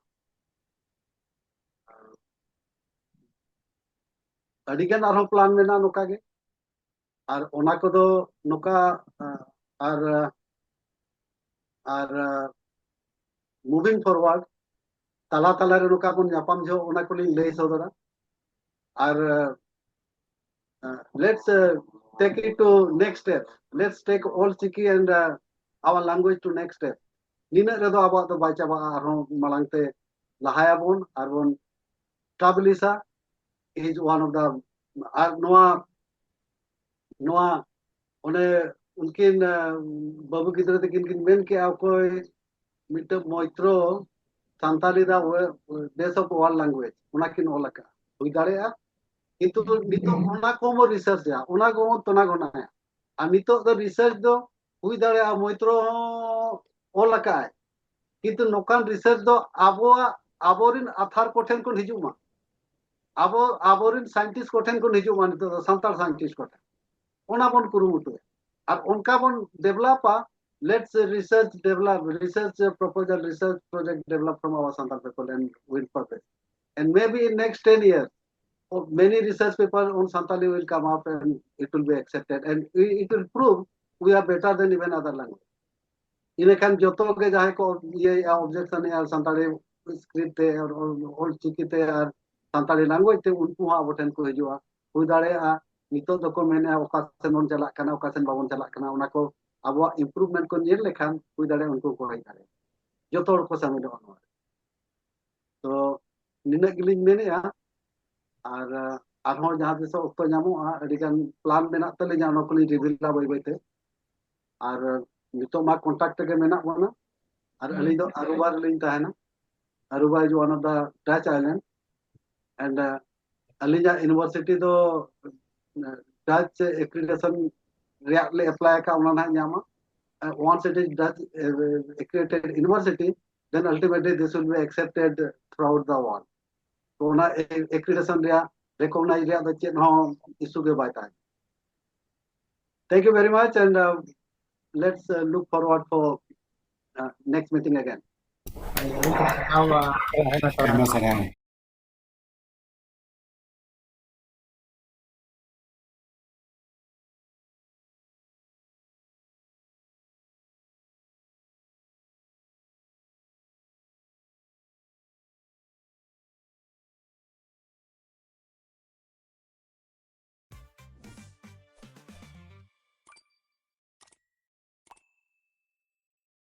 ᱟᱹᱰᱤᱜᱟᱱ ᱟᱨᱦᱚᱸ ᱯᱞᱟᱱ ᱢᱮᱱᱟᱜᱼᱟ ᱱᱚᱝᱠᱟ ᱜᱮ᱾ ᱟᱨ ᱚᱱᱟ ᱠᱚᱫᱚ ᱱᱚᱝᱠᱟ, ᱟᱸ, ᱟᱨ, ᱟᱨ, ᱟᱸ, moving forward, ᱛᱟᱞᱟ ᱛᱟᱞᱟ ᱨᱮ ᱱᱚᱝᱠᱟ ᱵᱚᱱ ᱧᱟᱯᱟᱢ ᱡᱚᱦᱚᱜ ᱚᱱᱟ ᱠᱚᱞᱤᱧ ᱞᱟᱹᱭ ᱥᱚᱫᱚᱨᱟ᱾ ᱟᱨ, ᱟᱸ, let's, uh, take it to next step. Let's take Ol Chiki and, uh, our language to next step. ᱱᱤᱱᱟᱹᱜ ᱨᱮᱫᱚ ᱟᱵᱚᱣᱟᱜ ᱫᱚ ᱵᱟᱭ ᱪᱟᱵᱟᱜᱼᱟ, ᱟᱨᱦᱚᱸ ᱢᱟᱲᱟᱝ ᱛᱮ ᱞᱟᱦᱟᱭᱟᱵᱚᱱ ᱟᱨ ᱵᱚᱱ establish-ᱟ, is one of the, ᱟᱨ ᱱᱚᱣᱟ, ᱱᱚᱣᱟ ᱚᱱᱮ ᱩᱱᱠᱤᱱ, ᱟᱸ, ᱵᱟᱹᱵᱩ ᱜᱤᱫᱽᱨᱟᱹ ᱛᱟᱹᱠᱤᱱ ᱠᱤᱱ ᱢᱮᱱ ᱠᱮᱜᱼᱟ, ᱚᱠᱚᱭ ᱢᱤᱫᱴᱟᱝ ᱢᱚᱭᱛᱨᱚ ᱥᱟᱱᱛᱟᱞᱤ ᱫᱟ ᱵᱮᱥ ᱚᱯᱷ ᱣᱟᱨᱞᱰ ᱞᱮᱝᱜᱩᱭᱮᱡᱽ, ᱚᱱᱟ ᱠᱤᱱ ᱚᱞ ᱟᱠᱟᱫᱼᱟ, ᱦᱩᱭ ᱫᱟᱲᱮᱭᱟᱜᱼᱟ᱾ ᱠᱤᱱᱛᱩ ᱱᱤᱛᱚᱜ ᱚᱱᱟ ᱠᱚᱦᱚᱸ ᱵᱚᱱ ᱨᱤᱥᱟᱨᱪᱟ, ᱚᱱᱟ ᱠᱚᱦᱚᱸ ᱛᱚᱱᱟ ᱜᱚᱱᱟᱭᱟ᱾ ᱟᱨ ᱱᱤᱛᱚᱜ ᱫᱚ ᱨᱤᱥᱟᱨᱪ ᱫᱚ ᱦᱩᱭ ᱫᱟᱲᱮᱭᱟᱜᱼᱟ ᱢᱳᱭᱛᱨᱚ ᱦᱚᱸ ᱚᱞ ᱟᱠᱟᱫᱼᱟᱭ, ᱠᱤᱱᱛᱩ ᱱᱚᱝᱠᱟᱱ ᱨᱤᱥᱟᱨᱪ ᱫᱚ ᱟᱵᱚᱣᱟᱜ, ᱟᱵᱚᱨᱮᱱ ᱟᱛᱷᱟᱨ ᱠᱚᱴᱷᱮᱱ ᱠᱷᱚᱱ ᱦᱤᱡᱩᱜ ᱢᱟ, ᱟᱵᱚ, ᱟᱵᱚᱨᱮᱱ ᱥᱟᱭᱮᱱᱴᱤᱥᱴ ᱠᱚᱴᱷᱮᱱ ᱠᱷᱚᱱ ᱦᱤᱡᱩᱜ ᱢᱟ, ᱱᱤᱛᱚᱜ ᱫᱚ ᱥᱟᱱᱛᱟᱲ ᱥᱟᱭᱮᱱᱴᱤᱥᱴ ᱠᱚᱴᱷᱮᱱ᱾ ᱚᱱᱟ ᱵᱚᱱ ᱠᱩᱨᱩᱢᱩᱴᱩᱭᱟ ᱟᱨ ᱚᱱᱠᱟ ᱵᱚᱱ ᱰᱮᱵᱷᱞᱚᱯᱟ᱾ Let's research develop, research proposal, research project develop from our Santal people and will publish. And maybe in next ten years, oh, many research papers on Santali will come up and it will be accepted. And we, it will prove we are better than even other language. ᱤᱱᱟᱹᱠᱷᱟᱱ ᱡᱚᱛᱚ ᱜᱮ ᱡᱟᱦᱟᱸᱭ ᱠᱚ ᱤᱭᱟᱹᱭᱮᱫᱼᱟ, objection ᱮᱫᱼᱟ Santali script ᱛᱮ ᱟᱨ ᱚᱞ ᱪᱤᱠᱤ ᱛᱮ ᱟᱨ Santali language ᱛᱮ, ᱩᱱᱠᱩ ᱦᱚᱸ ᱟᱵᱚ ᱴᱷᱮᱱ ᱠᱚ ᱦᱤᱡᱩᱜᱼᱟ᱾ ᱦᱩᱭ ᱫᱟᱲᱮᱭᱟᱜᱼᱟ ᱱᱤᱛᱚᱜ ᱫᱚᱠᱚ ᱢᱮᱱᱮᱫᱼᱟ ᱚᱠᱟ ᱥᱮᱱ ᱵᱚᱱ ᱪᱟᱞᱟᱜ ᱠᱟᱱᱟ, ᱚᱠᱟ ᱥᱮᱱ ᱵᱟᱵᱚᱱ ᱪᱟᱞᱟᱜ ᱠᱟᱱᱟ, ᱚᱱᱟ ᱠᱚ ᱟᱵᱚᱣᱟᱜ ᱤᱢᱯᱨᱩᱵᱷᱢᱮᱱᱴ ᱠᱚ ᱧᱮᱞ ᱞᱮᱠᱷᱟᱱ ᱦᱩᱭ ᱫᱟᱲᱮᱭᱟᱜᱼᱟ ᱩᱱᱠᱩ ᱠᱚ ᱦᱮᱡ ᱫᱟᱲᱮᱭᱟᱜᱼᱟ, ᱡᱚᱛᱚ ᱦᱚᱲ ᱠᱚ ᱥᱟᱢᱤᱞᱚᱜᱼᱟ ᱱᱚᱣᱟ ᱨᱮ᱾ ᱛᱚ ᱱᱤᱱᱟᱹᱜ ᱜᱮᱞᱤᱧ ᱢᱮᱱᱮᱫᱼᱟ᱾ ᱟᱨ ᱟᱨᱦᱚᱸ ᱡᱟᱦᱟᱸ ᱛᱤᱥᱚᱜ ᱚᱠᱛᱚ ᱧᱟᱢᱚᱜᱼᱟ, ᱟᱹᱰᱤ ᱜᱟᱱ ᱯᱞᱟᱱ ᱢᱮᱱᱟᱜ ᱛᱟᱹᱞᱤᱧᱟ, ᱚᱱᱟ ᱠᱚᱞᱤᱧ ᱨᱤᱵᱷᱤᱞᱟ ᱵᱟᱹᱭ ᱵᱟᱹᱭᱛᱮ᱾ ᱟᱨ ᱱᱤᱛᱚᱜ ᱢᱟ ᱠᱚᱱᱴᱟᱠᱴ ᱨᱮᱜᱮ ᱢᱮᱱᱟᱜ ᱵᱚᱱᱟ᱾ ᱟᱨ ᱟᱹᱞᱤᱧ ᱫᱚ ᱟᱨᱩᱵᱟ ᱨᱮᱞᱤᱧ ᱛᱟᱦᱮᱱᱟ᱾ Aruba is one of the Dutch island. And ᱟᱹᱞᱤᱧᱟᱜ ᱤᱭᱩᱱᱤᱵᱷᱟᱨᱥᱤᱴᱤ ᱫᱚ ᱰᱟᱪ ᱮᱠᱨᱤᱰᱮᱥᱚᱱ ᱨᱮᱭᱟᱜ ᱞᱮ ᱮᱯᱞᱟᱭ ᱟᱠᱟᱫ, ᱚᱱᱟ ᱱᱟᱦᱟᱜ ᱧᱟᱢᱟ᱾ Once it is Dutch accredited university, then ultimately this will be accepted throughout the world. ᱛᱚ ᱚᱱᱟ ᱮᱠᱨᱤᱰᱮᱥᱚᱱ ᱨᱮᱭᱟᱜ, ᱨᱮᱠᱚᱜᱱᱟᱭᱤᱡᱽ ᱨᱮᱭᱟᱜ ᱫᱚ ᱪᱮᱫ ᱦᱚᱸ ᱤᱥᱩ ᱜᱮ ᱵᱟᱭ ᱛᱟᱦᱮᱸ᱾ Thank you very much and uh, let's uh, look forward for uh, next meeting again. ᱟᱭᱢᱟ ᱥᱟᱨᱦᱟᱣ᱾